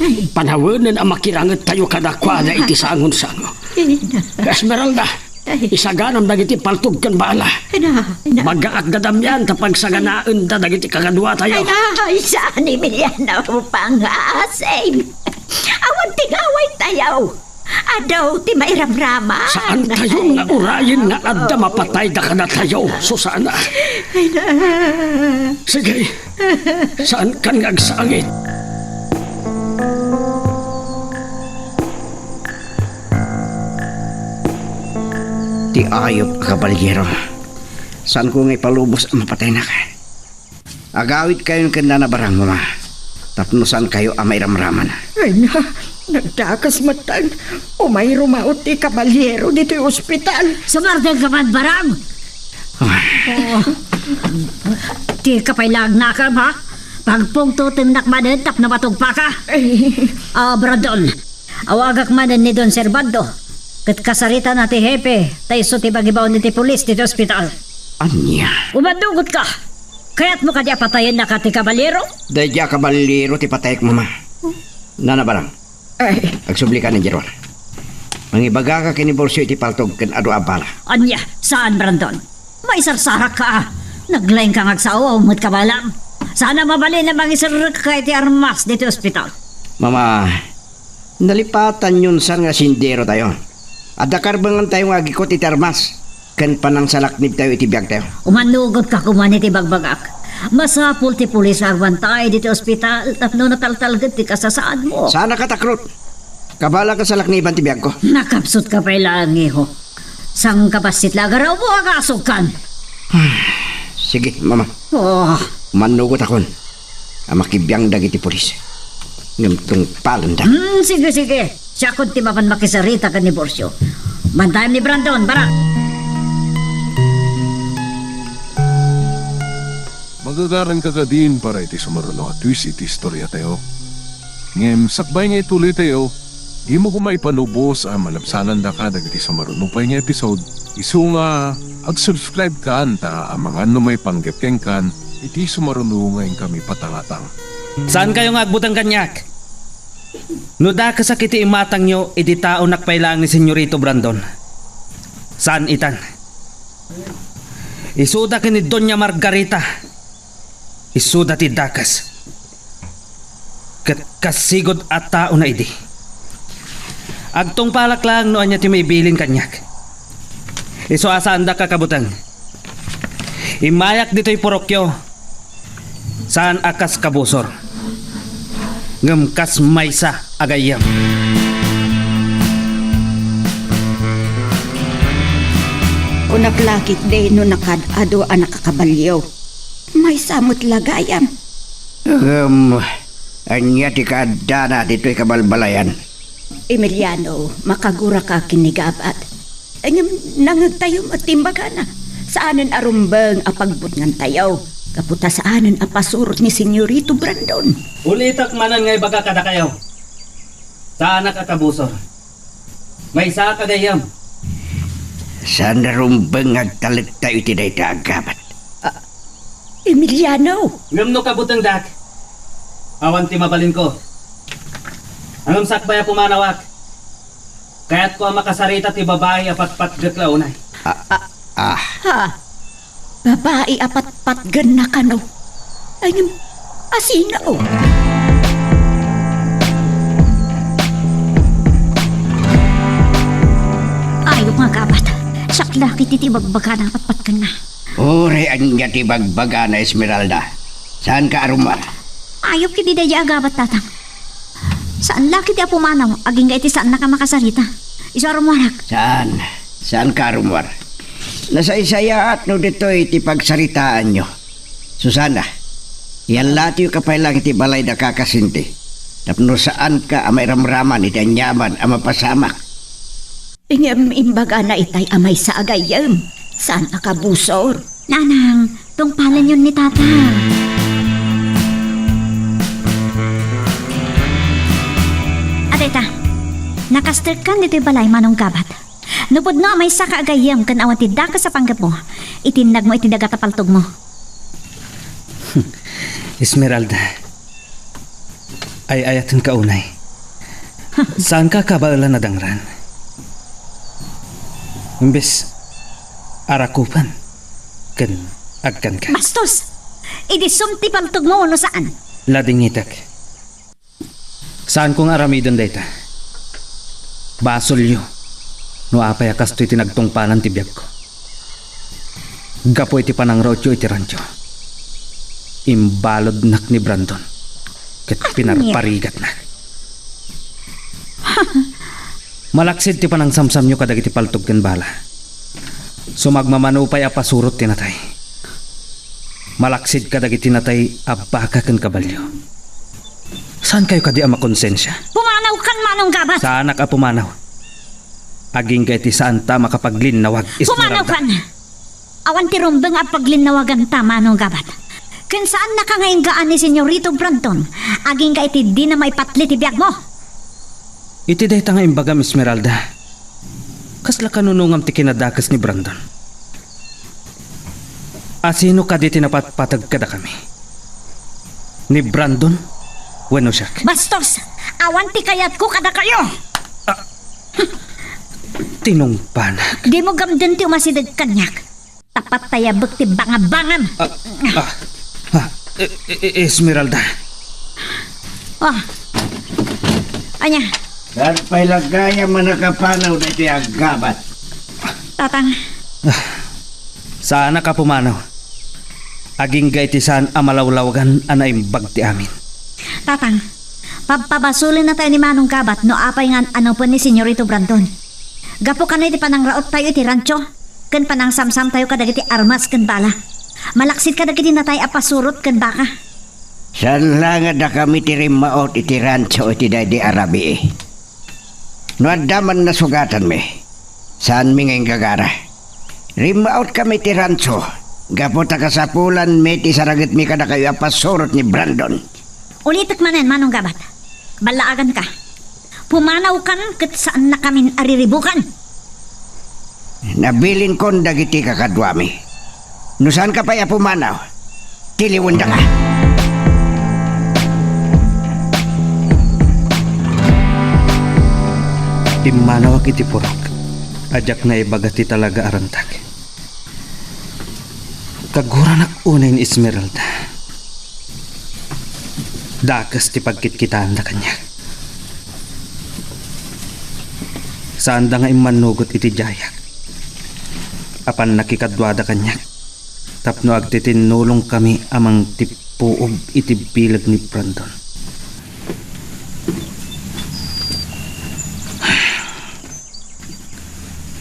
Ay. Panawenen a makirangettayo kadakuada iti sangonsango. Ay na. Esmeralda, Ay. Isaganam dagiti paltog ken bala. Ay na, ay na. Magaak da Damian ta pagsaganaenda dagiti kakaduatayo. Ay na, ay saan, Emiliano, pangasing. Awan ti ngawaytayo. Adu ti mairamrama. Saantayo nga urayen nga adda mapatayda kadatayo, Susana. Ay na. Sige, saankan nga agsangit. Ti ayup a kabalero. Saanko nga ipalubos a mapataynak. Agawidkayon ken Nana Barang, Mama, tapno saankayo a mairamraman. Ay na, nagdakes metten. Umay rumaut ti kabalero ditoy ospital. Sumardengka man, Barang! Ah. Oh. Dika pay laeng nakam, ha? Pagpungtotennak manen tapno matungpaka. Ay. Ah, Brandon, awagak manen ni Don Servando. Ket kasaritana ti hepe, ta isu ti mangibaon iti pulis ditoy ospital. Ania? Umannugotka! Kayatmo kadi a patayennaka ti kabalero? Daydiay a kabalero ti patayek, Mama. Nana Barang, Ay. Agsublika ni Jeron. Mangibagaka ken ni Borcio iti paltog ken adu a bala. Ania? Saan, Brandon? Maisarsarakka, a. Naglaingka nga agsao, met kabalam. Saan a mabalin a mangiserrekka iti armas ditoy ospital. Mama, nalipatanyon saan nga sinderotayo. Adda karbengantayo nga agikut iti armas ken panangsalaknibtayo iti biagtayo. Umannugotka koma iti bagbagak. Masapul ti pulis a agmantay ditoy ospital tapno nataltalged ti kasasaadmo. Saanka a takrot. Kabalak a salakniban ti biagko. Nakapsutka pay laeng, iho. Sangkabassit la a garawmo, agasogkan. Sige, Mama. Oh. Mannugotakon a makibiang dagiti pulis. Ngem tungpalenda. Hmm, sige, sige. Siakon ti mapan makisarita ken ni Borcio. Bantayam ni Brandon, Barang. Magagaranka kadin para iti sumaruno a twist iti istoriatayo. Ngem sakbay nga ituloytayo, dimo koma ipanubos a malabsanandaka dagiti sumaruno pay nga episode, isu nga ag-subscribe kan ta amangan no maipanggep kenkan iti sumaruno nga inkami patangatang. Saankayo nga agbuteng kaniak? No dakesak iti imatangyo, idi taonak pay laeng ni Senyorito Brandon. Saan itan. Isuda ken ni Doña Margarita. Isuda ti dakes. Ket kas sigud a taona idi. Agtungpalak laeng no ania ti maibilin kaniak. Isu a saandak a kabuteng. Immayak ditoy purokyo. Saan a kas kabusor, ngem kas maysa a gayyem. Kunak la ketdi no nakaad-adu a nakakabalyo. Maysa met la gayam. Ngem, ania ti kaaddana ditoy kabalbalayan? Emiliano, makaguraka ken ni Gabat. Ngem nangngegtayo met ti imbagana. Saanen a rumbeng a pagbutngantayo, gapu ta saanen a pasurot ni Senyorito Brandon. Ulitek manen nga ibaga kadakayo. Saanak a kabusor. Maysaak a gayyem. Saan a rumbeng nga agtalektayo iti dayta a gabat. Ah, Emiliano! Ngem no kabutengdak, awan ti mabalinko. Ngem sakbay a pumanawak, kayatko a makasarita ti babai a patpatgek la unay. Ah, ah, ah. Ha? Babai a patpatgenna kano? Ay, ngem, asino? Ayok nga gabat. Siak la ketdi ti bagbagana a patpatgenna. Uray ania ti bagbagana, Esmeralda. Saanka a rummuar? Ayok ketdi daydiay a gabat, Tatang. Saan la ket ti Apo Manaw, agingga iti saannaka makasarita. Isu a rummuarak. Saan. Saanka a rummuar. Nasaysayaat no ditoy ti pagsaritaanyo. Susana, iallatiyo ka pay lang iti balay da Kaka Sinti, tapno saanka a mairamraman iti aniaman a mapasamak. Ngem imbagana itay a maysa a gayyem, saan a kabusor. Nanang, tungpalenyon ni Tatang. Adayta, nakasterkan ditoy balay, Manong Gabat. No pudno a maysaka a gayyem ken awan ti dakes a panggepmo, itinnagmo iti daga ta paltogmo. Esmeralda, ay-ayatenka unay. Saanka a kabaelan a dangran. Imbes a rakupen ken agkanka. Bastos! Idi sum ti paltogmo wenno saan? Ladingitek. Saanko nga aramiden dayta. Basolyo no apay a kastoy ti nagtungpalan ti biagko. Gapu iti panangrautyo iti rancho, imbaludnak ni Brandon ket pinarparigatnak. Malaksid ti panangsamsamyo kadagiti paltog ken bala. Sumagmamano pay a pasurot ti natay. Malaksid kadagiti natay a baka ken kabalio. Saankayo kadi a makonsensia? Pumanawkan, Manong Gabat! Saanak a pumanaw. Agingga iti saanta a makapaglinnawag, Esmeralda. Pumanawkan! Awan ti rumbeng a paglinnawaganta, Manong Gabat. Ken saannaka nga inggaan ni Senyorito Brandon, agingga iti dina maipatli ti biagmo. Iti dayta nga imbagam, Esmeralda, kasla kanunongam ti kinadakes ni Brandon? Asino kadi ti napatpateg kadakami? Ni Brandon wenno siak? Bastos! Awan ti kayatko kadakayo! Ah, tinungpanak. Dimo gamden ti umasideg kaniak. Tapat ta yabek ti bangabangam. Ah, ah, ah, e-, e-, e-, Esmeralda. Oh. Ania? Saan pay la gayam a nakapanaw daytoy a gabat? Tatang. Ah, saanak a pumanaw. Agingga iti saan a malawlawagan a naimbag ti amin. Tatang, pabpabasolennatayo ni Manong Gabat no apay nga an-anupen ni Senyorito Brandon. Gapu kano iti panangraottayo iti rancho ken panangsamsamtayo kadagiti armas ken bala. Malaksid kadagiti natay a pasurot ken baka. Saan la nga dakami ti rimmaot iti rancho iti daydi a rabii. No adda man nasugatanmi, saanmi nga inggagara. Rimmaotkami iti rancho gapu ta kasapulanmi ti sarangetmi kadakayo a pasurot ni Brandon. Ulitek manen, Manong Gabat. Ballaaganka. Pumanawkan ket saannakamin a riribukan. Nabilinkon dagiti kakaduami. No saanka pay a pumanaw, tiliwendaka. Pimmanawak iti purok a diak naibaga ti talaga a rantag. Kaguranak unay ni Esmeralda. Dakes ti pagkitkitaanda kaniak. Saanda nga immannugot iti diayak. Apan nakikaduada kaniak tapno agtitinnulongkami a mangtippuog iti bileg ni Brandon.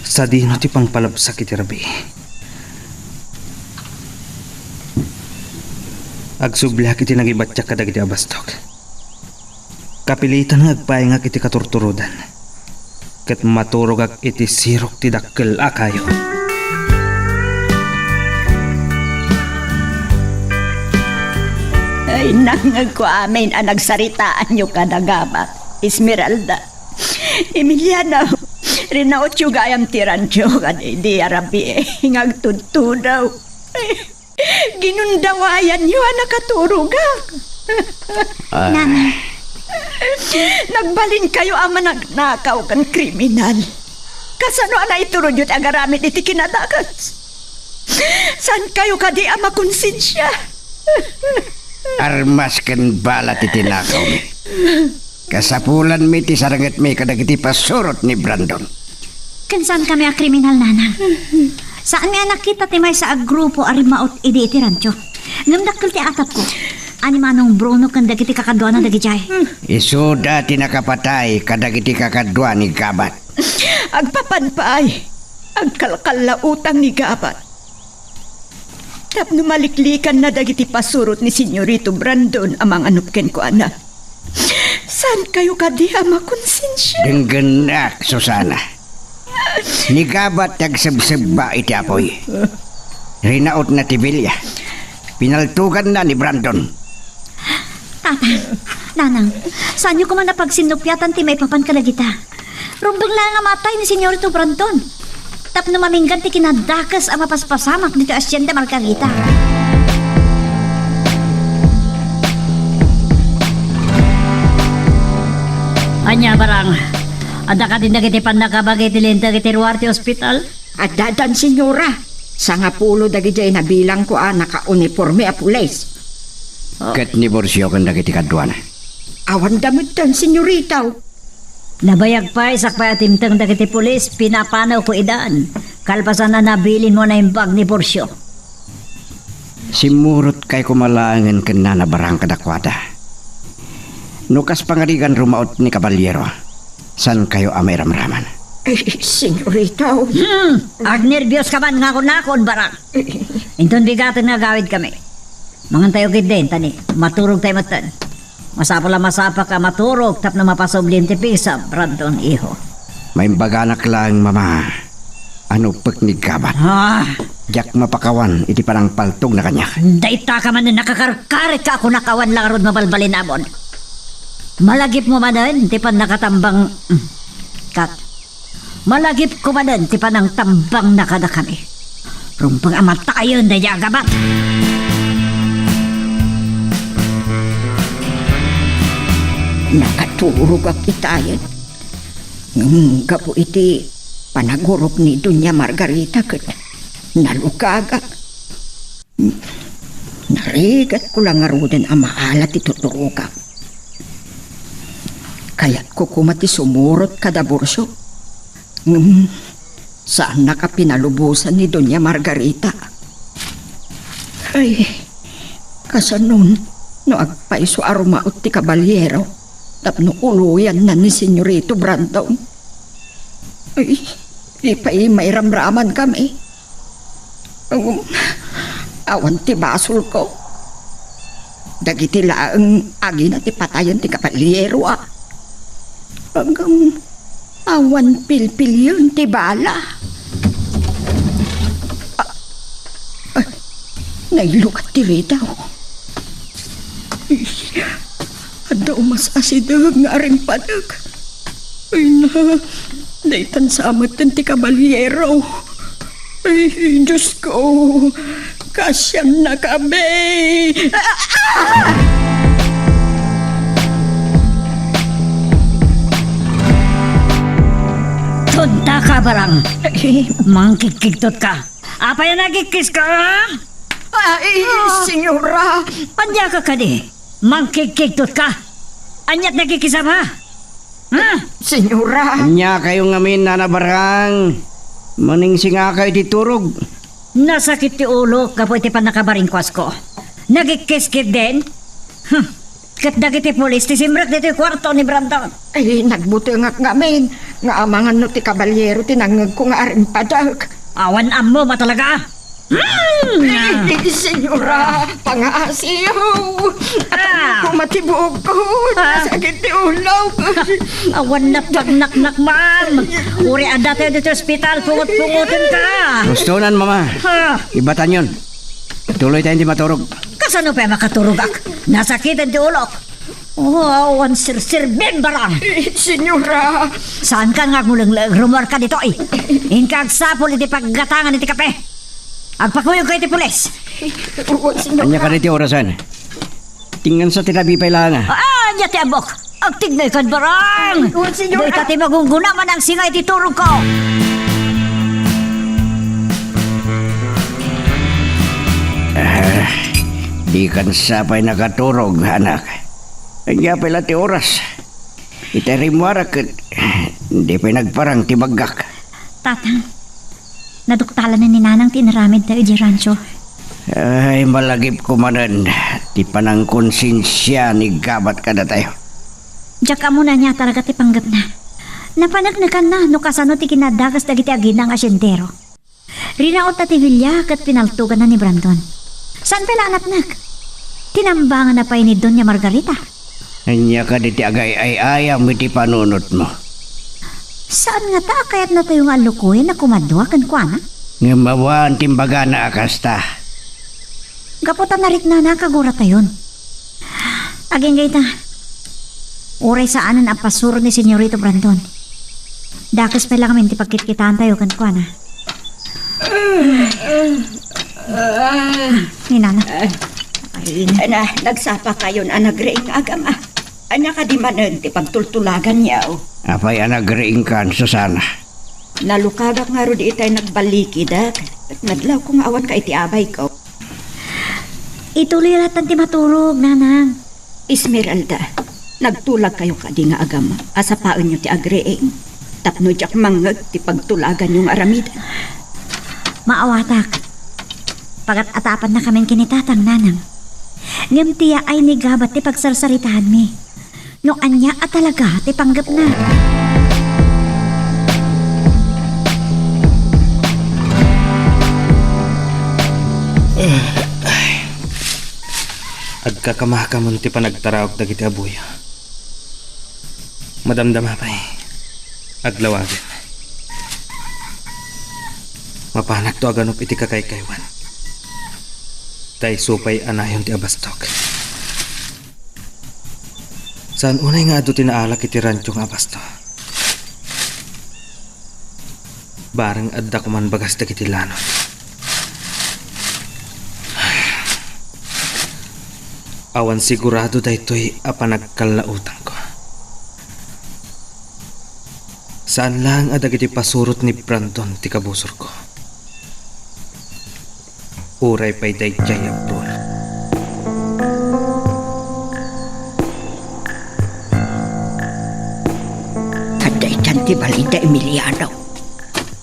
Sadino ti pangpalabsak iti rabii? Agsubliak iti nangibatiak kadagiti a bastok. Kapilitan nga agpaingak iti katurturodan, ket maturogak iti sirok ti dakkel a kayo. Ay, nangngegko amin a nagsaritaanyo kada Gabat, Esmeralda. Emiliano, rinautyo gayam ti rancho kadaydi a rabii nga agtudtudaw. Ginundawayanyo a nakaturogak. Ah. Nanay. Nagbalinkayo a managnakaw ken kriminal. Kasano a naiturod ti agaramid iti kinadakes? Saankayo kadi a makonsensia? Armas ken bala ti tinakawmi. Kasapulanmi ti sarangetmi kadagiti pasurot ni Brandon. Ken saankami a kriminal, Nanang. Saanmi a nakita ti maysa a grupo a rimmaot idi iti rancho. Ngem dakkel ti atapko. a ni Manong Bruno ken dagiti kakaduana dagidiay. Isuda ti nakapatay kadagiti kakadua ni Gabat. Agpapan pay, agkalkallautang ni Gabat. Tapno maliklikanna dagiti pasurot ni Senyorito Brandon a manganup kenkuana. Saankayo kadi a makonsensia? Denggennak, Susana. Ni Gabat ti agsebsebba iti apuy. Rinautna ti bilia. Pinaltoganna ni Brandon. Tatang, Nanang, saanyo koma a pagsinnupiatan ti maipapan kadagita. Rumbeng laeng a matay ni Senyorito Brandon. Tapno maminggan ti kinadakes a mapaspasamak ditoy Hacienda Margarita. Ania, Barang? Adda kadi dagiti pannakabagi ti linteg iti ruar ti ospital? Addadan, senyora. Sangapulo dagidiay nabilangko a nakauniporme a pulis. Ket ni Borcio ken dagiti kaduana? Awanda metten, senyorita. Nabayag pay sakbay a timteng dagiti pulis, pinapanawko idan. Kalpasan a nabilinmo a naimbag ni Borcio. Simmurot kay koma laengen ken nana Barang kadakuada. No kas pangarigan rumaut ni Kaballero, saankayo a mairamraman? Ay, senyorita. Hmm, agnerbios ka man nga kunakon, Barang. Inton bigaten nga agawid kami. Mangantayo ketdin, ta ni, maturog tayo metten. Masapul a masapaka a maturog tapno mapasublim ti pigsam, Brandon, iho. Maimbaganak laeng, Mama, a naupek ni Gabat. Ah! Diak mapakawan iti panangpaltogna kaniak. Dayta ka manen nakakarkarit ka a kunak awan la ngarud mabalbalinamon. Malagipmo manen ti pannakatambang, mm, kat, malagipko manen ti panangtambangna kadakami. Rumbeng a matayen daydiay a Gabat. Nakaturogak itayen. Ngem gapu iti panagurop ni Doña Margarita ket nalukagak. Narigatko la ngaruden a maala ti tuturogak. Kayatko koma ti sumurot kada Borcio. Ngem saannak a pinalubosan ni Doña Margarita. Ay, kasanon no agpayso a rumaut ti kabalyero tapno uloyanna ni Senyorito Brandon? Ay, di pay mairamraman kami. Um, awan ti basolko. Dagiti laeng agina ti patayen ti kabalyero, a. Ngem awan pilpilien ti bala. Ah, ah, nailukat ti ritaw. Adda umas-asideg nga arimpadek. Ay na, daytan sa metten ti kabalyero. Ay, Diyos ko, kasiannakami. Ah! Tonta ka, Barang. Mangkigkigtot ka. Apay a nagikkiska, a? Ay, senyora. Ania ka kadi? Mangkigkigtot ka. Aniat nagikkisam, a? Ha? Senyora. Ania kayo ngamin, Nana Barang? Maningsingakayo iti turog. Nasakit ti ulok gapu iti pannakabaringkuasko. Nagikkis ketdin? Hmm. Ket dagiti pulis ti simrek ditoy kuarto ni Brandon. Ay, nagbutengak ngamin nga amangan no ti kabalyero ti nangngegko nga arimpadek. Awan ammom a talaga. Hmm. Ay, senyora, pangaasiyo. Ah. Koma ti buokko, ah, nasakit ti ulok. Awan napagnak-nak, ma'am. Uray adda tayo ditoy ospital, pungot-pungoten ka. Gusto nan, mama. Ah. Ibatanyon. Tuloy tayo di maturog. Kasano pay makaturogak? Nasakiten ti ulok. Oh, awan serserbim, Barang. Eh, senyora. Saanka nga agmulengleng? Rumuarka ditoy. Inka agsapul iti paggatangan iti kape. Agpakuyogka iti pulis. Wen, senyora. Ania kadi ti orasan? Tingngansa ti nabipay laeng, a. Ah, ania ti ammok? Agtignay kad, Barang. Wen, senyora. Dayta ti magungguna, manangsinga iti turogko. Ah, dikan sa pay nakaturog, anak. Ania pay la ti oras? Itay rimmuarak ket di pay nagparang ti baggak. Tatang, naduktalan ni Nanang ti inaramidda idiay rancho. Ay, malagipko manen ti panangkonsensia ni Gabat kadatayo. Diak ammo no ania talaga ti panggepna. Napaneknekanna no kasano ti kinadakes dagiti agina nga asientero. Rinaot ti bilia ket pinaltoganna ni Brandon. Saan pay la a napnek? Tinambanganna pay ni Doña Margarita. Ania kadi ti agay-ay-ayam iti panunotmo? Saan ngata a kayatnatayo nga allukoyen a kumadua kenkuana? Ngem awan ti imbagana a kasta. Gapu ta nariknana a kaguratayon. Agingga ita, uray saanen a pasuro ni Senyorito Brandon, dakes pay la ngamin ti pagkitkitaantayo kenkuana. Ni Nana. Ay, na, nagsapa kayon a nagriing nga agama. Ania kadi manen ti pagtultulaganyo? Apay a nagriingkan, Susana? Nalukagak ngarud itay nagballikidak. Nadlawko nga awanka iti abayko. Ituloy latta ti maturog, Nanang. Esmeralda, nagtulagkayo kadi nga agama a sapaenyo ti agriing tapno diak mangngeg ti pagtulaganyo nga aramiden? Maawatak. Pagat-atapannakamin ken ni Tatang, Nanang. Ngem ti yaay ni Gabat ti pagsarsaritaanmi. No ania a talaga ti panggepna. Agkakamakamon ti panagtaraok dagiti abuyo. Madamdama pay. Aglawagen. Mapanakto a ganup iti kakaykaywan. Ta isu pay a nayon ti abastok. Saan unay nga adu ti naalak iti rancho nga abasto. Bareng adda koman bagas dagiti lanot. Awan sigurado daytoy a panagkallautangko. Saan laeng a dagiti pasurot ni Brandon ti kabusorko. Uray pay daydiay a Bruno. Adda itan ti balin da Emiliano.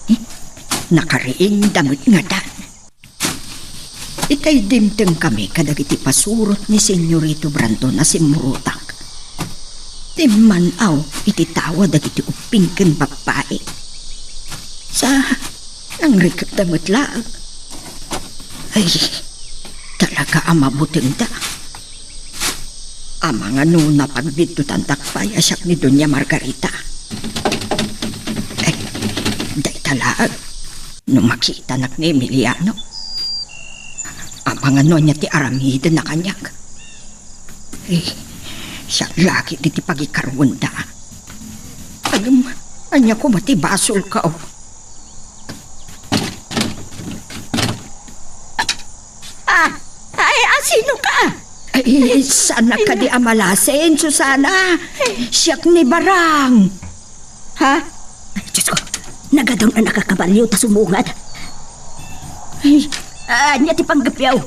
Eh, nakariingda met ngatan. Itay dimtengkami kadagiti pasurot ni Senyorito Brandon a simmurutak. Timman-aw iti tawa dagiti ubbing ken babbai. Sa, nangrikepda met laeng. Ay, talaga a mabutengda. Amangan no napagbiddutanda pay a siak ni Doña Margarita. Eh, dayta laeng no makitanak ni Emiliano. Amangan no ania ti aramidenna kaniak. Eh, siak lagi diti pagikaruenda. Ngem, ania koma ti basolko? Ah, ay, a, sino ka? Ay, saan kadi a malasin, Susana? Siak ni Barang. Ha? Ay, Diyos ko, nagadun a nakakabalyo ta sumungad. Ay, ania ti panggepyo?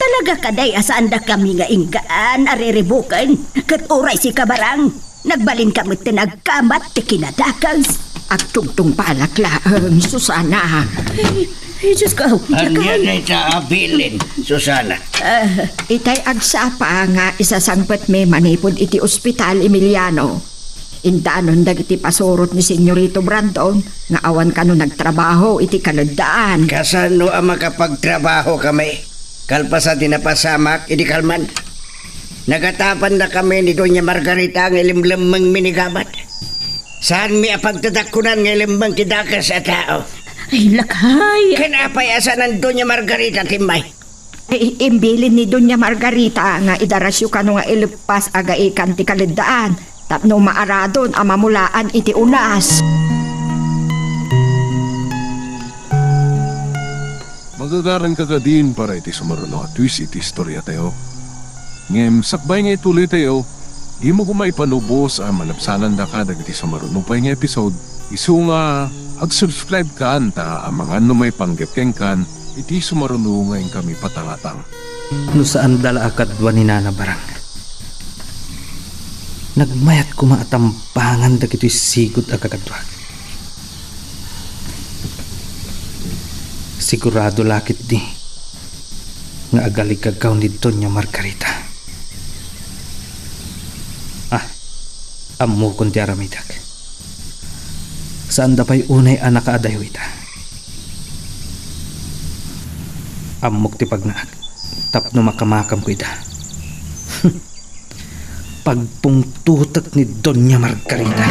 Talaga kadi a saandakami nga inggaan a riribuken ket uray sika, Barang? Nagbalinka met ti nagkamat ti kinadakes. Agtungtungpalak laeng, Susana. Ay, ay, Diyos ko, Ania diak. Dayta a bilin, Susana? Ah, itay agsapa nga isasangpetmi manipud iti ospital, Emiliano. Indanon dagiti pasurot ni Senyorito Brandon nga awan kano nagtrabaho iti kaleddaan. Kasano a makapagtrabaho kami? Kalpasan ti napasamak idi kalman. Nagatapannakami ni Doña Margarita nga ilemlemmengmi ni Gabat. Saanmi a pagtadakkunan nga ilemmeng ti dakes a tao. Ay, lakay! Ken apay a saanen Doña Margarita timmay? Ay, imbilin ni Doña Margarita nga idarasyo kano nga ileppas agaikan ti kaleddaan tapno maaradon a mamulaan iti unas. Magagaranka kadin para iti sumaruno a twist iti istoriatayo. Ngem sakbay nga ituloytayo, dimo koma ipanubos a malabsanandaka dagiti sumaruno pay nga episode, isu nga ag-subscribe kan ta amangan no maipanggep kenkan iti sumaruno nga inkami patangatang. No saanda la a kadua ni Nana Barang, nagmayat koma a tambangan dagitoy sigud a kakaduak. Sigurado la ketdi nga agaligagaw ni Doña Margarita. Ah, ammokon ti aramidek. Saanda pay unay a nakaadayo ita. Ammok ti pagnaak tapno makamakamko ida. Pagpungtotek ni Doña Margarita.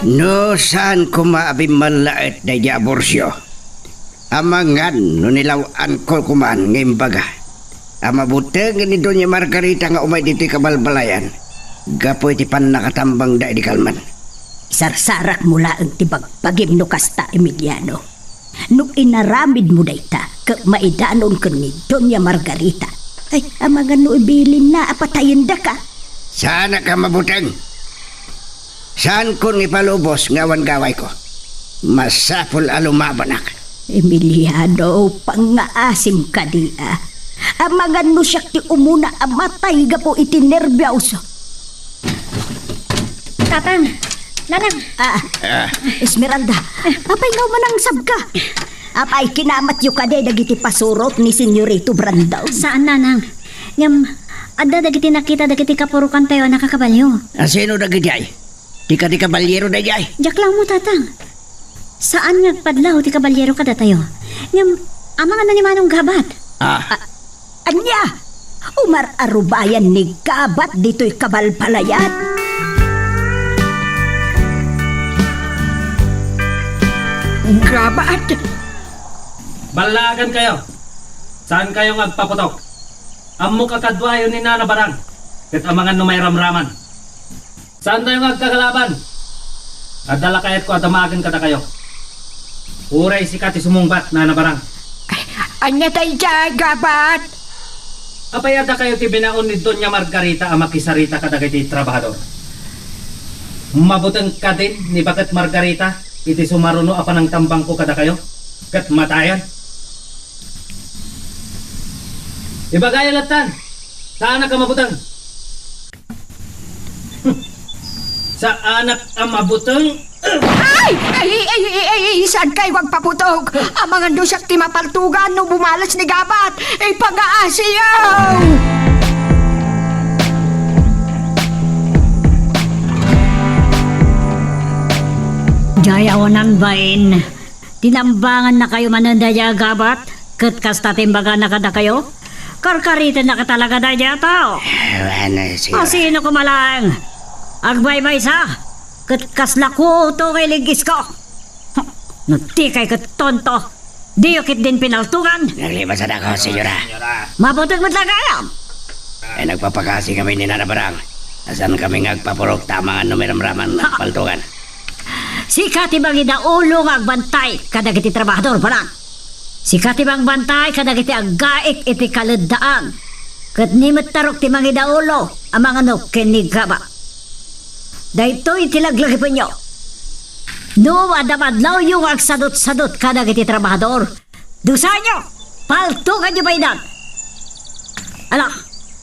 No saan koma a bimmallaet daydi a Burcio, amangan no nilaw-anko koman nga imbaga a mabuteng ni Doña Margarita nga umay ditoy kabalbalayan gapu iti pannakatambangda idi kalman. Sarsarakmo laeng ti bagbagim no kasta, Emiliano. No inaramidmo dayta ket maidanon ken ni Doña Margarita, ay, amangan no ibilinna a patayendaka. Saanak a mabuteng. Saankon nga ipalubos nga awan gawayko. Masapul a lumabanak. Emiliano, pangngaasim kadi a. Amangan no siak ti umuna a matay gapu iti nerbios. Tatang, Nanang. Ah, Ah. Esmeralda, apay nga umanangsabka? Apay kinamatyo kadi dagiti pasurot ni Senyorito Brandon? Saan, Nanang. Ngem, adda dagiti nakita dagiti kapurokantayo a nakakabalio. Asino dagiti ay? Ti kadi kabaliero daydi ay? Diak laeng mo, Tatang. Saan nga agpadlaw ti kabaliero kadatayo. Ngem, amangan na ni Manong Gabat. Ah. A-, ania? Umar-arubayan ni Gabat ditoy kabalbalayan? Gabat? Ballaagan kayo. Saan kayo nga agpaputok? Ammok a kaduayo ni Nana Barang, ket amangan no mairamraman. Saantayo nga agkakalaban. Adda lakayatko a damagen kadakayo. Uray sika ti sumungbat, Nana Barang. Ania daydiay, Gabat? Apay a dakayo ti binaon ni Doña Margarita a makisarita kadagiti trabahador? Mabuteng kadin ni Baket Margarita iti sumaruno a panangtambangko kadakayo, ket matayen? Ibagayo lattan, saanak a mabuteng. Saanak a mabuteng. Ay! Ay, ay, ay, ay, ay, saan kayo agpaputok? Amangan no siak ti mapaltugan no bumalas ni Gabat. Ipangaasim! Jay, awanan bain. Tinambangan na kayo manen daydiay a Gabat, ket kasta ti imbagana kadakayo? Karkaritennaka talaga daydiay a tao. Wen, sir. Asino koma laeng? Agbaybaysa, ket kasla kuto nga iliggisko. No di kay ket tonto, diyo ketdin pinaltugan. Naglibas a dako, senyora. Mabuteng met la gayam. Ay, nagpapakasi kami ni Nana Barang. Asan kami nga agpapurok ta amangan no mairamraman nga paltugan? Sika ti mangidaulo nga agbantay kadagiti trabahador, Barang. Sika ti mangbantay kadagiti aggaik iti kaleddaan. Ket ni met Tarok ti mangidaulo a manganok ken ni Gaba. Daytoy ti laglagipenyo. No adda madlawyo nga agsadutsadut kadagiti trabahador, dusaenyo! Paltuganyo pay idan! Ala,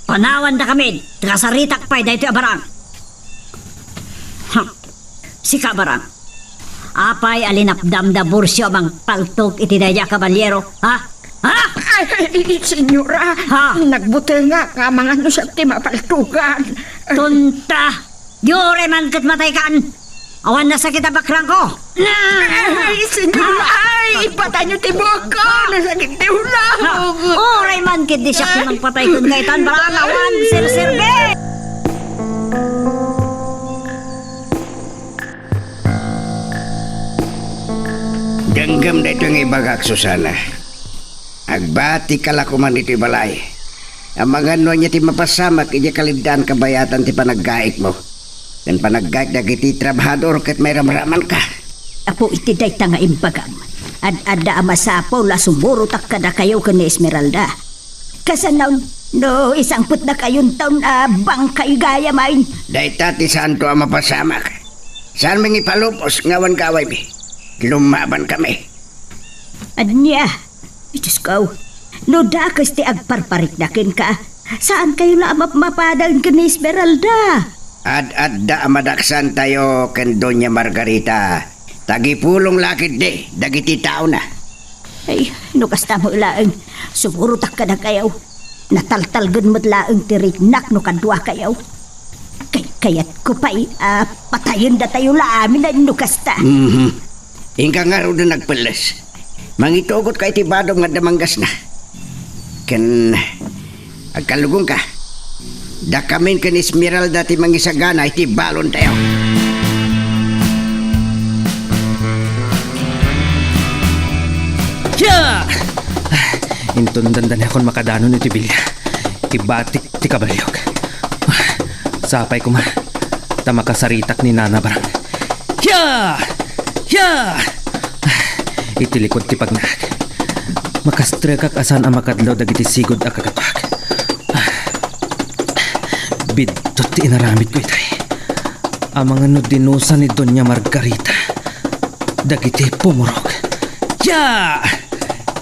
panawandakamin, ta kasaritak pay daytoy a Barang. Ha, sika, Barang. Apay a linapdam da Burcio a mangpaltog iti daydiay a kabaliero, ha? Ha? Ay, senyora, Ha? nagbutengak nga amangan no siak ti mapaltugan. Tonta! Di uray man ket mataykan! Awan nasakit a bakrangko! Ay, senyora, ay, ipatayyo ti buokko! Nasakit ti ulak! Uray man ket di siak ti mangpatay ken kaytan, Barang, awan serserbi! Denggem daytoy nga ibagak, Susana. Agbatika la koman ditoy balay. Amangan no ania ti mapasamak idiay kaleddaan kabayatan ti panaggaikmo. Ken panaggaik dagiti trabahador ket mairamramanka. Apo iti dayta nga imbagam, ad-adda a masapul a sumurotak kadakayo ken ni Esmeralda. Kasano no isangpetdakayonton a bangkay gayam? Dayta ti saanto a mapasamak. Saanmi nga ipalubos nga awan gawaymi. Lumabankami. Ania? Diosko, no dakes ti agparparikna kenka, Saankayo la a mapmapadaen ken ni Esmeralda? Ad-adda a madaksantayo ken Doña Margarita. Tagipulong la ketdi dagiti taona. Ay, no kasta met laeng, sumurotak kadakayo. Nataltalgen met laeng ti riknak no kaduakayo. Kay, kayatko pay a patayendatayo la amin no kasta. Mhm. Inka ngaruden agpelles. Mangitugotka iti badom nga adda manggasna. Ken agkallugonka. Dakamin ken Esmeralda ti mangisagana iti balontayo. Siya! Inton dandaniakon makadanon iti bilia, ibatik ti kabaliok. Sapay koma, ta makasaritak ni Nana Barang. Hiya! Hiya! Iti likud ti pagnaak, makastrekak a saan a makadlaw dagiti sigud a kakatuak. Biddut ti inaramidko itay. Amangan no dinusa ni Doña Margarita dagiti pumurok. Hiya!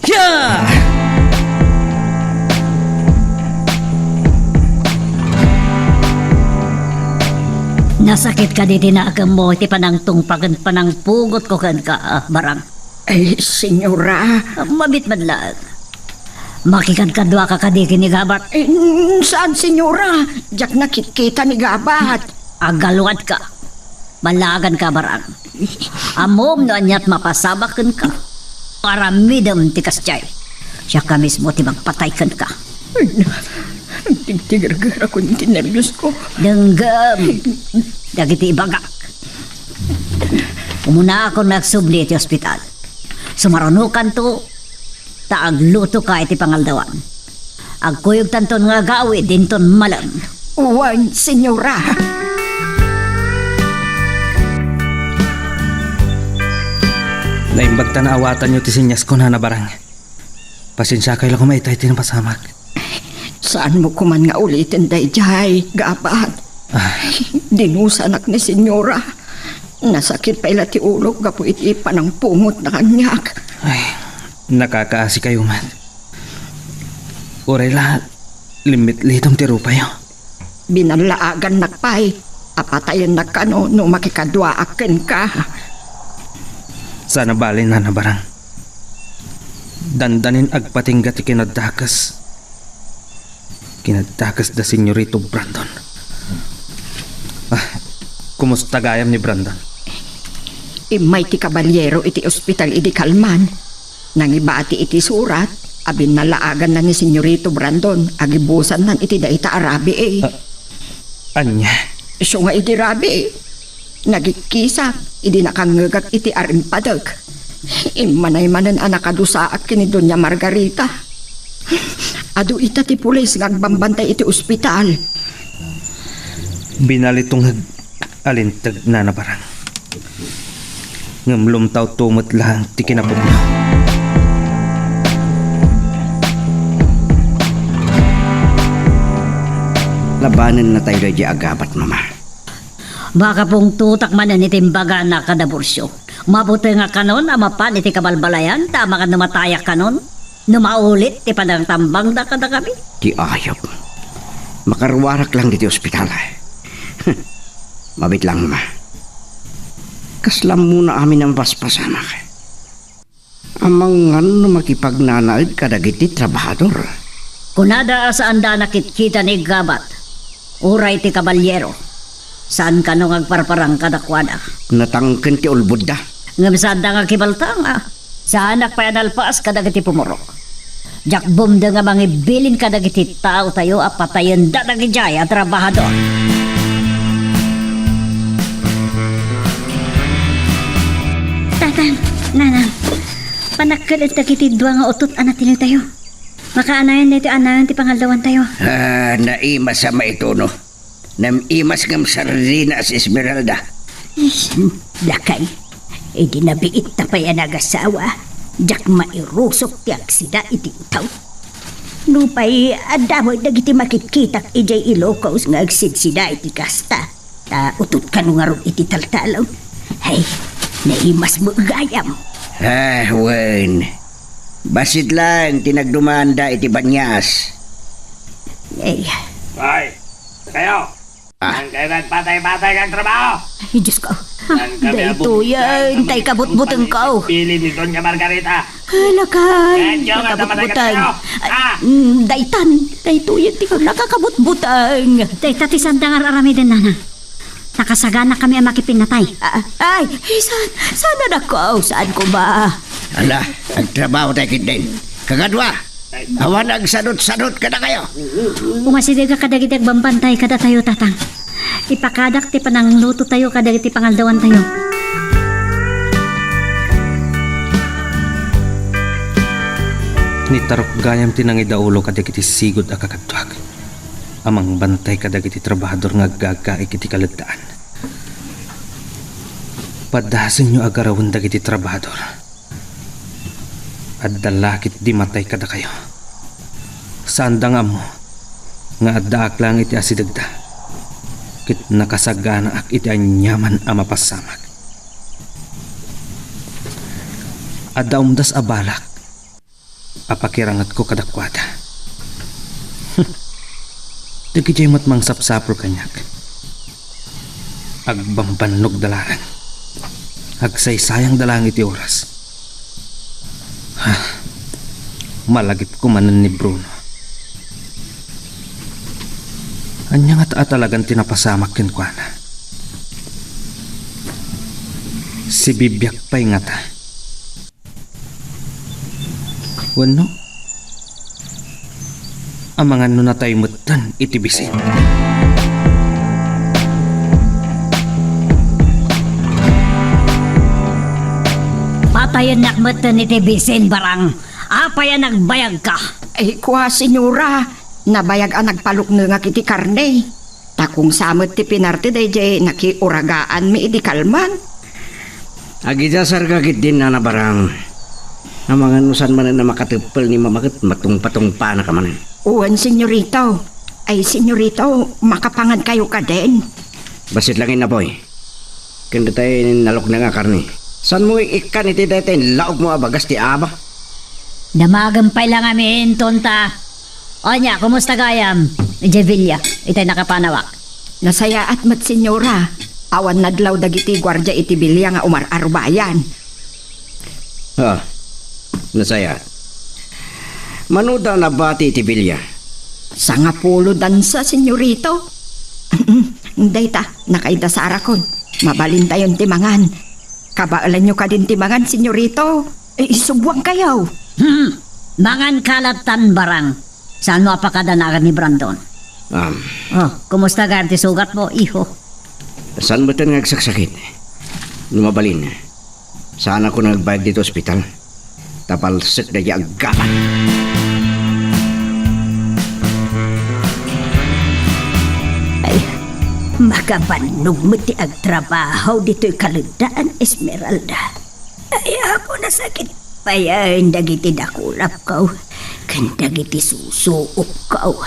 Hiya! Nasakit kadi ti nakemmo iti panangtungpal ken panangpugotko kenka, Barang? Ay, senyora. Mabit man laeng. Makikadkaduaka kadi ken ni Gabat? Eh, saan, senyora. Diak nakitkita ni Gabat. Aggaluadka. Ballaaganka, Barang. Ammom no aniat mapasamak kenka. Aramidem ti kasdiay. Siak a mismo ti magpatay kenka. Ay, tigtigergerakon ti nerviosko. Denggem dagiti ibagak. Umunakon nga agsubli iti ospital. Sumarunokanto, ta aglutoka iti pangaldawan. Agkuyogtanton nga agawid inton malem. Wen, senyora. Naimbag ta naawatanyo ti seniasna, Nana Barang. Pasensiakay la koma itay ti napasamak. Saanmo koman nga uliten daydiay, Gabat. Ah. Dinusanak ni senyora. Nasakit pay la ti ulok gapu iti panangpungotna kaniak. Ay, nakakaasikayo met. Uray la, limmitlitom ti rupayo. Binallaagannak pay a patayennak kano no makikaduaak kenka. Saan a bale, Nana Barang. Dandanin agpatingga ti kinadakes. Kinadakes da Senyorito Brandon. Ah, kumusta gayam ni Brandon? Immay ti kabaliero iti ospital idi kalman. Nangibati iti surat a binnallaaganna ni Senyorito Brandon a gibusannan iti dayta a rabii. Ah, ania? Isu nga idi rabii, nagikkisak idi nakangngegak iti arimpadek. Immanay manen a nakadusaak ken ni Doña Margarita. Adu ita ti pulis nga agbambantay iti ospital. Binalitongeg a linteg, Nana Barang. Ngem lumtawto met laeng ti kinapudno. Labanennatayo daydiay a Gabat, Mama. Makapungtotak manen iti imbagana kada Burcio. Mabutengak kanon a mapan iti kabalbalayan ta amangan no matayak kanon. No maulit ti panangtambangda kadakami? Ti ayup. Makaruarak lang ditoy ospital. Mabit lang, Mama. Kasla ammona amin a mapaspasamak. Amangan no makipagnanaed kadagiti trabahador. Kunada a saanda nakitkita ni Gabat, uray ti kabaliero. Saan kano nga agparparang kadakuada? Natangken ti ulbodda. Ngem saanda nga kibaltanga. Saanak pay a nalpas kadagiti pumurok. Diak bumdeng a mangibilin kadagiti taotayo a patayenda dagidiay a trabahador. Tatang, Nanang, panakkel dagiti dua nga utot a natiliwtayo. Makaanayon daytoy anayon ti pangaldawantayo. Ah, naimas a maituno. Naimas ngem sardina a si Esmeralda. Lakay, idi nabiitta pay a nagasawa, diak mairusok ti agsida iti utaw. Nupay adda met dagiti makitkitak idiay Ilocos nga agsidsida iti kasta, ta utot kano ngarud iti taltalon. Hay, naimas met gayam. Ah, wen. Bassit laeng ti nagdumanda iti banias. Ay. Hoy, kayo! Ah. Saan kayo nagpatay-patay nga trabaho? Ay, Diyos ko. Saan kami Daytoy, abunggan ay, tay kabutbuteng ko. Pili ni Doña Margarita. Hala ka, Medyo nga nakabutbuteng. Ay, ah. Mm, daytan, daytoy, ti ko nakakabutbuteng. Dayta ti sanda nga ar-aramiden, Nanang. Nakasagana kami a makipinnatay. Ah, ay, saan, saan na ko? Saan ko ba? Ala, agtrabaho tayo, Kidden. Kagadua, awan agsadot-sadot kadakayo. Umasideg kadagiti agbambantay kadatayo, Tatang. Ipakadak ti panangluto tayo kadagiti pangaldawan tayo. Nitarok gayam ti nangidaulo kadagiti sigud a kakaduak a mangbantay kadagiti trabahador nga aggaga iti kaleddaan. Padasenyo a garawen dagiti trabahador. Adda la ket di matay kadakayo. Saanda nga ammo nga addaak laeng iti asidegda, ket nakasaganaak iti aniaman a mapasamak. Adda umdas a balak a pakirangetko kadakuada. Dagitoy met mangsapsapul kaniak. Agbambannogda laeng. Agsaysayangda laeng iti oras. Ha, malagipko manen ni Bruno. Ania ngata a talagan ti napasamak kenkuana? Sibibiak pay ngata? Wenno, amangan no natay metten iti bisin. Patayennak metten iti bisin, Barang. Apay a nagbayagka? Ay, kua, Senyora, nabayag a nagpaluknengak iti karne. Ta kung sa met ti pinarte daydiay nakiuragaanmi idi kalman. Agidasarka ketdin, Nana Barang. Amangan no saan manen a makateppel ni Mama ket matungpatungpanaka manen. Wen, Senyorito. Ay, Senyorito, makapangankayo kadin? Bassit laeng, Napoy. Ken daytay nalukneng a karne. Saanmo ikkan iti daytay laogmo a bagas ti aba? Damagem pay la ngamin, Tonta. Ania, kumusta gayam, idiay bilia, itay nakapanawak? Nasayaat met, Senyora. Awan nadlaw dagiti guardia iti bilia nga umar-arubayan. Ah, nasayaat. Manoda nabati iti bilia? Sangapulo dansa, Senyorito. Dayta, nakaidasarakon. Mabalintayon ti mangan. Kabaelanyo kadin ti mangan, Senyorito. Eh, isubwangkayo. Hmm, manganka lattan, Barang. Saanmo a pakadanagan ni Brandon? Um. Oh, kumusta gayam ti sugatmo, iho? Saan metten nga agsaksakit? No mabalin, saanakon nga agbayag ditoy ospital. Ta palsek daydiay aggapan. Ay, makabannog met ti agtrabaho ditoy kaleddaan, Esmeralda. Ay, Apo, nasakit payen dagiti dakulapko ken dagiti susuokko.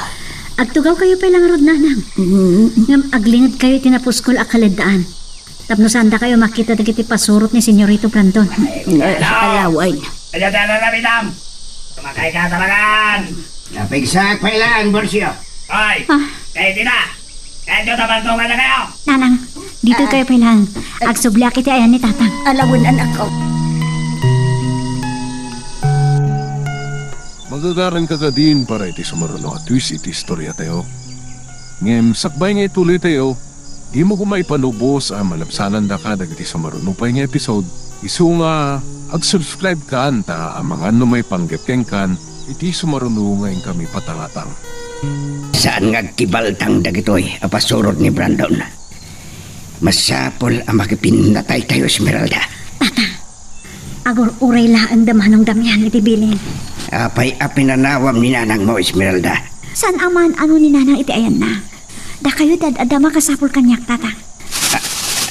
Agtugawkayo pay la ngarud, Nanang. Mm. Ngem aglingedkayo iti napuskol a kaleddaan tapno saandakayo makita dagiti pasurot ni Senyorito Brandon. Ay, alawen. Ania ti aramidem? Sumakay ka talagan! Napigsak pay la, Ambrosio. Hoy! Ah. Kayo dita! Kayo ta bantongan na kayo! Nanang, dito kayo pay lang. Agsubliak iti ayan ni Tatang. Alawen, anakko. Magagaranka kadin para iti sumaruno a twist iti istoriatayo. Ngem sakbay nga ituloytayo, dimo koma ipanubos a malabsanandaka dagiti sumaruno pay nga episode, isu nga ag-subscribekan ta amangan no maipanggep kenkan iti sumaruno nga inkami patangatang. Saan nga agkibaltang dagitoy a pasurot ni Brandon? Masapul a makipinnataytayo, Esmeralda. Tata, agur-uray laeng da Manong Damian iti bilin. Apay a pinanawam ni nanangmo, Esmeralda? Saan a maan-ano ni Nanang iti ayanna. Dakayo ti ad-adda makasapul kaniak, Tata. A-,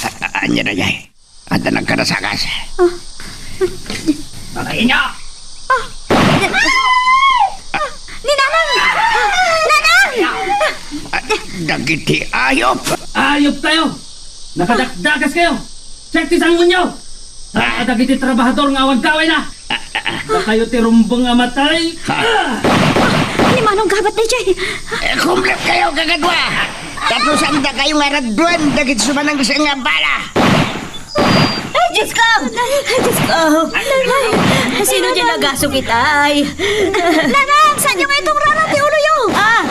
a-, a-, ania daydiay? Adda nagkadasakas. Ah. Pakainyo! Ah. Ah. Ni Nanang! Nanang! Ah, dagiti ayop! Ayop tayo! Nakadakdakas kayo! Check ti sangonyo! Ah, dagiti trabahador nga awan kaway na! Dakayo ti rumbeng a matay! Ha? Ah! Manong gabat daydiay. Eh, kumlek kayo, kakadua! Tapno saandakayo nga raduen dagiti sumanangsa nga bala! Ay, Diyos ko! Ay, Diyos ko! Ay, sino diay nagasugit, ay? Nanang, saanyo nga itungrara ti uloyo? Ah!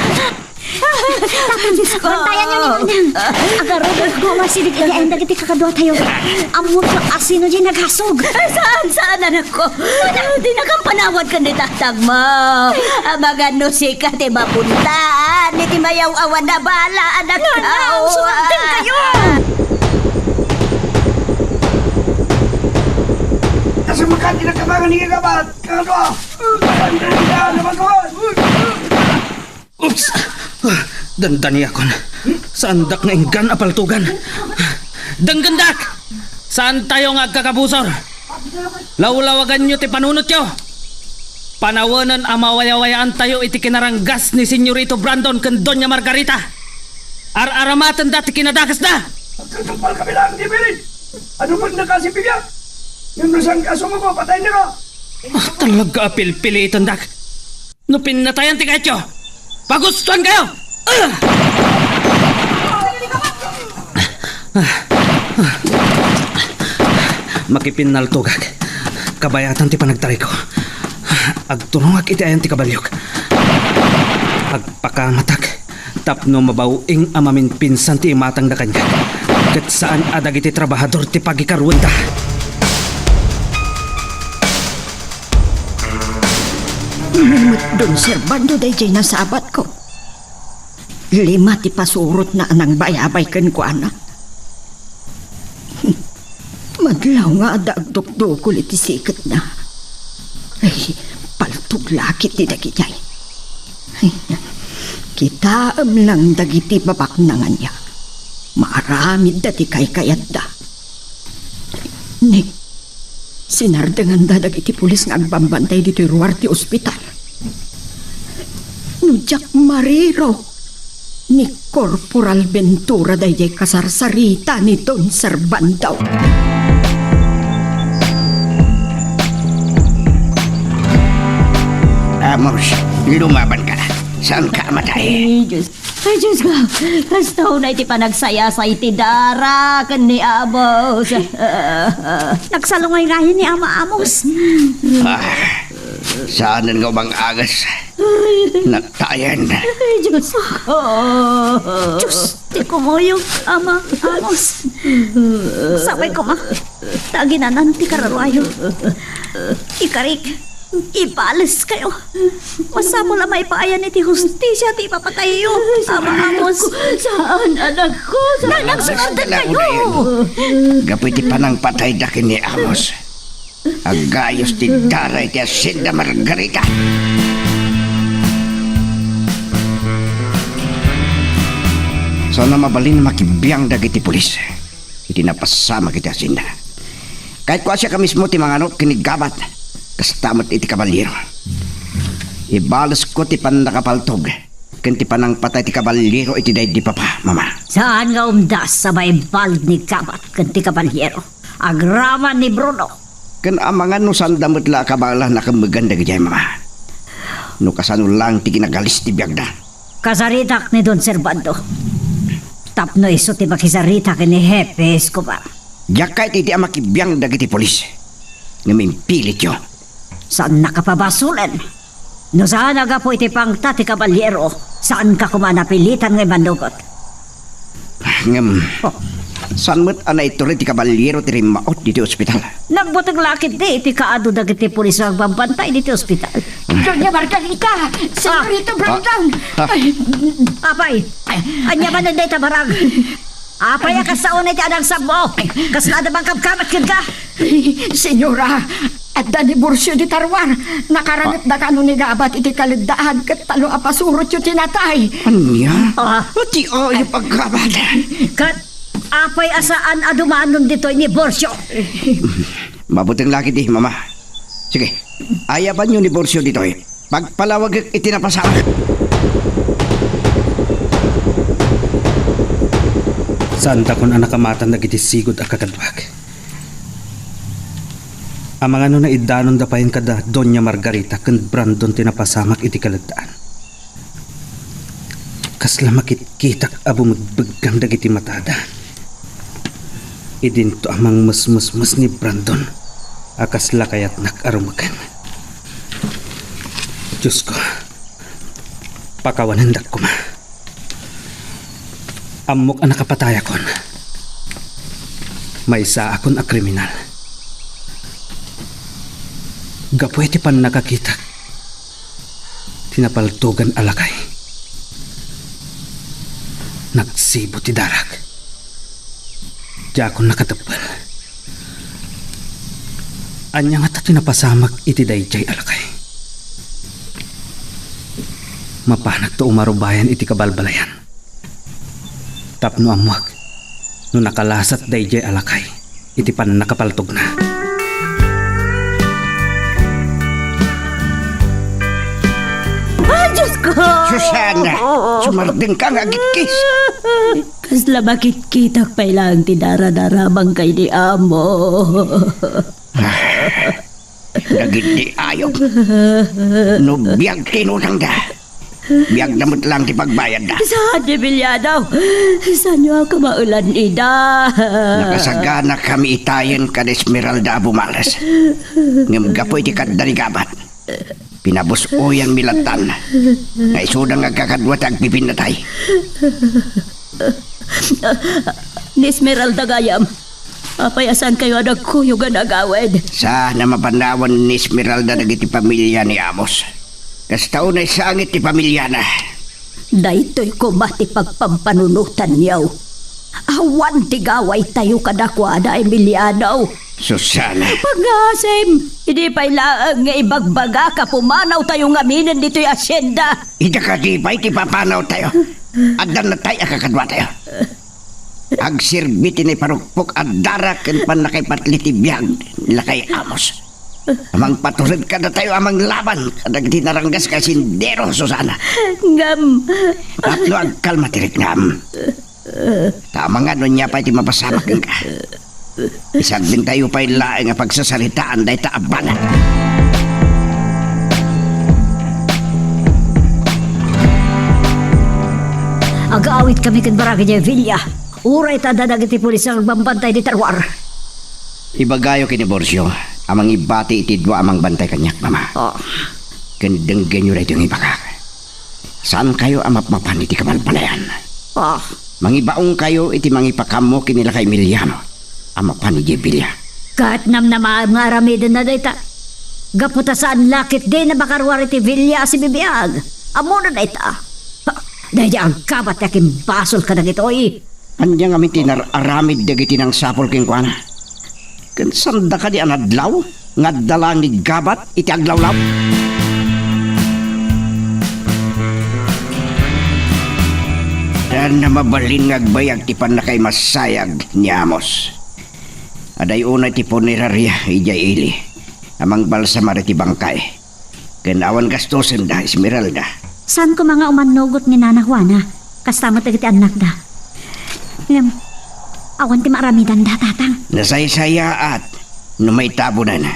Apo Diyos ko, bantayanyo ni Nanang. Agarod, aggumasideg idiay dagiti kakadua tayo. Ammok no asino diay nagasug. Saan, saan, anak ko? Dinakam panawad ken ni tatangmo. Amangan no sika ti mapuntaan iti mayaw-awan a bala, anak ko. Nanang, sumagden kayo! Asa makan dinakabangan ni Gabat? Kakadua! Kakadua! Oops! Ah, dandaniakon. Saandak nga inggan a paltugan. Denggendak! Saantayo nga agkakabusor. Lawlawaganyo ti panunotyo. Panawenen a mawayawayaan tayo iti kinaranggas ni Senyorito Brandon ken Doña Margarita. Ar-aramatenda ti kinadakesda. Agkatungpal kami lang, di Pilit. Ano pang nakasipigan? Ngem no saan ka sumuko, patay na ka. Ah, talaga a pilpilitendak. No pinnatayan ti kayatyo, pagustuan kayo! Ah! Makipinnaltogak. Kabayatan ti panagtarayko. Agturongak iti ayan ti kabalyok. Agpakamatak tapno mabaw-ing a maminpinsan ti imatangda kaniak, ket saan a dagiti trabahador ti pagikaruenda. Ni met Don Servando daydiay nasabatko. Lima ti pasurotna a nangbayabay kenkuana. Madlaw nga adda agdukdukol iti siketna. Ay, paltog la ketdi dagidiay. Ay, kitaem lang dagiti babaknanganna. Maaramidda ti kaykayatda. Ni, sinardenganda dagiti pulis nga agbambantay ditoy ruar ti ospital. No diak mariro, ni Corporal Ventura daydiay kasarsarita ni Don Servando. Amos, lumaban ka. Saan ka matay? Ay, Diyos. Ay, Diyos ko. Kasta unay ti panagsayasay ti Dara ken ni Amos. Nagsalungay ngayen ni Ama Amos. Ah, saanen nga umang-angas. Natayen. Ay, Diyos ko. Diyos, ti kumuyog, Ama Amos. Sapay koma, ta aginanan ti kararuayo. Ikarik, ibales kayo. Masapul a maipaayan iti hustisia ti ipapatayyo, Ama Amos. Saan, anak ko? Saan? Nanang, sumardeng kayo. Gapu iti panangpatayda ken ni Amos, aggayos ti Dara iti Hacienda Margarita. Saan a mabalin a makibiang dagiti pulis iti napasamak iti hacienda. Kayatko a siak mismo ti manganut ken ni Gabat, kasta met iti kabaliero. Ibalesko ti pannakapaltog ken ti panangpatay ti kabaliero iti daydi papa, Mama. Saan nga umdas a maimbal ni Gabat ken ti kabaliero agraman ni Bruno? Ken amangan no saanda met la a kabaelan a kemmegan dagidiay, Mama. No kasano lang ti ginagalis ti biagda. Kasaritak ni Don Servando tapno isu ti makisarita ken ni Hepe Escobar. Diak kayat iti a makibiang dagiti pulis. Ngem impilityo. Saannaka pabasolen. No saan a gapu iti pangta ti kabaliero, saanka koma a napilitan nga immanugot. Ngem, oh, saan met a naituray ti kabaliero ti rimmaut ditoy ospital? Nagbuteng la ketdi iti kaadu dagiti pulis nga agbambantay ditoy ospital. Doña Margarita! Señorito Brandon! Ah. Ay. Apay, ania manen dayta barag? Apay a kasta unay ti anagsabmo? Kasla adda mangkabkabat kenka? Señora, adda diborsio dita ruar. Nakarangetda kano ni Gabat iti kaleddaan ket talo a pasurotyo ti natay. Ania? Ah. Ti ayup a Gabat. Ket apay a saan a dumanon ditoy ni Borcio? Mabuteng la ketdi, Mama. Sige, ayabanyo ni Borcio ditoy. Pagpalawagek iti napasamak. Saandakon a nakamatan dagiti sigud a kakaduak. Amangan no naiddanonda payen kada Doña Margarita ken Brandon ti napasamak iti kaleddaan. Kasla makitkitak a bumegbeggam dagiti matada. Idinto a mangmesmesmes ni Brandon a kasla kayatnak a rumeken. Diosko, pakawanendak koma. Ammok a nakapatayakon. Maysaakon a kriminal. Gapu iti pannakakitak ti napaltogan a lakay, nagsibo ti darak. Diakon nakateppel. Ania ngata ti napasamak iti daydiay a lakay? Mapanakto umarubayan iti kabalbalayan tapno ammoak no nakalasat daydiay a lakay iti pannakapaltogna. Ay, Diosko! Susana, sumardengka nga agikkis. Kasla makitkitak pay laeng ti daradarabang kay ni amo. Dagiti ayop. No biag ti inutangda, biagna met laeng ti pagbayadda. Saan, Emiliano? Saanyo a kamaelan ida? Nakasaganakami itayen kad Esmeralda a bumales. Ngem gapu iti kadda ni Gabat, pinabus-oyanmi lattan nga isuda nga agkakadua ti agpipinnatay. Ni Esmeralda gayam, apay a saankayo a nagkuyog a nagawid? Saan a mapannawan ni Esmeralda dagiti pamilia ni Amos. Kasta unay sangit ti pamiliana. Daytoy koma ti pagpampanunotanyo. Awan ti gawaytayo kadakuada, Emiliano. Susana. Pangngaasim, idi pay laeng nga ibagbagak a pumanawtayo ngaminen ditoy asienda. Ita kadi pay ti papanawtayo? Adda natay a kakaduatayo. Agserbi ti naiparukpok a darak ken pannakaipatli ti biag ni lakay Amos. Mangpatured kadatayo a manglaban kadagiti naranggas nga sendero, Susana. Ngem, tapno agkalma ti riknam. Ta amangan no ania pay ti mapasamak kenka. Isardengtayo pay laeng a pagsasaritaan dayta a banag. Agaawidkami ken Barangay Villa. Uray ta adda dagiti pulis nga agbambantay dita ruar. Ibagayo ken ni Borcio a mangibati iti dua a mangbantay kaniak, Mama. Ah. Ken denggenyo daytoy nga ibagak. Saankayo a mapmapan iti kabalbalayan. Ah. Mangibaonkayo iti mangipakammo ken ni lakay Emiliano a mapan idiay Villa. Ket namnamaem nga aramidenna dayta. Gapu ta saan la ketdi a makaruar iti Villa a sibibiag. Ammona dayta. Ha, daydi aggabat ti akimbasol kadagitoy. Ania ngamin ti nar-aramid dagiti nangsapul kenkuana? Ken sanda kadi a nadlaw nga adda laeng ni Gabat iti aglawlaw? Saan a mabalin nga agbayag ti pannakaimasayag ni Amos. Aday unay ti puneraria idiay ili a mangbalsamar iti bangkay. Ken awan gastosen da, Esmeralda. Saan koma nga umannugot ni Nana Juana? Kasta met dagiti annakda. Ngem, awan ti maaramidanda, Tatang. Nasaysayaat no maitabunen.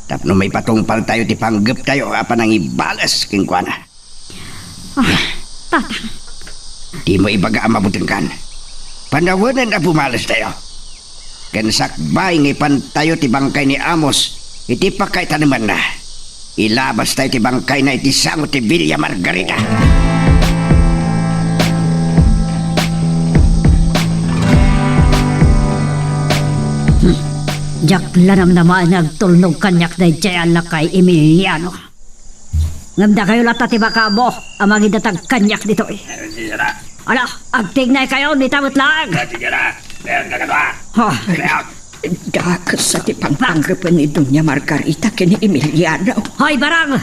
Tapno maipatungpaltayo ti panggeptayo a panangibales kenkuana. Ah, Tatang. Dimo ibaga a mabutengkan. Panawenen a bumalestayo. Ken sakbay nga ipantayo ti bangkay ni Amos iti pakaitanemanna, ilabastayo ti bangkayna iti sango ti Villa Margarita. Hmm. Diak la namnamaen nga agtulnog kaniak daydiay a lakay Emiliano. Ngem dakayo latta ti makaammo a mangidatag kaniak ditoy. Ala, agtignaykayo, nita met laeng. Ha? Dakes ti pangpanggepen ni Doña Margarita ken ni Emiliano. Hoy, Barang!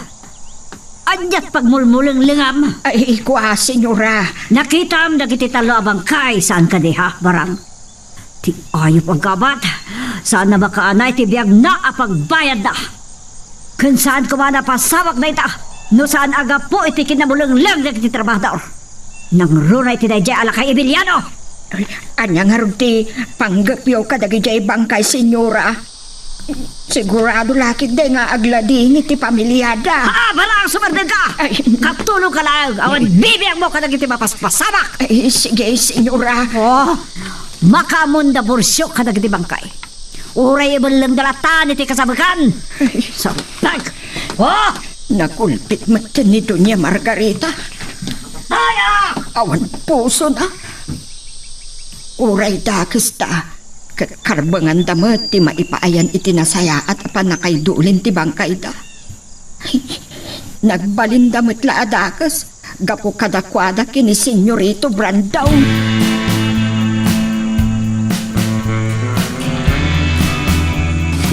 Ania ti pagmulmulenglengam? Ay, kua, señora. Nakitam dagiti tallo a bangkay, saan kadi, ha, Barang? Ti ayup a Gabat, saan a makaanay ti biagna a pagbayadna. Ken saan koma a napasamak dayta no saan a gapu iti kinamulengleng dagiti trabahador. Nangruna iti daydiay a lakay Emiliano. Ay, ania ngarud ti panggepyo kadagidiay bangkay, señora? Sigurado la ketdi nga agladingit ti pamiliada. Ah, bala, sumardeng ka! Ay. Katulog ka lang, awan bibiagmo kadagiti mapaspasamak! Ay, sige, senyora. Oh, makaammoda bursio kadagiti bangkay. Uray ibellengda latan iti kasabekan. Ay. Sablag! Oh! Nagulpit met ni Doña Margarita. Ay, ah! Awan pusona. Uray dakesta, ket karbenganda met ti maipaayan iti nasayaat a pannakaidulin ti bangkayda. Nagbalinda met la a dakes gapu kadakuada ken ni Senyorito Brandon.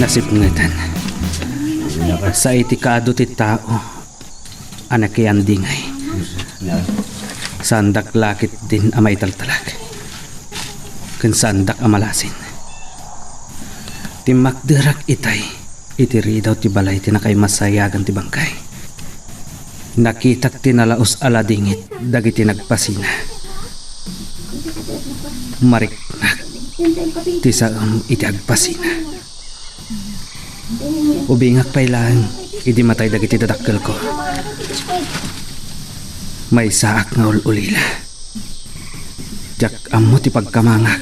Nasipngetan. Sa iti kaadu ti tao a nakiandingay. Saandak la ketdin a maitaltalak. Ken saandak a malasin. Timmakderak itay iti ridaw ti balay ti nakaimasayagan ti bangkay. Nakitak ti nalaus a ladingit dagiti nagpasina. Mariknak ti saem iti agpasina. Ubingak pay laeng idi matay dagiti dadakkelko. Maysaak nga ul-ulila. Diak ammo ti pagkamangak.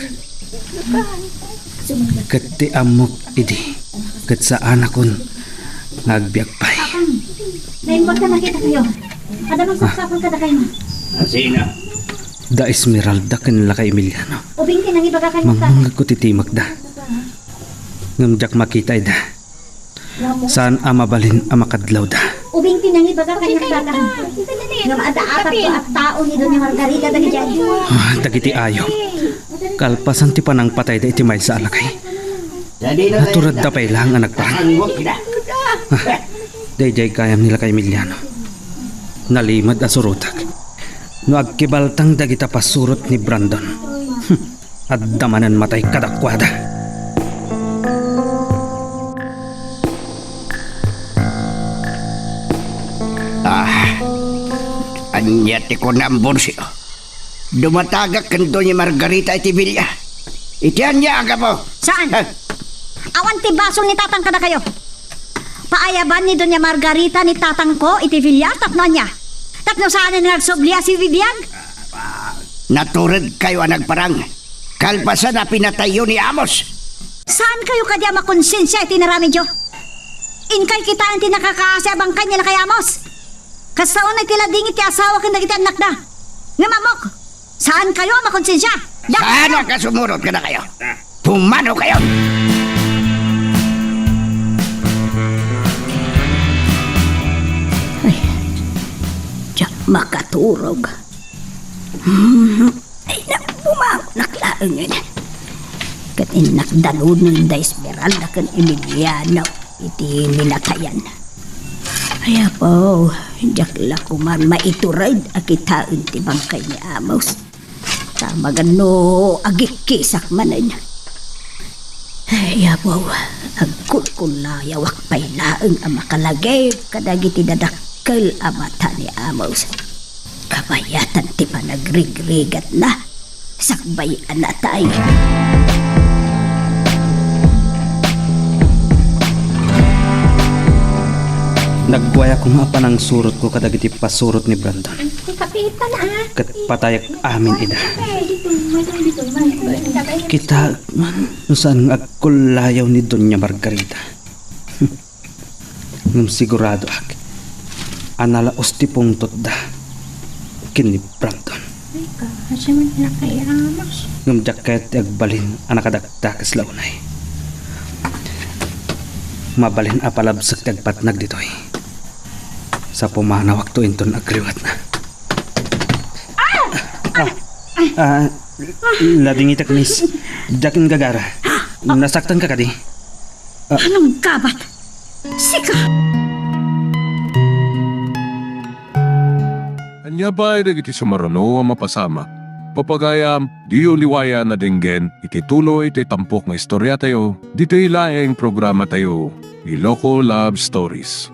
Ket ti ammok idi, ket saanakon nga agbiag pay. Naimbag ta nakitakayo. Adda mangsapsapul kadakayo. Asina? Da Esmeralda ken Lakay Emiliano. Ubing ti nangibaga kaniak. Mangngegko ti timekda. Ngem diak makita ida. Saan a mabalin a makadlawda. Ubing ti nangibaga kaniak, tatang. Ngem adda apat a tao ni Doña Margarita dagiti ayup. Ah, dagiti ayup. Kalpasan ti panangpatayda iti maysa a lakay. Naturedda pay laeng a nagparang. Ah, daydiay gayam ni Lakay Emiliano. Nalimed a surotek. No agkibaltang dagita pasurot ni Brandon. Hmm. Adda manen matay kadakuada. Ah, ania ti kunam, Bursio? Dumatagak ken Doña Margarita iti bilia. Iti ania a gapu? Saan? Eh? Awan ti basol ni tatang kadakayo. Paayaban ni Doña Margarita ni tatangko iti bilia tapno ania? Tapno saanen nga agsubli a sibibiag? Naturedkayo a nagparang. Kalpasan a pinatayyo ni Amos. Saankayo kadi a makonsensia iti inaramidyo? Inkay kitaen ti nakakaasi a bangkay ni Lakay Amos. Kasta unay ti ladingit ti asawa ken dagiti annakda. Ngem ammok, saankayo a makonsensia. Da- Saanak a sumurot kadakayo. Pumanokayon! Ay, diak makaturog. Hmm. Ay, bumangonak laengen. Ket innak danunen da Esmeralda ken Emiliano iti minatayan. Ay, apo, diak la koman maitured a kitaen ti bangkay ni Amos. Ta maganno agikkisak manen. Ay, apo, agkulkullayawak pay laeng a makalagip kadagiti dadakkel a mata ni Amos. Kabayatan ti panagrigrigatna, sakbay a natay. Nagguayak koma a panangsurotko kadagiti pasurot ni Brandon. Ay, kapitan, ah. Ket patayak amin ida. Kita man, no saan nga agkullayaw ni Doña Margarita. Ngem siguradoak a nalaus ti pungtotda ken ni Brandon. Ay, ka, asa man nakairamas? Ngem diak kayat ti agbalin a nakadakdakes la unay. Mabalin a palabsek ti agpatnag ditoy. Sa pumanawakto inton agriwatna. Ah! Ah! Ah! Ladingitek, miss. Diak gagara. Nasaktanka kadi? Ah. Anong gabat? Sika! Ania pay dagiti sumaruno a mapasamak? Papagayam, diyo liwayan a denggen iti tuloy ti tampok nga istoriatayo, ditoy laeng programatayo, Iloko Love Stories.